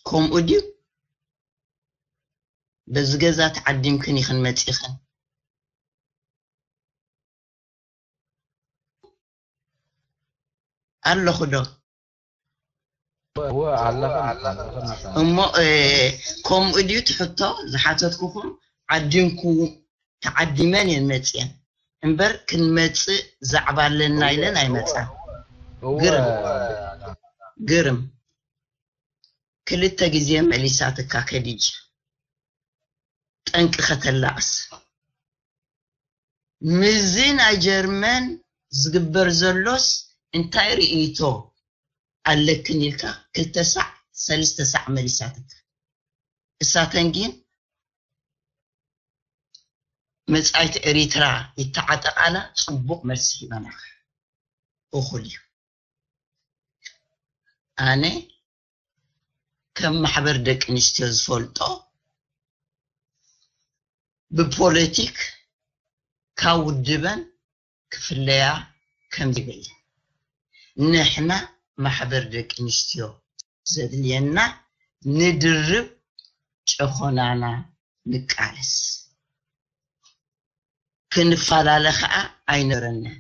ከምኡ ድዩ? በዚ ገዛ ተዓዲምክን ኢኽን መጺእኽን? ኣለኹ ዶ? እወ ኣለኽን ኣለኽን። እሞ እ፣ ከምኡ ድዩ ትሕቶ ዝሓተትኩኹም? ዓዲምኩ ተዓዲመን እየን መፅየን እምበር ክንመፅእ ዛዕባ ኣለና ኢለን ኣይመፃን። እወ ግርም። ግርም። ክልተ ግዜ መሊሳትካ ከዲጅ። ጠንቂ ከተላቕስ። ምዚ ናይ ጀርመን ዝግበር ዘሎስ እንታይ ርእይቶ ኣለክን ኢልካ ክልተ ሳዕ ሰልስተ ሳዕ መሊሳትካ። እሳተን ግን መጻኢት ኤሪትራ ይተዓጠቓላ ጽቡቕ መልሲ ሂበናኻ። እኹል እዩ። ኣነ ከም ማሕበር ደቂ ኣንስትዮ ዝፈልጦ ብፖለቲክ ካብ ውድበን ክፍለያ ከም ዘይብለን። ንሕና ማሕበር ደቂ ኣንስትዮ ዘድልየና ንድርብ ጨኾናና ንቃለስ። ክንፈላለ ኸዓ ኣይነበረናን።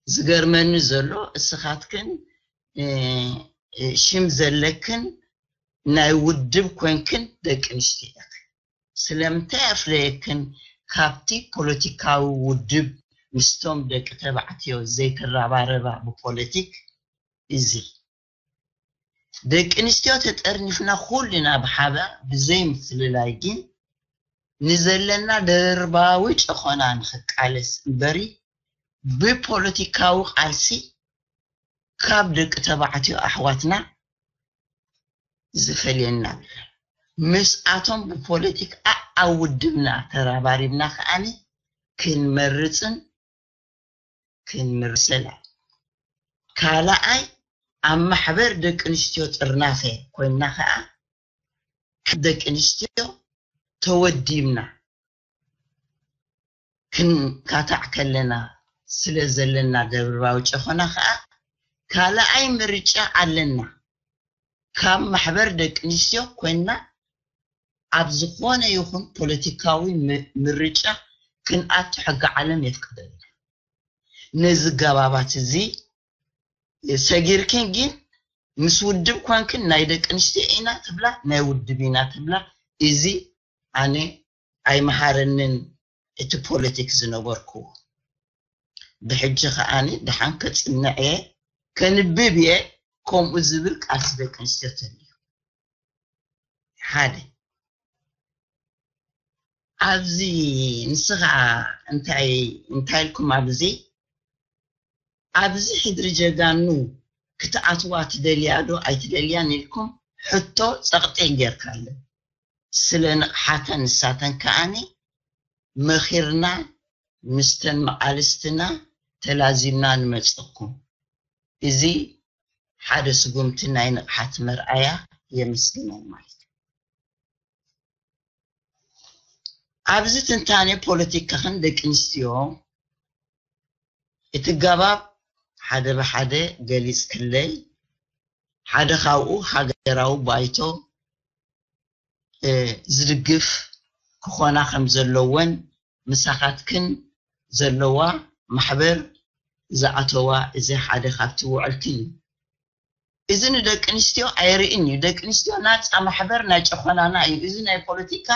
ዝገርመኒ ዘሎ እስኻትክን እ፣ እ፣ ሽም ዘለክን ናይ ውድብ ኮንክን ደቂ ኣንስትዮ ኢኽን። ስለምንታይ ኣፍለየክን ካብቲ ፖለቲካዊ ውድብ ምስቶም ደቂ ተባዕትዮ ዘይትረባረባ ብፖለቲክ? እዚ ደቂ ኣንስትዮ ተጠርኒፍና ኩልና ብሓባር ብዘይ ምፍልላይ ግን ንዘለና ደርባዊ ጨኾና ንኽቃለስ እምበሪ ብፖለቲካዊ ቃልሲ ካብ ደቂ ተባዕትዮ ኣሕዋትና ዝፈልየና ኣሎ። ምስኣቶም ብፖለቲክ ኣብ ውድብና ተራባሪብና ከዓኒ ክንመርፅን ክንምርሰላ። ካልኣይ ኣብ ማሕበር ደቂ ኣንስትዮ ጥርናፈ ኮይንና ከዓ ደቂ ኣንስትዮ ተወዲብና ክንካታዕ ከለና ስለ ዘለና ደርባዊ ጨኾና ከዓ ካልኣይ ምርጫ ኣለና። ካብ ማሕበር ደቂ ኣንስትዮ ኮይንና ኣብ ዝኾነ ይኹን ፖለቲካዊ ም- ምርጫ ክንኣቱ ሕጊ ዓለም የፍቅደልና። ነዚ ገባባት እዚ ሰጊርክን ግን ምስ ውድብ ኮንክን ናይ ደቂ ኣንስትዮ ኢና ትብላ፣ ናይ ውድብ ኢና ትብላ። እዚ ኣነ ኣይመሃረንን እቲ ፖለቲክ ዝነበርኩዎ። ብሕጂ ከዓኒ ደሓን ከጽንዕ እየ፣ ከንብብ እየ። ከምኡ ዝብል ቃልሲ ደቂ ኣንስትዮ ተልዩ ሓደ ኣብዚ ንስኻ እንታይ እንታይ ኢልኩም ኣብዚ ኣብዚ ሕድሪ ጀጋኑ ክትኣትዋ ትደልያ ዶ ኣይትደልያን ኢልኩም ሕቶ ጸቕጢ ጌርካለን። ስለ ንቕሓተን ንሳተን ከኣኒ መኺርና ምስተን መቓልስትና ተላዚብና ንመጸኩም። እዚ ሓደ ስጉምቲ ናይ ንቕሓት መርኣያ የመስግነን ማለት እዩ። ኣብዚ ትንታኔ ፖለቲካኽን ደቂ ኣንስትዮ እቲ ገባብ ሓደ ብሓደ ገሊጽክለይ፣ ሓደ ካብኡ ሃገራዊ ባይቶ ዝድግፍ ክኾና ከም ዘለወን ምሳኻትክን ዘለዋ ማሕበር ዝኣተዋ እዚ ሓደ ካብቲ ውዕልክን እዩ። እዚ ንደቂ ኣንስትዮ ኣየርእን እዩ። ደቂ ኣንስትዮ ናፃ ማሕበር ናይ ጨኾናና እዩ። እዚ ናይ ፖለቲካ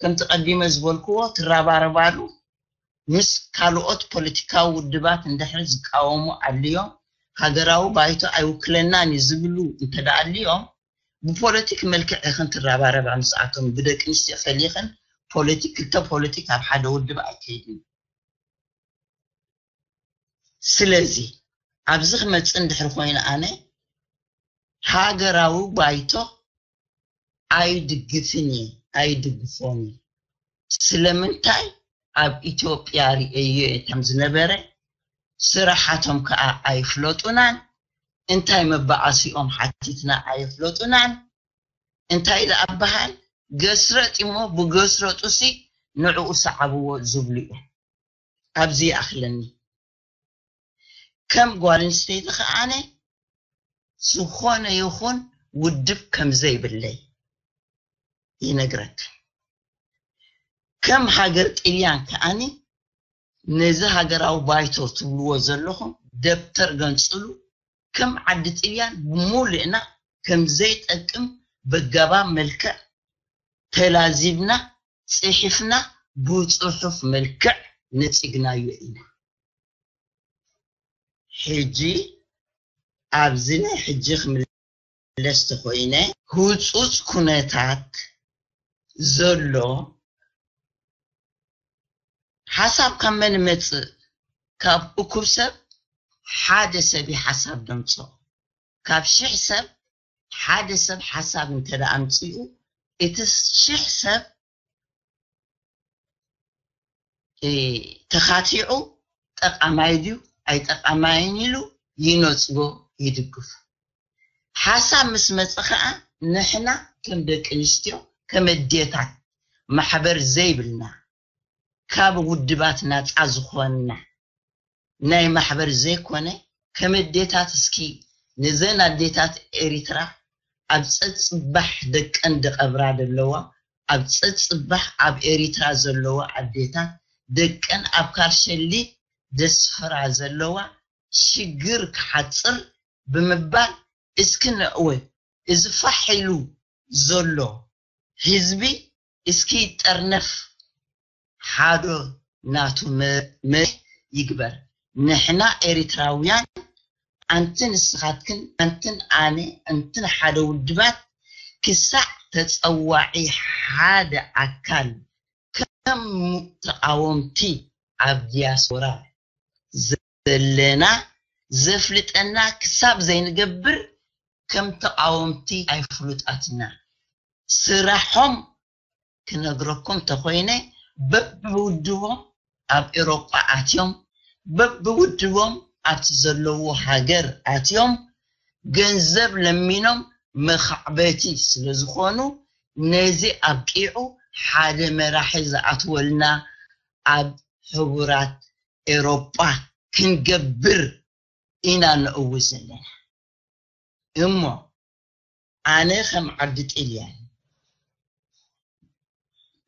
ከምቲ ቀዲመ ዝበልክዎ ትራባረባሉ ምስ ካልኦት ፖለቲካዊ ውድባት እንድሕር ዝቃወሙ ኣልዮም ሃገራዊ ባይቶ ኣይውክለናን እዩ ዝብሉ እንተደኣ ኣልዮም ብፖለቲክ መልክዕ ኢኽን ትረባረባ ምስኣቶም። ብደቂ ኣንስትዮ ፈሊኽን ፖለቲክ፣ ክልተ ፖለቲክ ኣብ ሓደ ውድብ ኣይከይድን። ስለዚ ኣብዚ ክመጽእ እንድሕር ኮይኑ ኣነ ሃገራዊ ባይቶ ኣይድግፍን እየ፣ ኣይድግፎን እየ። ስለምንታይ? ኣብ ኢትዮጵያ ርእየዮ እየ ከም ዝነበረ፣ ስራሓቶም ከዓ ኣይፍለጡናን፣ እንታይ መባኣሲኦም ሓቲትና ኣይፍለጡናን። እንታይ ደኣ በሃል? ገስረጥ እሞ ብገስረጡሲ ንዕኡ ሰዓብዎ ዝብሉ እዮም። ኣብዚ ይኣኽለኒ። ከም ጓል ኣንስተይቲ ከዓነ ዝኾነ ይኹን ውድብ ከም ዘይብለይ ይነግረካ። ከም ሃገር ጥልያን ከዓኒ ነዚ ሃገራዊ ባይቶ ትብልዎ ዘለኹም ደብተር ገንጽሉ፣ ከም ዓዲ ጥልያን ብሙሉእና ከም ዘይጠቅም በጋባብ መልክዕ ተላዚብና፣ ጽሒፍና፣ ብጽሑፍ መልክዕ ነጺግናዮ ኢና። ሕጂ ኣብዚ ናይ ሕጂ ክምለስ ተኾይነ፣ ህጹጽ ኩነታት ዘሎ ሓሳብ ካብ መን ይመጽእ? ካብ እኩብ ሰብ ሓደ ሰብ እዩ ሓሳብ ደምጽኦ። ካብ ሽሕ ሰብ ሓደ ሰብ ሓሳብ እንተ ደኣ ኣምጺኡ፣ እቲ ሽሕ ሰብ እ፣ ተኻቲዑ ጠቓማይ ድዩ ኣይጠቓማይን ኢሉ ይነጽጎ፣ ይድግፉ። ሓሳብ ምስ መጸ ኸኣ ንሕና ከም ደቂ ኣንስትዮ፣ ከም ኣዴታት፣ ማሕበር ዘይብልና፣ ካብ ውድባት ናጻ ዝኾንና፣ ናይ ማሕበር ዘይኮነ፣ ከም ኣዴታት እስኪ ነዘን ኣዴታት ኤሪትራ ኣብ ጸጽባሕ ደቀን ደቐብራ ዘለዋ፣ ኣብ ጸጽባሕ ኣብ ኤሪትራ ዘለዋ ኣዴታት ደቀን ኣብ ካልሸሊ ደስፍራ ዘለዋ፣ ሽግር ክሓጽር ብምባል እስኪ ነእወ፣ እዚ ፋሕ ኢሉ ዘሎ ህዝቢ እስኪ ይጠርነፍ፣ ሓዶ ናቱ መ-፣ መ-፣ ይግበር። ንሕና ኤሪትራውያን ኣንቲ ንስኻትክን ኣንትን ኣነ ኣንትን ሓደ ውድባት ክሳዕ ተጸዋዒ ሓደ ኣካል ከም ተቓወምቲ ኣብ ዲያስፖራ ዘለና ዘፍልጠና ክሳብ ዘይንገብር ከም ተቓወምቲ ኣይፍሉጣትና። ስራሖም ክነግረኩም ተኾይነ በብውድቦም ኣብ ኤሮጳ ኣትዮም በብውድቦም ኣብቲ ዘለዎ ሃገር ኣትዮም ገንዘብ ለሚኖም መኻዕበቲ ስለ ዝኾኑ ነዚ ኣብቂዑ ሓደ መራሒ ዝኣትወልና ኣብ ሕቡራት ኤሮጳ ክንገብር ኢና ንእውጅ ዘለና። እሞ ኣነ ከም ዓዲ ጥልያን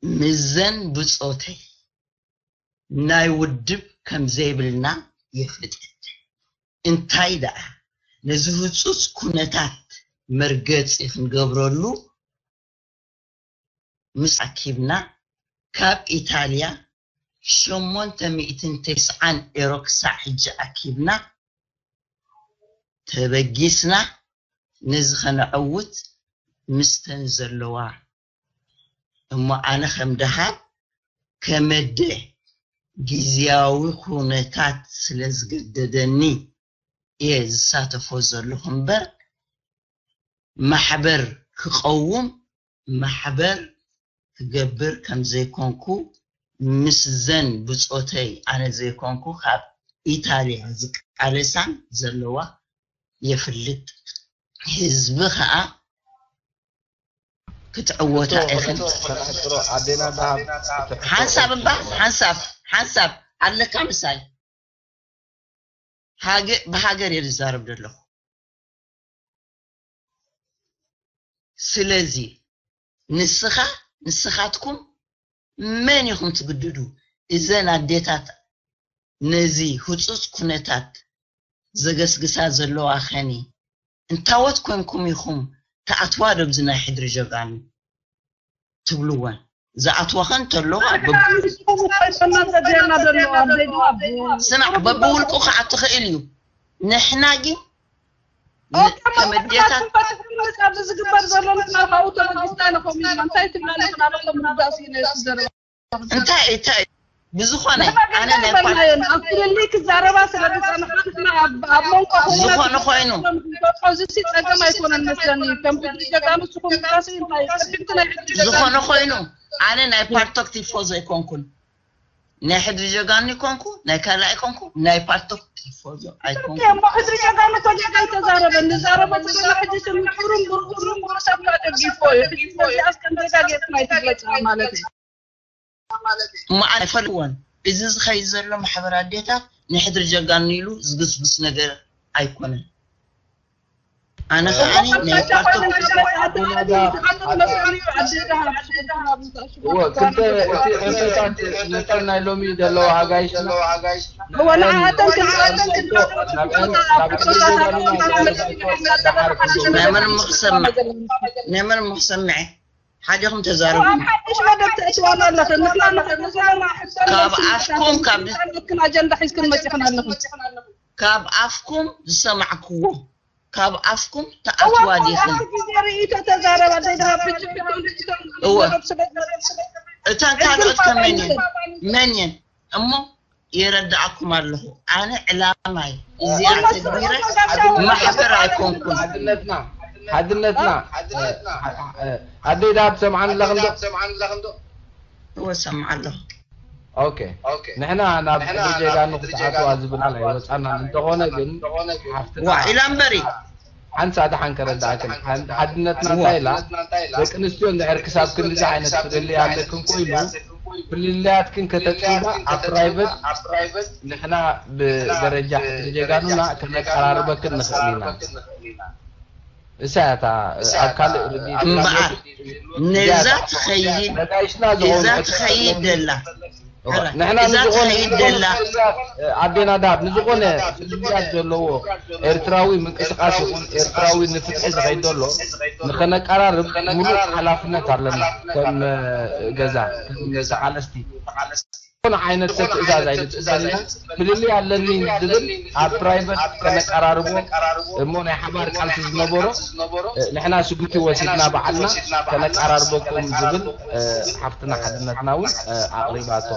ምዘን ብጾተይ ናይ ውድብ ከም ዘይብልና የፍልጠት። እንታይ ደኣ ነዚ ህጹጽ ኩነታት መርገጺ ክንገብረሉ ምስ ኣኪብና ካብ ኢታልያ ሸሞንተ ሚእትን ተስዓን ኤሮ ክሳዕ ሕጂ ኣኪብና ተበጊስና ነዚ ከነዐውት ምስተን ዘለዋ እሞ ኣነ ከም ደሃብ ከመደ ግዝያዊ ኩነታት ስለ ዝገደደኒ እየ ዝሳተፎ ዘለኹ እምበር ማሕበር ክቐውም ማሕበር ክገብር ከም ዘይኮንኩ ምስ ዘን ብጾተይ ኣነ ዘይኮንኩ ካብ ኢታልያ ዝቃለሳን ዘለዋ የፍልጥ። ህዝቢ ከዓ ክትዕወታ ኢኽን። ሓንሳብ እባ ሓንሳብ ሓንሳብ ኣለካ ምሳይ ብሃገር እየ ዝዛረብ ዘለኹ። ስለዚ ንስኻ ንስኻትኩም መን ኢኹም ትግድዱ? እዘን ኣዴታት ነዚ ህጹጽ ኩነታት ዘገስግሳ ዘለዋ ኸኒ እንታወት ኮንኩም ኢኹም ትኣትዋ ዶ ኣብዚ ናይ ሕድሪ ጀጋኑ ትብልወን? ዝኣትዋ ኸ እንተለዋ ስማዕ በብውልቁ ከዓ ትኽእል እዩ። ንሕና ግን ከም ኣዴታት ዝግበር ዘሎ ንሕና ካብኡ ተበጊስና ንኸም እንታይ ትብላ ኣለኻ? ናባቶም ምርዳእ ስኢነ እዩ ዘረባ። እንታይ እንታይ ብዝኾነ ኣነ ናይ ፓርቲ ኣብ ክልል ክዛረባ ስለ ዝጸንሓ ንሕና ኣብ ኣብ መንጎ ዝኾነ ኮይኑ እዚ ሲ ጸገም ኣይኮነን መስለኒ። ከም ሕድሪ ጀጋኑ ንስኹም ምርዳእ ስኢነ እንታይ ቅድምቲ ናይ ሕድሪ ጀጋኑ ዝኾነ ኮይኑ ኣነ ናይ ፓርቶክ ቲፎዞ ኣይኮንኩን። ናይ ሕድሪ ጀጋኑ ይኮንኩ ናይ ካልኣይ ኮንኩ ናይ ፓርቶክ ቲፎዞ ኣይኮንኩ። እሞ ሕድሪ ጀጋኑ እኮ ጌጋ ኣይተዛረበን። ንዛረቦ ዘለና ሕጂ ስም ምሕሩም ብርኡሩም ብርሰብካ ደጊፎ እዩ። ሕጂ ነዚኣስ ከም ጌጋ ጌርኩም ኣይትግለጽዋ ማለት እዩ። እሞ ኣነ ኣይፈልጥዎን። እዚ ዝኸይድ ዘሎ ማሕበር ኣዴታት ንሕድሪ ጀጋኑ ኢሉ ዝግስግስ ነገር ኣይኮነን። ኣነ ኸዓኒ ናይ ፓርቶክ እወ ክልተ እቲ ዕንቅታት ነተን ናይ ሎሚ ዘለዋ ኣጋይሽና እወ ንዓተን ክልተ ናብአን ናብ ዕድል ዜጋና ናይ መን ምኽሰምዕ ናይ መን ምኽሰምዐ ሓዲኹም ተዛረቡ። ኣብ ሓድሽ መደብ ተእትዋና ኣለኽን። ንሕና ንኽእል ዘለና ሕቶ ካብ መልሲ ኣፍኩም ካብ ኣለክን ኣጀንዳ ሒዝክን መጺኽን ኣለኽን። ካብ ኣፍኩም ዝሰማዕክዎ ካብ ኣፍኩም ተኣትዋ ዲኽን? ግዜ ርእይቶ ተዛረባ ዘይድሃብ ብጭብጦም ብጭብጦም እወ። ዝዘረብ ስለ ዘረብ ስለ እተን ካልኦት ከመን እየን መን እየን እሞ የረድኣኩም ኣለኹ። ኣነ ዕላማይ እዚኣ ተግቢረ ማሕበር ኣይኮንኩን። ሓድነትና ሓድነትና ኣደይ ዳሃብ ትሰምዓኒ ኣለኽን ዶ? እወ ሰምዓ ኣለኹ። ኦኬ ንሕና ናብ ሕድሪ ጀጋኑ ክትኣትዋ ዝብል ኣይወፃናን። እንተኾነ ግን ሓፍትና ዋ ኢላ እምበሪ ሓንሳ ደሓን ከረዳእክን ሓድነትና እንታይ ኢላ ደቂ ኣንስትዮ እንድሕር ክሳብ ክንዲዚ ዓይነት ፍልልይ ኣለክን ኮይኑ ፍልልያትክን ከተጥብባ ኣብ ፕራይቨት ንሕና ብደረጃ ሕድሪ ጀጋኑና ከነቀራርበክን ንኽእል ኢና። እሳ እያ እታ ኣብ ካልእ ርድኢት እምበኣር ነዛ ትኸይድ ነጋይሽና እዛ ዝኾኑ ትኸይድ ደላ ንሕና እዛ ንዝኾነ ትኸይድ ደላ ኣዴና ዳብ ንዝኾነ ፍልልያት ዘለዎ ኤርትራዊ ምንቅስቃስ ይኹን ኤርትራዊ ንፍትሒ ዝኸይድ ዘሎ ንኸነቀራርብ ሙሉእ ሓላፍነት ኣለና። ከም ገዛ ከም ተቓለስቲ ዝኾነ ዓይነት ሰብ ትእዛዝ ኣይንጽበልና። ፍልልይ ኣለኒ ዝብል ኣብ ፕራይቨት ከነቀራርቦ እሞ ናይ ሓባር ቃልሲ ዝነበሮ ንሕና ስጉቲ ወሲድና ባዕልና ከነቀራርበኩም ዝብል ሓፍትና ሓድነትና እውን ኣቕሪባቶ።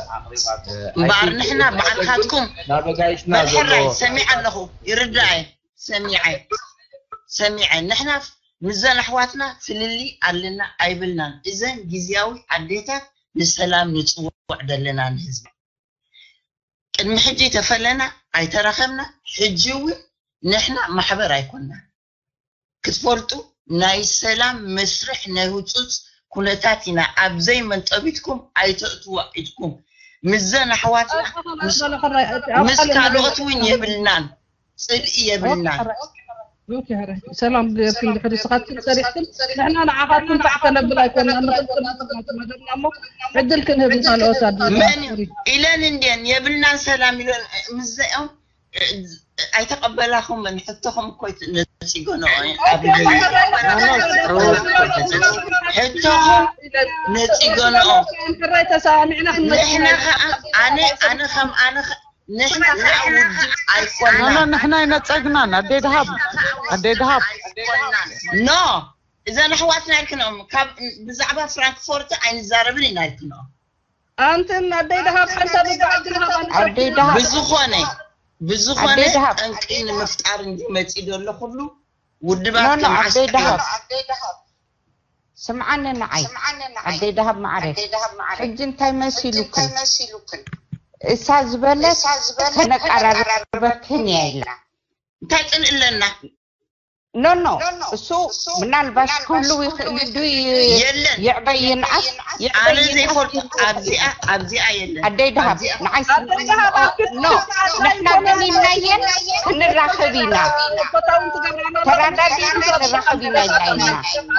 እምበኣር ንሕና ባዕልካትኩም ናበጋይሽና ዘሎ ሰሚዐ ኣለኹ ይርዳእ ሰሚዐ ሰሚዐ ንሕና ምዘን ኣሕዋትና ፍልልይ ኣለና ኣይብልናን። እዘን ግዝያዊ ኣዴታት ንሰላም ንፅውዕ ዘለና ንህዝቢ ቅድሚ ሕጂ ተፈለና ኣይተራኸብና። ሕጂ እውን ንሕና ማሕበር ኣይኮንና ክትፈልጡ ናይ ሰላም መስርሕ ናይ ህፁፅ ኩነታት ኢና። ኣብዘይ መንጠቢትኩም ኣይተእትዋ ኢድኩም ምዘን ኣሕዋትና ምስ ካልኦት እውን የብልናን። ጽልኢ የብልና። ሰላም ጌርክን ድሕሪ ስኻትክን ሰሪሕክን ንሕና ንዓኻትኩም ፋዕ ከነብል ኣይኮንና ንኽልክል መደብና እሞ ዕድል ክንህብ ንካልኦት ኣድመን ኢለን እንድየን የብልናን ሰላም ኢለን ምስዚኦም ኣይተቐበላኹምን ሕቶኹም እኮ ነፂጎንኦ ሕቶኹም ነፂጎንኦ ንሕና ከዓ ኣነ ኣነ ከም ኣነ ንሕና ከዓ ውድብ ኣይኮና ኖ ንሕና ይነፀግናን ኣደይ ድሃብ ኣደይ ድሃብ ኖ እዘን ኣሕዋትና ኢልክንኦም ካብ ብዛዕባ ፍራንክፎርት ኣይንዛረብን ኢና ኢልክንኦም ኣንትን ኣደይ ድሃብ ሓንሳብ ኣደይ ድሃብ ብዝኾነ ብዝኾነ ጠንቂ ንምፍጣር እንዲ መፂ ዘሎ ኩሉ ውድባት ኣደይ ድሃብ ስምዓኒ ንዓይ ኣደይ ደሃብ ማዕረ ሕጂ እንታይ መሲሉክን እሳ ዝበለት ከነቀራርበክን እያ ኢላ እንታይ ጽልኢ ኣለና ኖ ኖ እሱ ምናልባሽ ክህልው ይኽእል ዩ የለን ይዕበይ ይንዓስ ኣነ ዘይፈልጡ ኣብዚኣ ኣብዚኣ የለን ኣደይ ደሃብ ንዓይ ኖ ንሕና ግን ኢልናየን ክንራኸብ ኢና ተራዳዲእና ንራኸብ ኢና ኢልና ኢና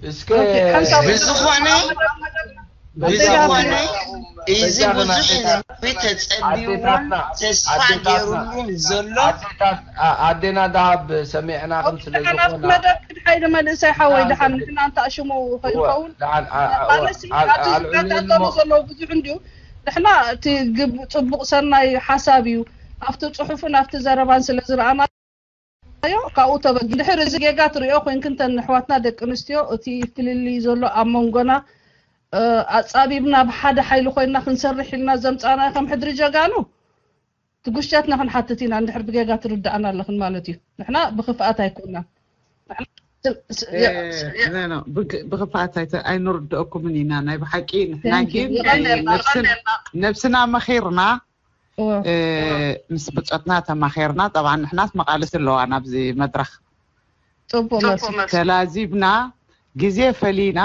እስከ ብዝኾነ ብዝኾነ እዚ ብዙሕ ህዝቢ ተፀቢዎን ተስፋ ገይሩሉን ዘሎ ኣዴና ዳሃብ ሰሚዕናኹም ስለ ዝኾና መደብ ሓይሊ መንእሰይ ሓወይ ድሓን ንሕና እንተኣሽሙ ከይኸውን ኣነሲ ኣብቲ ዝከታተሉ ዘለዉ ብዙሕ እንድዩ ንሕና እቲ ግብ ፅቡቕ ሰናይ ሓሳብ እዩ ኣብቲ ጽሑፍን ኣብቲ ዘረባን ስለ ዝረኣናዮ ካብኡ ተበጊ። ድሕሪ እዚ ጌጋ ትሪኦ ኮይንክን፣ ተን ኣሕዋትና ደቂ ኣንስትዮ፣ እቲ ፍልልይ ዘሎ ኣብ መንጎና፣ እ፣ ኣጻቢብና ብሓደ ሓይሊ ኮይንና ክንሰርሕ ኢልና ዘምጻናዮ ከም ሕድሪ ጀጋኑ ትጉሻትና ክንሓትት ኢና። እንድሕር ብጌጋ ትርድኣና ኣለኽን ማለት እዩ። ንሕና ብኽፍኣት ኣይኮንና። ንሕና ስ- ስ- እ፣ ያ- ኖ፣ ኖ፣ ብክ- ብኽፍኣት ኣይተ- ኣይንርድአኩምን ኢና። ናይ ብሓቂ ንሕና ግን፣ እ፣ ነብስን- ነብስና መኺርና፣ እ፣ ምስ ብጾትና ተማኺርና። ጠብዓ ንሕናስ መቓልስ ኣለዋ ናብዚ መድረኽ ጽቡቅ መልሲ። ተላዚብና፣ ግዜ ፈሊና፣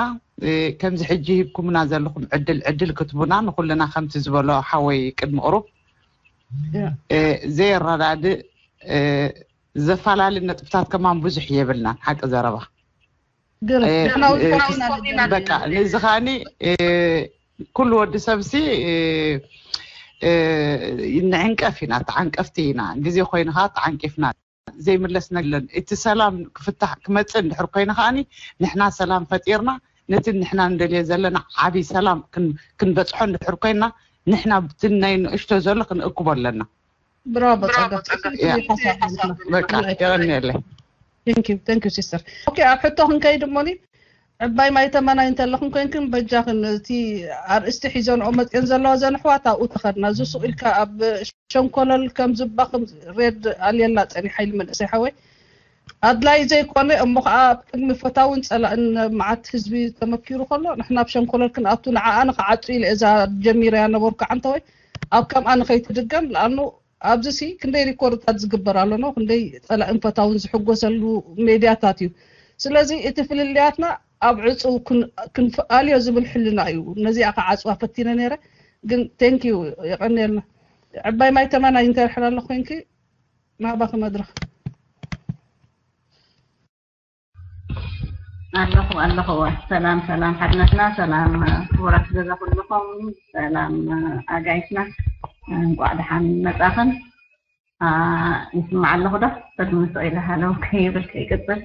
እ፣ ከምዚ ሕጂ ሂብኩምና ዘለኹም ዕድል ዕድል ክትቡና ንኹልና ከምቲ ዝበሎ ሓወይ ቅድሚ ቁሩብ፣ ያ። እ፣ ዘየረዳድእ፣ እ፣ ዘፈላለ ነጥብታት ከማን ብዙሕ የብልናን ሓቂ ዘረባ። ግርም። እ፣ ንሕና እውን እ፣ ፈሊና ንደሊ። በቃ ነዚ ኸኣኒ፣ እ፣ ኩሉ ወዲ ሰብሲ፣ እ፣ እ፣ ንዕንቀፍ ኢና፣ ተዓንቀፍቲ ኢና። ግዜ ኮይኑ ኸዓ ተዓንቂፍና ዘይምለስ ነግለን። እቲ ሰላም ክፍታሕ ክመጽእ እንድሕር ኮይኑ ከኣኒ ንሕና ሰላም ፈጢርና ነቲ ንሕና እንደልዮ ዘለና ዓቢ ሰላም ክን- ክንበጽሖ እንድሕር ኮይና ንሕና ብቲ ናይ ንእሽቶ ዘሎ ክንእክቦ ኣለና። ብራቮ ጸጋ። ያ። በቃ የቐንየለይ። Thank you, thank you sister. Okay, ኣብ ሕቶ ክንከይድ እሞኒ ዕባይ ማይ ተመናይ እንተለኹም ኮይንክን በጃኽን እቲ ኣርእስቲ ሒዘንኦ መፅኤን ዘለዋ ዘን ኣሕዋት ኣብኡ ተኸድና እዚ ሱቕ ኢልካ ኣብ ሸንኮለል ከም ዝባ ከም ሬድ ኣልየላ ጸኒሓ ኢሉ መንእሰይ ሓወይ ኣድላይ ዘይኮነ እሞ ከዓ ኣብ ቅድሚ ፈታውን ጸላእን መዓት ህዝቢ ተመኪሩ ከሎ ንሕና ኣብ ሸንኮለል ክንኣቱ ንዓኣ ንክዓጹ ኢለ እዛ ጀሚረያ ነበርኩ ዓንተወይ ኣብ ከምኣ ንኸይትድገም ለኣኑ ኣብዚ ሲ ክንደይ ሪኮርድታት ዝግበር ኣሎ ነው ክንደይ ጸላእን ፈታውን ዝሕጎሰሉ ሜድያታት እዩ ስለዚ እቲ ፍልልያትና ኣብ ዕፁ ክንፍኣልዮ ዝብል ሕልና እዩ ነዚኣ ክዓፅዋ ፈቲነ ነረ ግን thank you የቐንየልና ዕባይ ማይ ተመናይ እንተድሕር ኣሎ ኮይንኪ ናባኺ መድረኽ ኣለኹ ኣለኹ ሰላም ሰላም ሓድነትና ሰላም ክቡራት ገዛ ኩልኹም ሰላም ኣጋይሽና እንቋዕ ደሓን መጻኽን ይስማዕ ኣለኹ ዶ ቅድሚ ስቕ ኢለ ሃለው ከይብል ከይቅፅል